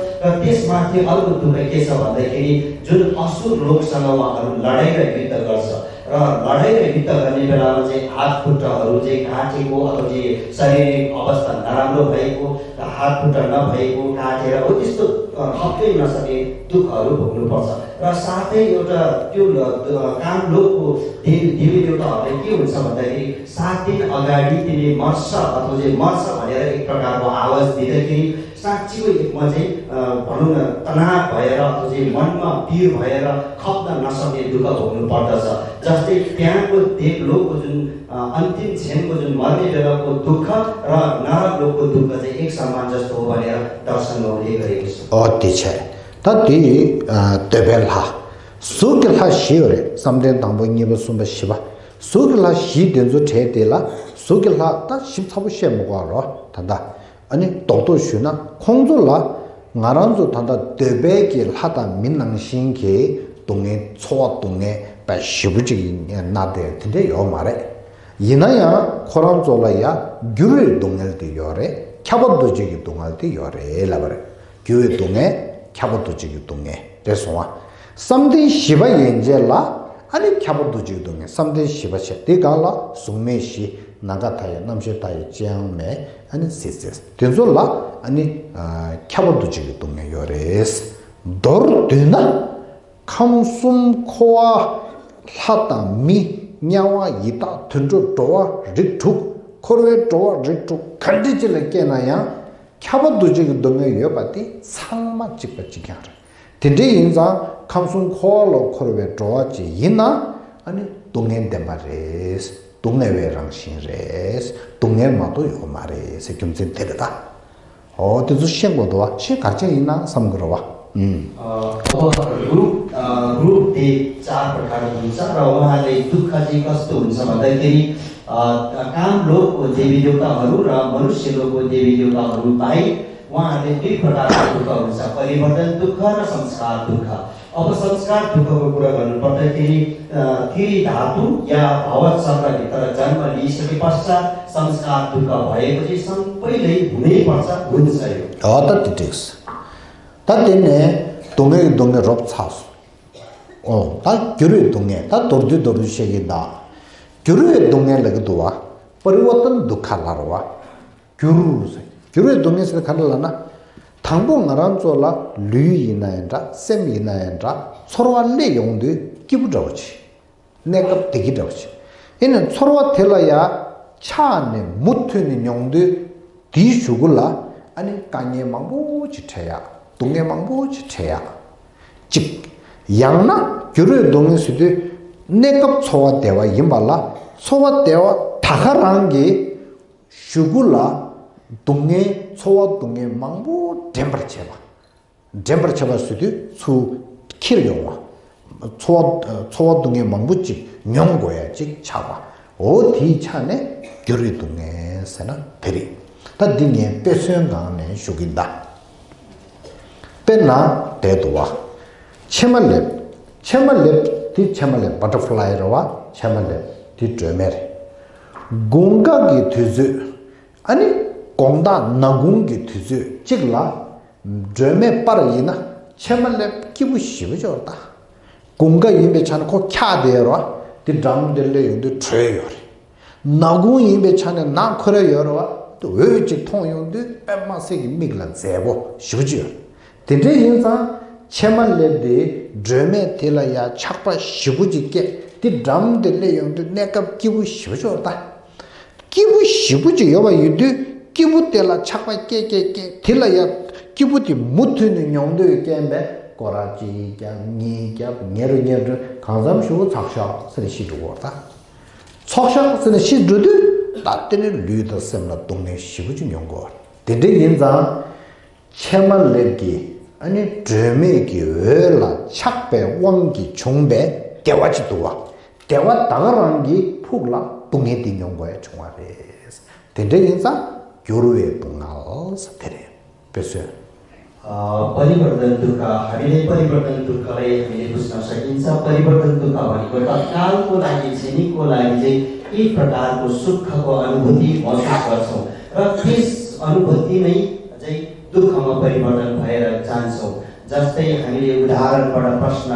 र त्यसमाथि अर्को दुःख के छ भन्दाखेरि जुन असुर लोकसँग उहाँहरू लडाइँ र युद्ध गर्छ र लडाइँ र युद्ध गर्ने बेलामा चाहिँ हात खुट्टाहरू चाहिँ काटेको अथवा चाहिँ शारीरिक अवस्था नराम्रो भएको र हात खुट्टा नभएको काटेर हो त्यस्तो, अ, खप्दै नसक्ने दुःखहरू भोग्नुपर्छ। र साथै एउटा त्यो, अ, कामलोकको देवी, देवी देवताहरूलाई के हुन्छ भन्दाखेरि सात दिन अगाडि तिमी मर्छ अथवा चाहिँ मर्छ भनेर एक प्रकारको आवाज दिँदाखेरि साँच्चीको म चाहिँ, अ, भनौँ न, तनाव भएर अथवा चाहिँ मनमा पीर भएर खप्न नसक्ने दुःख भोग्नु पर्दछ। जस्तै त्यहाँको देवलोकको जुन, अ, अन्तिम क्षणको जुन मर्ने बेलाको दुःख र नरक लोकको दुःख चाहिँ एक समान जस्तो हो भनेर दर्शनमा उल्लेख गरेको छ। अति छ। ད་དེ་འདོད་པའི་ལྷ། གཟུགས་ཀྱི་ལྷ་བཞི་ཡོད་རེད། བསམ་གཏན་དང་པོ་གཉིས་པ་གསུམ་པ་བཞི་པ། གཟུགས་ཀྱི་ལྷ་བཞི་དེ་ཚོ་གྲས་དེ་ལ་ གཟུགས་ཀྱི་ལྷ་ད་ཞིབ་ཚགས་པོ་བཤད་མི་དགོས་རོ། ད་ལྟ་ཨ་ནི་རྡོག་རྡོག་ཞུས་ན་ཁོང་ཚོ་ལ་ང་རང་ཚོ་ད་ལྟ་འདོད་པའི་གི་ལྷ་དང་མི་ནང་བཞིན་གྱི་སྡུག་བསྔལ་ཚོར་བ་སྡུག་བསྔལ་དཔེ་ཞེ་པོ་ཅིག་ན་དེ་དེ་འདྲ་ཡོད་མ་རེད། ཡིན་ན་ཡང་ཁོ་རང་ཚོ་ལ་ཡ་འགྱུར་བའི་སྡུག་བསྔལ་དེ་ཡོད་རེད། ཁྱབ་པ་འདུ་བྱེད་ཀྱི་སྡུག་བསྔལ་དེ་ཡོད་རེད་ལབ་པ་རེད། འགྱུར་བའི་སྡུག་བསྔལ། ཁྱབ་པ་འདུ་བྱེད་ཀྱི་སྡུག་བསྔལ་རེད་སོང་བ། བསམ་གཏན་བཞི་པ་ཡན་ཆད་ལ་ཨ་ནི་ཁྱབ་པ་འདུ་བྱེད་ཀྱི་སྡུག་བསྔལ། བསམ་གཏན་བཞི་པ་བྱས་དེ་སྒང་ལ་གཟུགས་མེད་བཞི། ནམ་མཁའ་མཐའ་ཡས། རྣམ་ཤེས་མཐའ་ཡས། ཅི་ཡང་མེད། ཨ་ནི་སྲིད་རྩེ། དེ་ཚོ་ལ་ཨ་ནི་ཨ་ཁྱབ་པ་འདུ་བྱེད་ཀྱི་སྡུག་བསྔལ་ཡོད་རེད། མདོར་བསྡུས་ན། ཁམས་གསུམ་འཁོར་བ་ལྷ་དང་མི། དམྱལ་བ་ཡི་དྭགས་དུད་འགྲོ་འགྲོ་བ་རིགས་དྲུག་འཁོར་བའི་འགྲོ་བ་རིགས་དྲུག་ག་འདྲ་ཅིག་ལ་སྐྱེས་ན་ཡང་། ཁྱབ་པ་འདུ་བྱེད་ཀྱི་སྡུག་བསྔལ་ཡོད་པ་དེ་ཚང་མ་གཅིག་པ་གཅིག་རྐྱང་རེད། དེ་འདྲ་ཡིན་ཙང་ཁམས་གསུམ་འཁོར་བ་ལ་འཁོར་བའི་འགྲོ་བ་ཅིག་ཡིན་ན་ཨ་ནི་སྡུག་བསྔལ་ལྡན་པ་རེད། སྡུག་བསྔལ་བའི་རང་བཞིན་རེད། སྡུག་བསྔལ་མ་གཏོགས་ཡོད་མ་རེད་ཟེར་རྒྱུ་མཚན་དེ་རེད་ད། ཨོ་དེ་ཚོ་ཤེས་དགོས་འདུག་བ། ཤེས་ག་རེ་བྱས་ཡིན་ན་བསམ་གི་རེད་བ། ཨུམ། ཨ་ཨོ་རུབ་ཨ་རུབ་དེ་चार प्रकार हुन्छ र उहाँले दुःख चाहिँ कस्तो हुन्छ भन्दाखेरि अ, काम लोकको देवी देवताहरू र मनुष्य लोकको देवी देवताहरू बाहेक उहाँहरूले दुई प्रकारको दुःख हुन्छ, परिवर्तन दुःख र संस्कार दुःख। अब संस्कार दुःखको कुरा गर्नुपर्दाखेरि अ, तिरी धातु या भवचक्रभित्र जन्म लिइसके पश्चात संस्कार दुःख भएपछि सबैले हुनैपर्छ, हुन्छ यो। हो त त्यो ठिक छ। ད་དེ་ནས་སྡུག་བསྔལ་གྱི་སྡུག་བསྔལ་རོབ་ཚར་སོང་། ཨོ་ད་འགྱུར་བའི་སྡུག་བསྔལ། ད་མདོར་བསྡུས་མདོར་བསྡུས་བཤད་ཀྱི་ཡིན་ད། འགྱུར་བའི་སྡུག་བསྔལ་ལབ་ཀྱི་འདུག་བ། པ་རི་ཝར་ཏན་དུ་ཁ་ལ་ར་བ། འགྱུར་ཟེར། འགྱུར་བའི་སྡུག་བསྔལ་ཟེར་ག་འདྲ་ལབ་ན། དང་པོ་ང་རང་ཚོ་ལ་ལུས་ཡིན་ན་ཡང་འདྲ། སེམས་ཡིན་ན་ཡང་འདྲ། ཚོར་བ་སླེབས་ཡོང་དུས་སྐྱིད་པོ་འདྲ་བོ་ཅིག་གནས་སྐབས་བདེ་སྐྱིད་འདྲ་བོ་ཅིག་ཡིན་ནའི་ཚོར་བ་དེ་ལ་ཡ་ཆགས་ནས་མུ་མཐུད་ནས་མྱོང་དུས། དེའི་གཞུག་གུ་ལ་ཨ་ནི་དཀའ་ངལ་མང་པོ་ཅིག་འཕྲད་ཡག་སྡུག་བསྔལ་མང་པོ་ཅིག་འཕྲད་ཡག་གཅིག་ཡང་ན་འགྱུར་བའི་སྡུག་བསྔལ་ཟེར་དུས། གནས་སྐབས་ཚོར་བ་བདེ་བ་ཡིན་པ་ལ། ཚོར་བ་བདེ་བ་ད་ག་རང་གི་གཞུག་གུ་ལ་སྡུག་བསྔལ། ཚོར་བ་སྡུག་བསྔལ་མང་པོ་འདྲེན་པར་བྱེད་པ། འདྲེན་པར་བྱེད་པ་ཟེར་དུས་ཚུར་འཁྱེར་ཡོང་བ། ཚོར་བ་ཚོར་བ་སྡུག་བསྔལ་མང་པོ་ཅིག་མྱོང་དགོས་ཡ་ཅིག་ཆགས་པ། འོ་དེའི་ཆ་ནས་འགྱུར་བའི་སྡུག་བསྔལ་ཟེར་ན་དེ་རེད། ད་འདི་ངས་དཔེ་མཚོན་སྒང་ནས་ཞུ་གི་ཡིན་ད། དཔེར་ན་དེ་འདུག་བ། ཕྱེ་མ་ལེབ། ཕྱེ་མ་ལེབ་དེ་ཕྱེ་མ་ལེབ་བ་ཊར་ཕ་ལའི་རེད་བ། ཕྱེ་མ་ལེབ་དེ་སྒྲོལ་མ་རེད། དགུན་ཁ་གི་དུས་ཚོད། ཨ་ནི་དགོང་དག་ནག་གུང་གི་དུས་ཚོད་གཅིག་ལ། སྒྲོལ་མའི་པར་ཡིན་ན་ཕྱེ་མ་ལེབ་སྐྱིད་པོ་ཞེ་པོ་ཅིག་ཡོད་རེད་ད། དགུན་ཁ་ཡིན་པའི་ཆ་ནས་ཁོ་འཁྱག་བསྡད་ཡོད་རེད་བ། དེ་འགྲམ་དེ་སླེབས་ཡོང་དུས་དྲོད་ཡོད་རེད། ནག་གུང་ཡིན་པའི་ཆ་ནས་ནག་ཁོ་ར་ཡོད་རེད་བ། དེ་འོད་ཅིག་མཐོང་ཡོང་དུས་དཔེ་མི་སྲིད་ཀྱི་མིག་ལ་མཛེས་པོ་ཞེ་པོ་ཅིག་ཡོད་རེད། དེ་འདྲ་ཡིན་ཙང་ཕྱེ་མ་ལེབ་དེ་སྒྲོལ་མས་དེ་ལ་ཡ་ཆགས་པ་ཞེ་པོ་ཅིག་སྐྱེས། དེ་འགྲམ་དེ་སླེབས་ཡོང་དུས་གནས་སྐབས་སྐྱིད་པོ་ཞེ་པོ་ཅིག་ཡོད་རེད་ད། སྐྱིད་པོ་ཞེ་པོ་ཅིག་ཡོད་པ་ཡིན་དུས་སྐྱིད་པོ་དེ་ལ་ཆགས་པ་སྐྱེ་སྐྱེ་སྐྱེ་དེ་ལ་ཡ་སྐྱིད་པོ་དེ་མུ་མཐུད་ནས་མྱོང་འདོད་རྐྱེན་པས་སྐོར་ར་གཅིག་བརྒྱབ་གཉིས་བརྒྱབ་ཉལ་རུ་ཉལ་རུ་གང་འཚམ་ཞིག་ཚོགས་ཤག་ཟེར་ནས་ཤི་འགྲོ་གི་ཡོད་རེད་ད། ཚོགས་ཤག་ཟེར་ནས་ཤི་འགྲོ་དུས་ད་དེ་ནས་ལུས་དང་སེམས་ལ་སྡུག་བསྔལ་ཞེ་པོ་ཅིག་མྱོང་གི་ཡོད་རེད། དེ་འདྲ་ཡིན་ཙང་། ཕྱེ་མ་ལེབ་ཀྱི་ཨ་ནི་སྒྲོལ་མའི་གི་འོད་ལ་ཆགས་པའི་དབང་གིས་བྱུང་བའི་བདེ་བ་ཅིག་འདུག་བ། བདེ་བ་ད་ག་རང་གི་ཕུགས་ལ་སྡུག་བསྔལ་འདི་མྱོང་དགོས་ཡ་བྱུང་བ་རེད། དེ་འདྲ་ཡིན་ཙང་འགྱུར་བའི་སྡུག་བསྔལ་ཟེར་དེ་རེད། དཔེ་མཚོན། अ, परिवर्तन दुःख, हामीले परिवर्तन दुःखलाई हामीले बुझ्न सकिन्छ। परिवर्तन दुःख भनेको तत्कालको लागि, क्षणिकको लागि चाहिँ एक प्रकारको सुखको अनुभूति महसुस गर्छौँ र त्यस अनुभूति नै चाहिँ दुःखमा परिवर्तन भएर जान्छौँ। जस्तै हामीले उदाहरणबाट प्रश्न,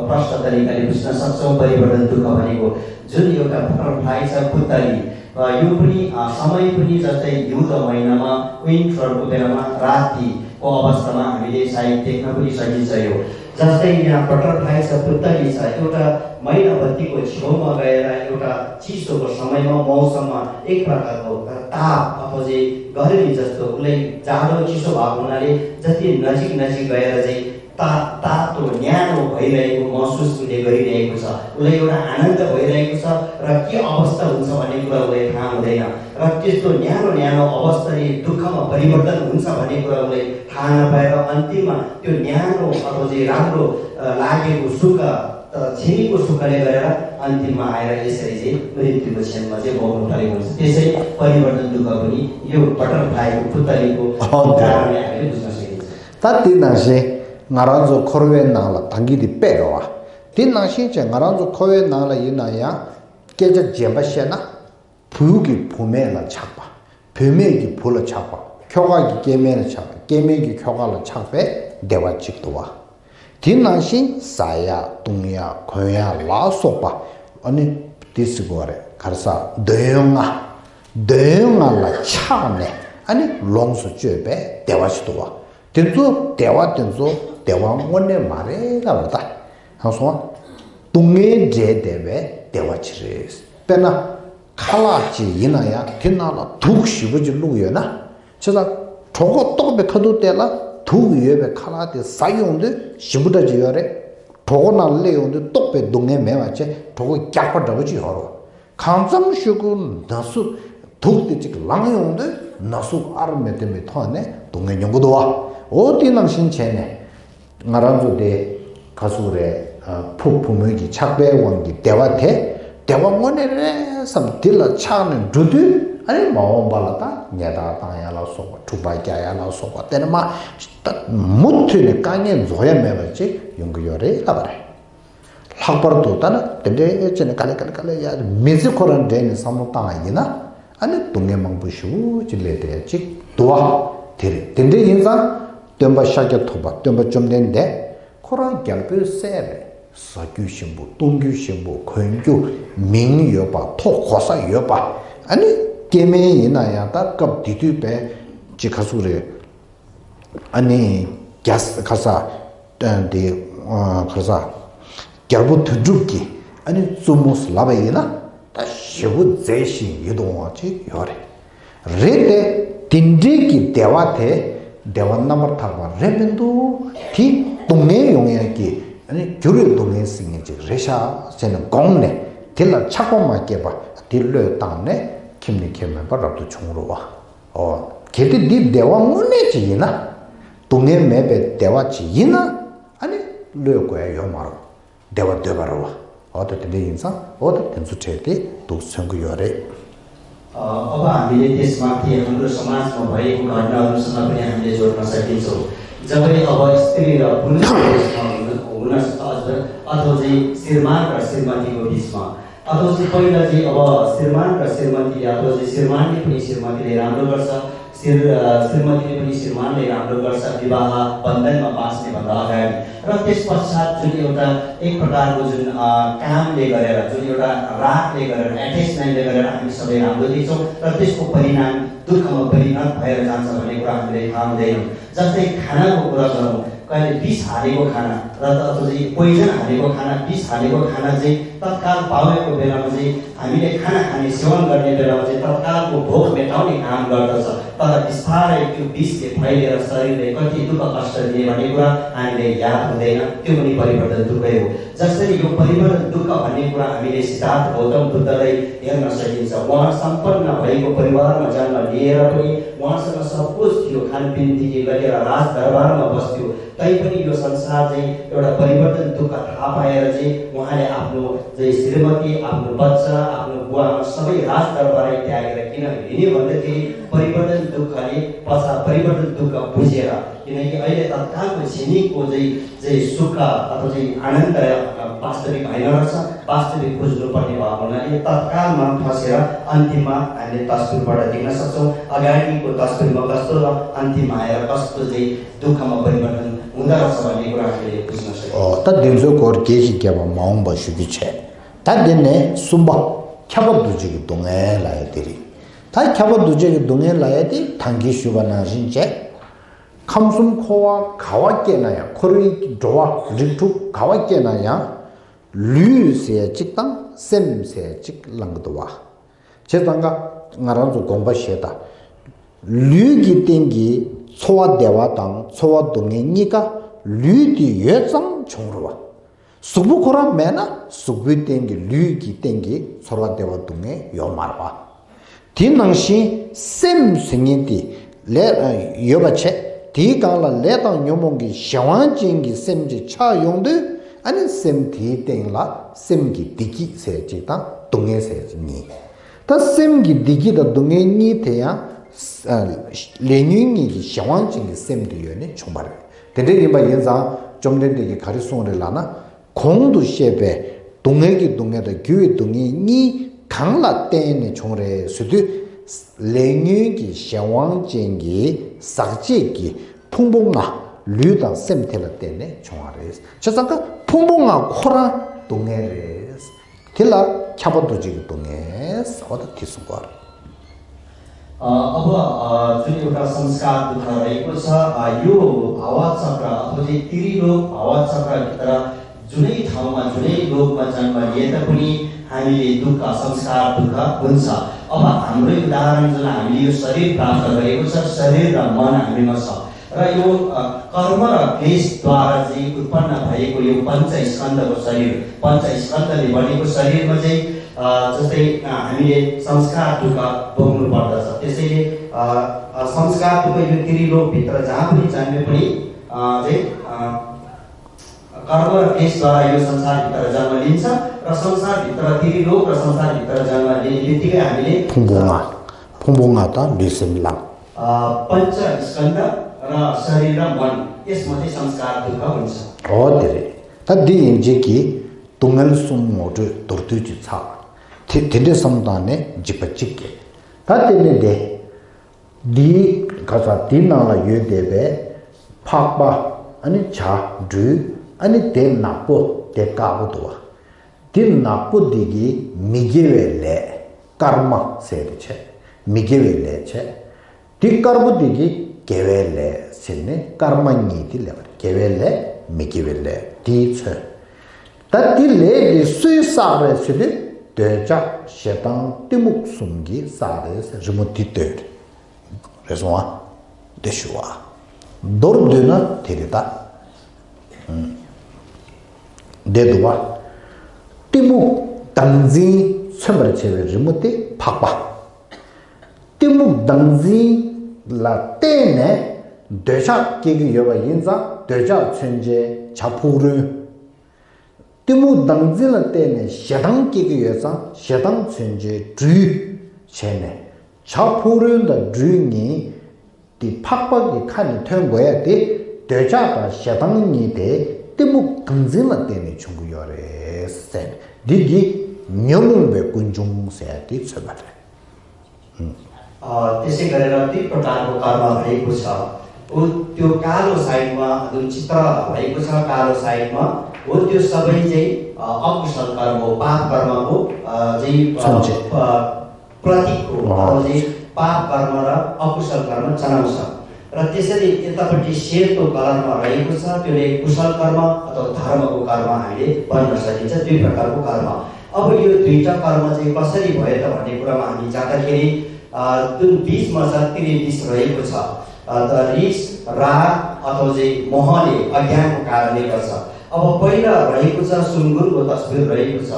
प्रष्ट तरिकाले बुझ्न सक्छौँ, परिवर्तन दुःख भनेको जुन एउटा बटरफ्लाई छ, पुतली, र यो पनि, अ, समय पनि जस्तै हिउँदो महिनामा, विन्टरको बेलामा रातिको अवस्थामा हामीले सायद देख्न पनि सकिन्छ यो। जस्तै यहाँ बटरफ्लाई छ, पुतली छ, एउटा महिनाबत्तीको छेउमा गएर एउटा चिसोको समयमा, मौसममा एक प्रकारको ताप अथवा चाहिँ गर्मी जस्तो, उसलाई जाडो चिसो भएको हुनाले जति नजिक नजिक गएर चाहिँ ता-, तातो न्यानो भइरहेको महसुस उसले गरिरहेको छ। उसलाई एउटा आनन्द भइरहेको छ र के अवस्था हुन्छ भन्ने कुरा उसलाई थाहा हुँदैन। र त्यस्तो न्यानो न्यानो अवस्था नै दुःखमा परिवर्तन हुन्छ भन्ने कुरा उसलाई थाहा नपाएर अन्तिममा त्यो न्यानो अथवा चाहिँ राम्रो, अ, लागेको सुख, अ, क्षणिकको सुखले गरेर अन्तिममा आएर यसरी चाहिँ मृत्युको क्षणमा चाहिँ भोग्नु परेको हुन्छ। त्यसै परिवर्तन दुःख पनि यो बटरफ्लाईको पुतलीको हो। उदाहरणले हामीले बुझ्न सकिन्छ। ད་དེ་ནང་བཞིན་ང་རང་ཚོ་འཁོར་བའི་ནང་ལ་ད་གིན་དེ་དཔེ་རེད་བ། དེ་ནང་བཞིན་བྱས་ང་རང་ཚོ་འཁོར་བའི་ནང་ལ་ཡིན་ན་ཡང་སྐད་ཆ་རྗེན་པ་བཤད་ན། བུ་གིས་བུ་མེད་ལ་ཆགས་པ། བུད་མེད་ཀྱིས་བུ་ལ་ཆགས་པ། ཁྱོ་ག་གིས་སྐྱེ་དམན་ལ་ཆགས་པ། སྐྱེ་དམན་གྱིས་ཁྱོ་ག་ལ་ཆགས་པའི་བདེ་བ་གཅིག་འདུག་བ། དེ་ནང་བཞིན་ཟ་ཡ་བཏུང་ཡ་གོན་ཡ་ལ་སོགས་པ། ཨ་ནི་དེ་ཟེར་དགོས་རེད། ག་རེ་ཟ། འདོད་ཡོན་ལྔ། འདོད་ཡོན་ལྔ་ལ་ཆགས་ནས་ཨ་ནི་ལོངས་སུ་སྤྱོད་པའི་བདེ་བ་ཞིག་འདུག་བ། དེ་ཚོ་བདེ་བ་དེ་ཚོ་བདེ་བ་དངོས་གནས་མ་རེད་ལབ་རེད་ད། ཧང་སོང་ཨ། སྡུག་བསྔལ་འདྲེས་བསྡད་པའི་བདེ་བ་ཅིག་རེད། དཔེར་ན། ཁ་ལག་ཅིག་ཡིན་ན་ཡང་དེ་ནང་ལ་དུག་ཞེ་པོ་ཅིག་བླུགས་ཡོད་ན། བྱས་ཙང་གྲོད་ཁོག་ལྟོགས་པའི་ཁ་ཐུག་དེ་ལ་དུག་ཡོད་པའི་ཁ་ལག་དེ་ཟ་ཡོང་དུས་ཞིམ་པོ་འདྲ་ཅིག་ཡོད་རེད། གྲོད་ཁོག་ནང་ལ་སླེབས་ཡོང་དུས་ལྟོགས་པའི་སྡུག་བསྔལ་མེད་པ་བྱས་གྲོད་ཁོག་རྒྱགས་པ་འདྲ་པོ་ཅིག་ཡོད་རེད། གང་འཚམ་ཤོས་ཀྱི་ན་ཟུག་དུག་དེ་ཅིག་ལངས་ཡོང་དུས་ན་ཟུག་ཨར་མེ་ཏེ་མི་ཐོག་ནས་སྡུག་བསྔལ་མྱོང་གི་འདུག་བ། འོ་དེ་ནང་བཞིན་བྱས་ནས། ང་རང་ཚོ་དེ་ག་ཟུག་རེད། ཨ། བུ་བུ་མོའི་གི་ཆགས་པའི་དབང་གིས་བདེ་བ་དེ་བདེ་བ་དངོས་གནས་རེད་བསམ་དེ་ལ་ཆགས་ནས་འགྲོ་དུས། ཨ་ནི་མ་འོངས་པ་ལ་ད་ཉལ་ཐ་བཏང་ཡ་ལ་སོགས་པ། འཁྲུག་པ་རྒྱག་ཡ་ལ་སོགས་པ་དེ་ནི་མ་ད་མུ་མཐུད་ནས་དཀའ་ངལ་རྫོགས་ཡ་མེད་པ་ཅིག་ཡོང་གི་ཡོད་རེད་ལབ་པ་རེད། ལྷག་པར་དུ་ད་ནི་དེ་འདྲའི་བྱས་ནས་ག་ལེ་ག་ལེ་ག་ལེ་ཡ་མི་ཚེ་ཁོ་རང་འདྲེས་ནས་བསམ་བློ་བཏང་བ་ཡིན་ན། ཨ་ནི་སྡུག་བསྔལ་མང་པོ་ཞེ་པོ་ཅིག་སླེབས་བསྡད་ཅིག་འདུག་བ། དེ་རེད། དེ་འདྲ་ཡིན་ཙང་སྟོན་པ་ཤཱཀྱ་ཐུབ་པ་སྟོན་པ་བཅོམ་ལྡན་འདས་ཁོ་རང་རྒྱལ་པོའི་སྲས་རེད། ཟ་རྒྱུ་ཞིམ་པོ། བཏུང་རྒྱུ་ཞིམ་པོ། གོན་རྒྱུ་མིང་ཡོད་པ། མཐོ་གོ་ས་ཡོད་པ། ཨ་ནི་སྐྱེ་དམན་ཡིན་ན་ཡང་ད་སྐབས་དེ་དུས་པའི་ཅིག་ག་ཟུག་རེད། ཨ་ནི་རྒྱ་ས་ག་ས་དེ་ག་ས་རྒྱལ་པོ་དོན་གྲུབ་ཀྱིས་ཨ་ནི་བཙུན་མོ་ལབ་པ་ཡིན་ན་ད་ཞེ་པོ་མཛེས་ཤིང་ཡིད་དུ་འོང་བ་ཅིག་ཡོད་རེད། རེད་དེ། དེ་འདྲའི་གི་བདེ་བ་དེ་བདེ་བ་རྣམ་པར་དག་པ་རེད་མི་འདུག། དེ་སྡུག་བསྔལ་ཡོང་ཡ་གི་ཨ་ནི་འགྱུར་བའི་སྡུག་བསྔལ་ཟེར་མཁན་ཅིག་རེད་ཤག་ཟེར་ནས་དགོངས་ནས་དེ་ལ་ཆགས་པ་མ་སྐྱེས་པ་དེ་བློས་བཏང་ནས་ཁྱིམ་ནས་ཁྱིམ་མེད་པ་རབ་ཏུ་བྱུང་རུ་བ། ཨོ། གལ་ཏེ་འདི་བདེ་བ་དངོས་གནས་ཅིག་ཡིན་ན། སྡུག་བསྔལ་མེད་པའི་བདེ་བ་ཅིག་ཡིན་ན། ཨ་ནི་བློས་དགོས་ཡ་ཡོད་མ་རེད། བདེ་བ་འདོད་པ་རེད་བ། ཨོ་ད་དེ་འདྲ་ཡིན་ཙང་ཨོ་ད་དེ་ཚོ་བྲལ་ཏེ་འདུག་མཚོན་གྱི་ཡོད་རེད། अ, अब हामीले त्यसमाथि हाम्रो समाजमा भएको घटनाहरूसँग पनि हामीले जोड्न सकिन्छौँ। जब अब स्त्री र पुरुषको बिचमा हुन, हुन अथवा चाहिँ श्रीमान र श्रीमतीको बिचमा अथवा चाहिँ पहिला चाहिँ अब श्रीमान र श्रीमतीले अथवा चाहिँ श्रीमानले पनि श्रीमतीलाई राम्रो गर्छ, श्री-, अ, श्रीमतीले पनि श्रीमानलाई राम्रो गर्छ विवाह बन्धनमा बाँच्ने भन्दा अगाडि। र त्यस पश्चात जुन एउटा एक प्रकारको जुन, अ, कामले गरेर, जुन एउटा रागले गरेर, अट्याचमेन्टले गरेर हामी सबै राम्रो देख्छौँ र त्यसको परिणाम दुःखमा परिणत भएर जान्छ भन्ने कुरा हामीले थाहा हुँदैनौँ। जस्तै खानाको कुरा गरौँ, कहिले विष हालेको खाना र त अथवा चाहिँ पोइजन हालेको खाना, विष हालेको खाना चाहिँ तत्काल पाएको बेलामा चाहिँ हामीले खाना खाने, सेवन गर्ने बेलामा चाहिँ तत्कालको भोक मेटाउने काम गर्दछ, तर बिस्तारै त्यो विषले फैलिएर शरीरलाई कति दुःख कष्ट दिने भन्ने कुरा हामीले याद हुँदैन। त्यो पनि परिवर्तन दुःखै हो। जसरी यो परिवर्तन दुःख भन्ने कुरा हामीले सिद्धार्थ गौतम बुद्धलाई हेर्न सकिन्छ। उहाँ सम्पन्न भएको परिवारमा जन्म लिएर पनि उहाँसँग सब कुछ थियो, खानपिनदेखि लगेर राजदरबारमा बस्थ्यो। तैपनि यो संसार चाहिँ एउटा परिवर्तन दुःख थाहा पाएर चाहिँ उहाँले आफ्नो चाहिँ श्रीमती, आफ्नो बच्चा, आफ्नो बुवाआमा सबै राजदरबारै त्यागेर किन हिँड्यो भन्दाखेरि परिवर्तन दुःखले पछा परिवर्तन दुःख बुझेर, किनकि अहिले तत्कालको क्षणिकको चाहिँ, चाहिँ सुख अथवा चाहिँ आनन्द, अ, वास्तविक होइन रहेछ। वास्तविक बुझ्नुपर्ने भएको हुनाले तत्कालमा फँसेर अन्तिममा हामीले तस्बिरबाट देख्न सक्छौँ अगाडिको तस्बिरमा कस्तो र अन्तिममा आएर कस्तो चाहिँ दुःखमा परिवर्तन हुँदो रहेछ भन्ने कुरा हामीले बुझ्न सक्छौँ। ཨོ། ད་འདི་ཚོའི་སྐོར་རྒྱས་ཤིག་བརྒྱབ་པ་མ་འོངས་པ་ཞུ་རྒྱུ་བྱས། ད་འདི་ནས་གསུམ་པ། ཁྱབ་པ་འདུ་བྱེད་ཀྱི་སྡུག་བསྔལ་ལབ་ཡ་དེ་རེད། ད་ཁྱབ་པ་འདུ་བྱེད་ཀྱི་སྡུག་བསྔལ་ལབ་ཡ་དེ་ད་གིན་ཞུས་པ་ནང་བཞིན་བྱས། ཁམས་གསུམ་འཁོར་བ་ག་བ་སྐྱེས་ན་ཡང་། འཁོར་བའི་འགྲོ་བ་རིགས་དྲུག་ག་བ་སྐྱེས་ན་ཡང་། ལུས་ཟེར་ཡ་གཅིག་དང་སེམས་ཟེར་ཡ་གཅིག་བླང་གི་འདུག་བ། བྱས་ཙང་ཀ་ང་རང་ཚོ་དགོངས་པ་བཞེས་དང་། ལུས་ཀྱི་སྟེང་གི་ཚོར་བ་བདེ་བ་དང་ཚོར་བ་སྡུག་བསྔལ་གཉིས་ཀ་ལུས་དེ་ཡོད་ཙང་བྱུང་རུ་བ། གཟུགས་པོ་ཁོ་རང་མེད་ན་གཟུགས་པོའི་སྟེང་གི་ལུས་ཀྱི་སྟེང་གི་ཚོར་བ་བདེ་བ་སྡུག་བསྔལ་ཡོད་མ་རེད་བ། དེ་ནང་བཞིན་སེམས་ཟེར་མཁན་དེ་ལས་ཡོད་པ་བྱས། དེའི་སྒང་ལ་ལས་དང་ཉོན་མོངས་ཀྱི་གཞན་དབང་ཅན་གྱི་སེམས་ཅིག་ཆགས་ཡོང་དུས། ཨ་ནི་སེམས་དེའི་སྟེང་ལ་ སེམས་ཀྱི་བདེ་སྐྱིད་ཟེར་གཅིག་དང་སྡུག་བསྔལ་ཟེར་གཉིས། ད་སེམས་ཀྱི་བདེ་སྐྱིད་དང་སྡུག་བསྔལ་གཉིས་དེ་ཡང་ཨ་ལས་ཉོན་གཉིས་ཀྱི་གཞན་དབང་ཅན་གྱི་སེམས་དེ་ཡོད་ནས་བྱུང་བ་རེད། དེ་འདྲ་ཡིན་པ་ཡིན་ཙང་བཅོམ་ལྡན་འདས་ཀྱིས་ག་རེ་གསུངས་རེད་ལབ་ན། གོང་དུ་བཤད་པའི་སྡུག་བསྔལ་གྱི་སྡུག་བསྔལ་དང་འགྱུར་བའི་སྡུག་བསྔལ་གཉིས་གང་ལ་བརྟེན་ནས་བྱུང་རེད་ཟེར་དུས། ལས་ཉོན་གྱི་གཞན་དབང་ཅན་གྱི་ཟག་བཅས་ཀྱི་ཕུང་པོ་ལྔ། ལུས་དང་སེམས་དེ་ལ་བརྟེན་ནས་བྱུང་བ་རེད། བྱས་ཙང་ཀ་ཕུང་པོ་ལྔ་ཁོ་རང་སྡུག་བསྔལ་རེད། དེ་ལ་ཁྱབ་པ་འདུ་བྱེད་ཀྱི་སྡུག་བསྔལ་ཟེར་བ་དང་དེ་གསུངས་པ་རེད། अ, अब अ, जुन एउटा संस्कार दुःख रहेको छ, अ, यो भावचक्र अथवा चाहिँ त्रिलोक भावचक्रभित्र जुनै ठाउँमा जुनै लोकमा जन्म लिए तापनि हामीले दुःख, संस्कार दुःख हुन्छ। अब हाम्रै उदाहरण जुन हामीले यो शरीर प्राप्त गरेको छ, शरीर र मन हामीमा छ। र यो अ, कर्म र क्लेशद्वारा चाहिँ उत्पन्न भएको यो पञ्चस्कन्धको शरीर, पञ्चस्कन्धले बनेको शरीरमा चाहिँ अ, जस्तै अ, हामीले संस्कार दुःख भोग्नु पर्दछ। त्यसैले अ, अ, संस्कार दुःख यो त्रिलोकभित्र जहाँ पनि जन्मे पनि अ, चाहिँ अ, कर्म र क्लेशद्वारा यो संसारभित्र जन्म लिन्छ र संसारभित्र त्रिलोक र संसारभित्र जन्म लिने बित्तिकै हामीले ཕུང་པོ་ལྔ། ཕུང་པོ་ལྔ་དང་ལུས་སེམས་ལྔ། अ, पञ्चस्कन्ध र शरीर र मन, यसमा चाहिँ संस्कार दुःख हुन्छ। འོ་དེ་རེད། ད་འདི་ཡིན་གཅིག་གིས་སྡུག་བསྔལ་གསུམ་ངོ་སྤྲོད་མདོར་བསྡུས་ཀྱི་ཚགས། དེ་དེ་འདྲ་བསམ་བཏང་ནས་འཇིགས་པ་གཅིག་སྐྱེ། ད་དེ་ནས་དེ། འདིའི་ག་ས་འདིའི་ནང་ལ་ཡོད་བསྡད་པའི་ཕག་པ། ཨ་ནི་བྱ་སྦྲུལ། ཨ་ནི་དེ་ནག་པོ་དེ་དཀར་པོ་འདུག་བ། དེ་ནག་པོ་འདི་གིས་མི་དགེ་བའི་ལས་ཀརྨ་ཟེར་དེ་བྱས། མི་དགེ་བའི་ལས་བྱས། དེ་དཀར་པོ་དེ་གིས་དགེ་བའི་ལས་ཟེར་ནས་ཀརྨ་གཉིས་དེ་ལབ་པ་རེད། དགེ་བའི་ལས་མི་དགེ་བའི་ལས་དེའི་མཚོན། ད་དེ་ལས་དེ་སུས་བསགས་རེད་ཟེར་དུས་འདོད་ཆགས་ཞེ་སྡང་གཏི་མུག་གསུམ་གྱིས་བསགས་རེད་ཟེར། རི་མོ་འདི་ལྟོས་རེད་སོང་ཨ། འདི་ཞུ་བ། མདོར་བསྡུས་ན་དེ་རེད་ད། ཨང་། འདི་འདུག་བ། གཏི་མུག་བདག་འཛིན་མཚོན་པར་བྱེད་པའི་རི་མོ་དེ་ཕག་པ། གཏི་མུག་བདག་འཛིན་ལ་བརྟེན་ནས་འདོད་ཆགས་སྐྱེ་གི་ཡོད་པ་ཡིན་ཙང་འདོད་ཆགས་མཚོན་བྱེད་བྱ་ཕུག་རོན། གཏི་མུག་བདག་འཛིན་ལ་བརྟེན་ནས་ཞེ་སྡང་སྐྱེ་གི་ཡོད་ཙང་ཞེ་སྡང་མཚོན་བྱེད་སྦྲུལ། བྱས་ནས་བྱ་ཕུག་རོན་དང་སྦྲུལ་གཉིས་དེ་ཕག་པ་གི་ཁ་ནས་ཐོན་དགོས་ཡ་དེ་འདོད་ཆགས་དང་ཞེ་སྡང་གཉིས་དེ་གཏི་མུག་བདག་འཛིན་ལ་བརྟེན་ནས་བྱུང་གི་ཡོད་རེད་ཟེར་ནས། འདི་གིས་ཉོན་མོངས་པའི་ཀུན་འབྱུང་ཟེར་ཡ་དེ་མཚོན་པ་རེད། अ, त्यसै गरेर दुई प्रकारको कर्म रहेको छ। हो, त्यो कालो साइडमा जुन चित्र रहेको छ, कालो साइडमा, हो, त्यो सबै चाहिँ, अ, अकुशल कर्म हो, पाप कर्मको, अ, चाहिँ, अ, सम्झे। अ, प्रतीक हो। अँ। अथवा चाहिँ पाप कर्म र अकुशल कर्म जनाउँछ। र त्यसरी यतापट्टि सेतो कलरमा रहेको छ, त्यसले कुशल कर्म अथवा धर्मको कर्म हामीले भन्न सकिन्छ, दुई प्रकारको कर्म। अब यो दुईटा कर्म चाहिँ कसरी भयो त भन्ने कुरामा हामी जाँदाखेरि, अ, जुन बिचमा छ, त्रिविष रहेको छ। अ, त रिस, राग अथवा चाहिँ मोहले अज्ञानको कारणले गर्छ। अब पहिला रहेको छ, सुँगुरको तस्बिर रहेको छ।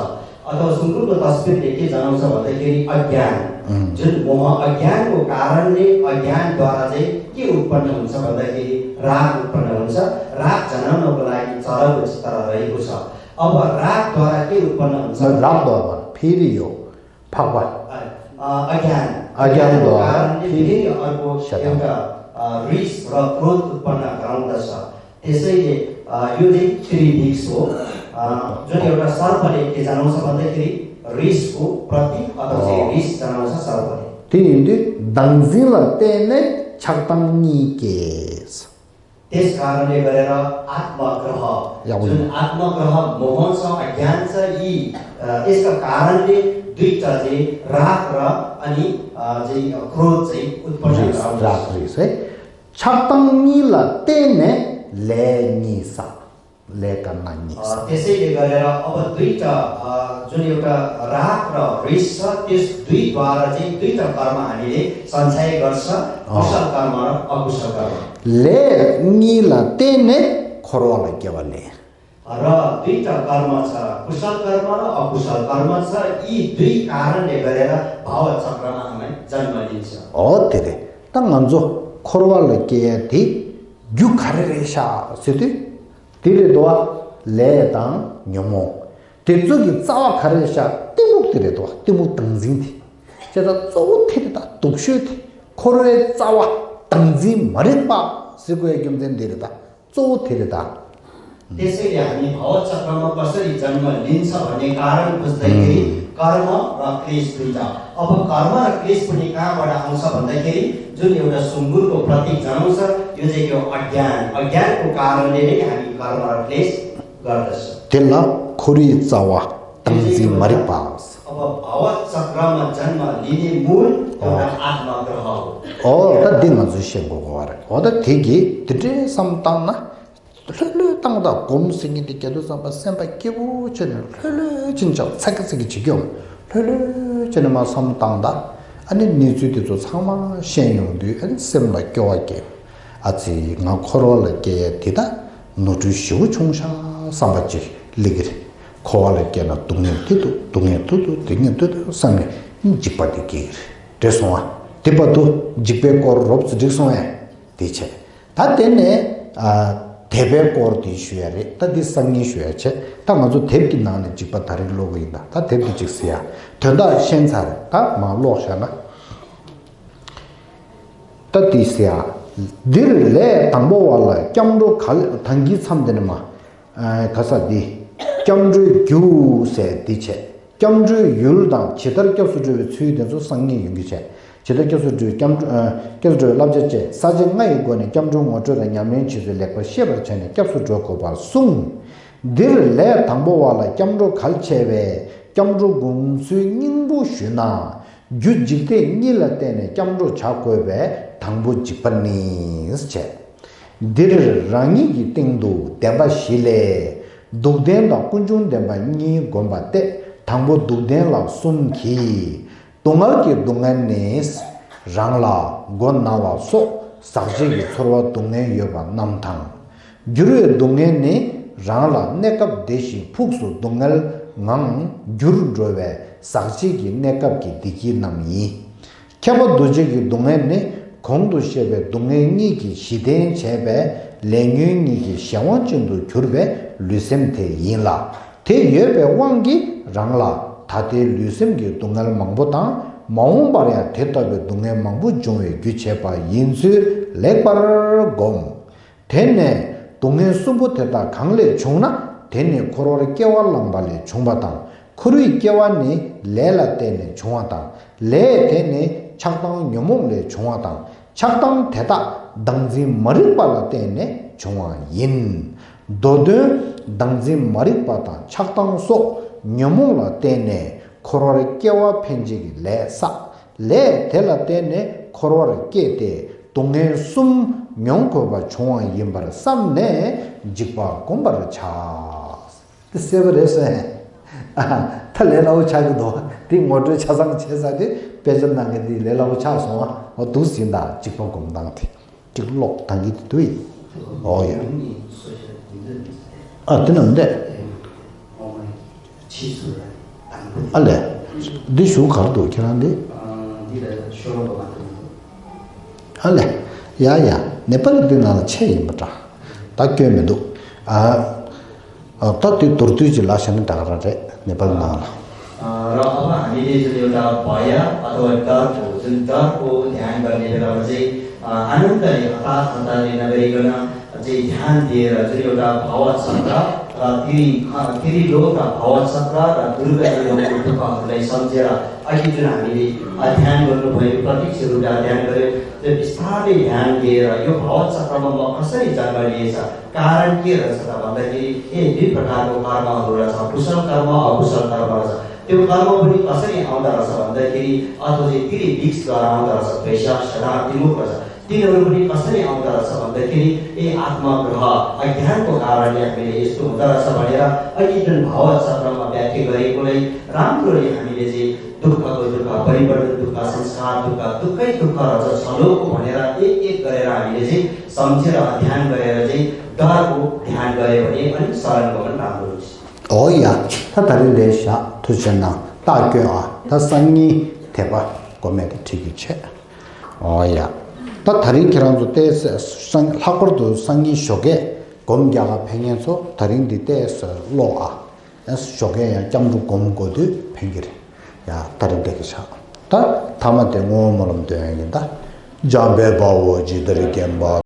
अथवा सुँगुरको तस्बिरले के जनाउँछ भन्दाखेरि अज्ञान। उम्। जुन मोह, अज्ञानको कारणले, अज्ञानद्वारा चाहिँ के उत्पन्न हुन्छ भन्दाखेरि राग उत्पन्न हुन्छ। राग जनाउनको लागि चराको चित्र रहेको छ। अब रागद्वारा के उत्पन्न हुन्छ? रागद्वारा फेरि यो फगवा। अ, अ, अज्ञान। अज्ञानको अज्ञानको कारणले फेरि फेरि अर्को शैतान। एउटा, अ, रिस र क्रोध उत्पन्न गराउँदछ। त्यसैले, अ, यो चाहिँ त्रिभिक्ष हो। अ, जुन एउटा सर्पले के जनाउँछ भन्दाखेरि रिसको प्रतीक अथवा चाहिँ अँ। रिस जनाउँछ सर्पले। त्यो हिन्दू दङ्जिनलाई तेने छक्ताङ निकेस। त्यस कारणले गरेर आत्मग्रह, या, जुन आत्मग्रह मोह छ, अज्ञान छ, यी, अ, यसका कारणले दुईटा चाहिँ राग र अनि, अ, चाहिँ क्रोध चाहिँ उत्पन्न रिस, गराउँदछ। राग रिस है। छक्ताङ निलाई तेने ले निसा। ले कर्म निसा। अ, त्यसैले गरेर अब दुईटा, अ, जुन एउटा राग र रिस छ, त्यस दुईद्वारा चाहिँ दुईटा कर्म हामीले सञ्चय गर्छ, अँ। कुशल कर्म र अकुशल कर्म। ले निलाई तेने खोरवाला केवले। र दुईटा कर्म छ, कुशल कर्म र अकुशल कर्म छ। यी दुई कारणले गरेर भाव चक्रमा हामीलाई जन्म लिन्छ। हो तेरे। त ང་ཚོ་འཁོར་བ་ལ་སྐྱེ་ཡ་དེ་རྒྱུ་ག་རེ་རེད་ཤག་ཟེར་དུས། དེ་རེད་དོ། ལས་དང་ཉོན་མོངས། དེ་ཚོ་གི་རྩ་བ་ག་རེ་བཞག་གཏི་མུག་དེ་རེད་དོ། གཏི་མུག་བདག་འཛིན་དེ། བྱས་ཙང་གཙོ་བོ་དེ་རེད། ད་སྡུག་ཤོས་དེ་འཁོར་བའི་རྩ་བ་བདག་འཛིན་མ་རིག་པ་ཟེར་དགོས་རྒྱུ་མཚན་འདི་རེད། ད་གཙོ་བོ་དེ་རེད། ད། त्यसैले हामी भावचक्रमा कसरी जन्म लिन्छ भन्ने कारण बुझ्दाखेरि कर्म र क्लेश दुईटा। अब कर्म र क्लेश पनि कहाँबाट आउँछ भन्दाखेरि जुन एउटा सुँगुरको प्रतीक जनाउँछ, यो चाहिँ यो अज्ञान, अज्ञानको कारणले नै हामी कर्म र क्लेश गर्दछ। त्यसलाई खोरी चावा तंजी मरिपा। अब भावचक्रमा जन्म लिने मूल एउटा आत्मग्रह हो। ཨོ་ད་འདི་ང་ཚོས་ཤེས་དགོས་པ་རེད། ཨོ་ད་དེ་གི་དེ་འདྲའི་བསམ་བཏང་ན། ལྷོད་ལྷོད་བཏང་དང་སྒོམ་ཟེར་མཁན་དེ་རྒྱ་མཚོ་ཚང་པ་སེམས་པ་སྐྱིད་པོ་བྱས་ནས་ལྷོད་ལྷོད་ཕྱིན་ཆགས་ཚ་གི་ཚ་གི་བྱེད་ཀྱི་ཡོང་། ལྷོད་ལྷོད་བྱས་ནས་མ་བསམ་བཏང་དང་། ཨ་ནི་གནས་ཚུལ་དེ་ཚོ་ཚང་མ་ཤེས་ཡོང་དུས་ཨ་ནི་སེམས་ལ་སྐྱོ་བ་སྐྱེ། ཨ་ཙི་ང་འཁོར་བ་ལ་སྐྱེ་ཡ་དེ་ད་ནོར་འཁྲུལ་ཞེ་པོ་བྱུང་ཤག་བསམ་པ་ཅིག་སླེབས་ཀྱི་རེད། འཁོར་བ་ལ་སྐྱེས་ན་སྡུག་བསྔལ་དེ་འདུག་སྡུག་བསྔལ་དེ་འདུག་སྡུག་བསྔལ་དེ་འདུག་བསམ་ནས་འཇིགས་པ་དེ་སྐྱེ་གི་རེད། འགྲིག་སོང་ཨ། དེ་བར་དུ་འཇིགས་པའི་སྐོར་རོབ་ཙམ་འགྲིག་སོང་ཨེ། དེ་བྱས། ད་དེ་ནས་ཨ། དད་པའི་སྐོར་དེ་ཞུ་ཡ་རེད། ད་འདི་སང་ཉིན་ཞུ་ཡ་བྱས། ད་ང་ཚོ་དེབ་ཀྱི་ནང་ནས་འཇིགས་པ་ད་རེས་ཀློག་གི་ཡིན། ད་ད་དེབ་དེ་གཅིག་གཟིགས་ཡ། དོན་དག་ཤེས་ཚར་རེད། ད་མར་ཀློག་བཞག་ན། ད་འདི་གཟིགས་ཡ། འདིར་ལས་དང་པོ་བ་ལ་སྐྱབས་འགྲོ་ག་ལ་དང་གི་མཚམས་དེ་ནས་མ། ཨ། ག་ས་འདི། སྐྱབས་འགྲོའི་རྒྱུ་ཟེར་འདི་བྱས། སྐྱབས་འགྲོའི་ཡུལ་དང་ཇི་ལྟར་སྐྱབས་སུ་འགྲོ་བའི་ཚུལ་དེ་ཚོ་སང་ཉིན་ཡོང་གི་བྱས། ཇི་ལྟར་སྐྱབས་སུ་འགྲོ། སྐྱབས་འགྲོ། ཨ། སྐྱབས་སུ་འགྲོ་བའི་བསླབ་བྱ་བཅས་ས་བཅད་ལྔ་ཡི་སྒོ་ནས་སྐྱབས་འགྲོའི་ངོ་སྤྲོད་དང་ཉམས་ལེན་བྱེད་ཚུལ་ལེགས་པར་ཤེས་པར་བྱས་ནས་སྐྱབས་སུ་འགྲོ་དགོས་པར་གསུངས། འདིར་ལས་དང་པོ་བ་ལ་སྐྱབས་འགྲོ་གལ་ཆེ་བས་སྐྱབས་འགྲོ་སྒོམ་ཚུལ་སྙིང་པོ་ཞུས་ན། རྒྱུ་འཇིག་རྟེན་གཉིས་ལ་བརྟེན་ནས་སྐྱབས་འགྲོ་བྱ་དགོས་པས་དང་པོ་འཇིགས་པ་ནི་བྱས། འདིར་རང་ཉིད་ཀྱི་སྟེང་དུ་བདེན་པ་བཞི་ལས། སྡུག་བདེན་དང་ཀུན་འབྱུང་བདེན་པ་གཉིས་བསྒོམ་པ་སྟེ། དང་པོ་སྡུག་བདེན་ལ་གསུམ་གྱིས། སྡུག་བསྔལ་གྱི་སྡུག་བསྔལ་ནི། རང་ལ་མགོ་ན་བ་སོགས་ཟག་བཅས་ཀྱི་ཚོར་བ་སྡུག་བསྔལ་ཡོད་པ་རྣམས་དང་། འགྱུར་བའི་སྡུག་བསྔལ་ནི། རང་ལ་གནས་སྐབས་བདེ་ཞིང་ཕུགས་སུ་སྡུག་བསྔལ་ངང་འགྱུར་འགྲོ་བའི་ཟག་བཅས་ཀྱི་གནས་སྐབས་ཀྱི་བདེ་སྐྱིད་རྣམས་ཡིན། ཁྱབ་པ་འདུ་བྱེད་ཀྱི་སྡུག་བསྔལ་ནི། གོང་དུ་བཤད་པའི་སྡུག་བསྔལ་གཉིས་ཀྱི་གཞི་རྟེན་བྱས་པའི་ལས་ཉོན་གཉིས་ཀྱི་གཞན་དབང་ཅན་དུ་གྱུར་པའི་ལུས་སེམས་དེ་ཡིན་ལ། དེ་ཡོད་པའི་དབང་གིས་རང་ལ་ད་ལྟའི་ལུས་སེམས་ཀྱི་སྡུག་བསྔལ་མང་པོ་དང་། མ་འོངས་པར་ཡང་དེ་ལྟ་བུའི་སྡུག་བསྔལ་མང་པོ་འབྱུང་བའི་རྒྱུ་བྱེད་པ་ཡིན་ཚུལ་ལེགས་པར་བསྒོམ། དེ་ནས་སྡུག་བསྔལ་གསུམ་པོ་དེ་དག་གང་ལས་བྱུང་ན། དེ་ནི་འཁོར་བར་སྐྱེ་བ་བླངས་པ་ལས་བྱུང་བ་དང་། འཁོར་བའི་སྐྱེ་བ་ནི་ལས་ལ་བརྟེན་ནས་བྱུང་བ་དང་། ལས་དེ་ནི་ཆགས་སྡང་ཉོན་མོངས་ལས་བྱུང་བ་དང་། ཆགས་སྡང་དེ་དག་བདག་འཛིན་མ་རིག་པ་ལ་བརྟེན་ནས་བྱུང་བ་ཡིན། མདོ་དོན། བདག་འཛིན་མ་རིག་པ་དང་ཆགས་སྡང་སོགས་ཉོན་མོངས་ལ་བརྟེན་ནས་འཁོར་བར་སྐྱེ་བ་འཕེན་བྱེད་ཀྱི་ལས་བསགས། ལས་དེ་ལ་བརྟེན་ནས་འཁོར་བར་སྐྱེས་ཏེ་སྡུག་བསྔལ་གསུམ་མྱོང་དགོས་པ་བྱུང་བ་ཡིན་པར་བསམས་ནས་འཇིགས་པ་བསྒོམ་པར་བྱ། དེ་གསལ་པོ་རེད་ཟེར། ཨ། ད་ལས་སླ་པོ་ཆགས་ཀྱི་འདུག་དེ་ངོ་སྤྲོད་ཆ་ཚང་བྱས་ཚར་དུས་དཔེ་ཆ་ནང་གི་དེ་ལས་སླ་པོ་ཆགས་སོང་ཨ། འོ་འདུག་ཟིན་ད་འཇིགས་པ་སྒོམ་སྟངས་དེ། གཅིག་ཀློག་དང་གི་དུས། ཨོ་ཡ། ཨ་དེ་ནང་འདས། ཨ་ལས། འདི་ཞུ་གར་འདུག་ཁྱེད་རང་འདི། ཨ་ལས། ཡ་ཡ། ནེ་པ་ལི་འདི་ནང་ལ་ཆད་ཡིན་པ་འདྲ། ད་སྐྱོན་མི་འདུག་ཨ། ད་དེ་མདོར་བསྡུས་ཅིག་ལབ་བཞག་ན་འདྲ་ག་རང་རེད། ནེ་པ་ལི་ནང་ལ། र अब हामीले जुन एउटा भय अथवा डरको, जुन डरको ध्यान गर्ने बेलामा चाहिँ, अ, आनन्दले हतार हतारले नगरिकन चाहिँ ध्यान दिएर जुन एउटा भावचक्र र तिरी, अ, तिरी लोक र भावचक्र र दुर्गति लोकको दुःखहरूलाई सम्झेर अघि जुन हामीले, अ, ध्यान गर्नुभयो, प्रत्यक्ष रूपले ध्यान गर्यो, त्यो बिस्तारै ध्यान दिएर यो भावचक्रमा म कसरी जन्म लिएछ, कारण के रहेछ त भन्दाखेरि, ए, दुई प्रकारको कर्महरू रहेछ, कुशल कर्म, अकुशल कर्म रहेछ। त्यो कर्म पनि कसरी आउँदो रहेछ भन्दाखेरि, अथवा चाहिँ तिरी विक्स द्वारा आउँदो रहेछ, द्वेष, शराब, तिमुख रहेछ। तिनीहरू पनि कसरी आउँदो रहेछ भन्दाखेरि, ए, आत्मग्रह, अज्ञानको कारणले हामीले यस्तो हुँदो रहेछ भनेर अघि जुन भावचक्रमा व्याख्या गरेकोलाई राम्ररी हामीले चाहिँ दुःखको दुःख, परिवर्तन दुःख, संस्कार दुःख, दुःखै दुःख रहेछ, छलोको भनेर एक एक गरेर हामीले चाहिँ सम्झेर ध्यान गरेर चाहिँ डरको ध्यान गरे भने अलिक सरल गमन राम्रो हुन्छ। ཨོ་ཡ། ད་ད་རིང་ལས་བཞག་ཐུགས་རྗེ་གནང་། རྟགས་སྐྱོན་ཨ། ད་སང་ཉིན་དད་པ་སྒོམ་ཡས་དེ་ཁྲིད་རྒྱུ་བྱས། ཨོ་ཡ། ད་ད་རིང་ཁྱེད་རང་ཚོ་ཏོག་ཙམ་སང་ལྷག་པར་དུ་སང་ཉིན་ཞོགས་ཀས་སྒོམ་རྒྱག་ག་ཕེབས་མཁན་ཚོ་ད་རིང་འདི་ཏོག་ཙམ་ཀློག་ཨ། ཞོགས་ཀས་ཡང་སྐྱབས་འགྲོ་སྒོམ་དགོས་དུས་ཕན་གྱི་རེད། ཡ་ད་རེས་འདི་གི་ཆགས། ད་ཐ་མ་དེ་བསྔོ་བ་སྨོན་ལམ་འདོན་ཡ་ཡིན་ད། འཇམ་དཔལ་དཔའ་བོས་ཇི་ལྟར་མཁྱེན་པ།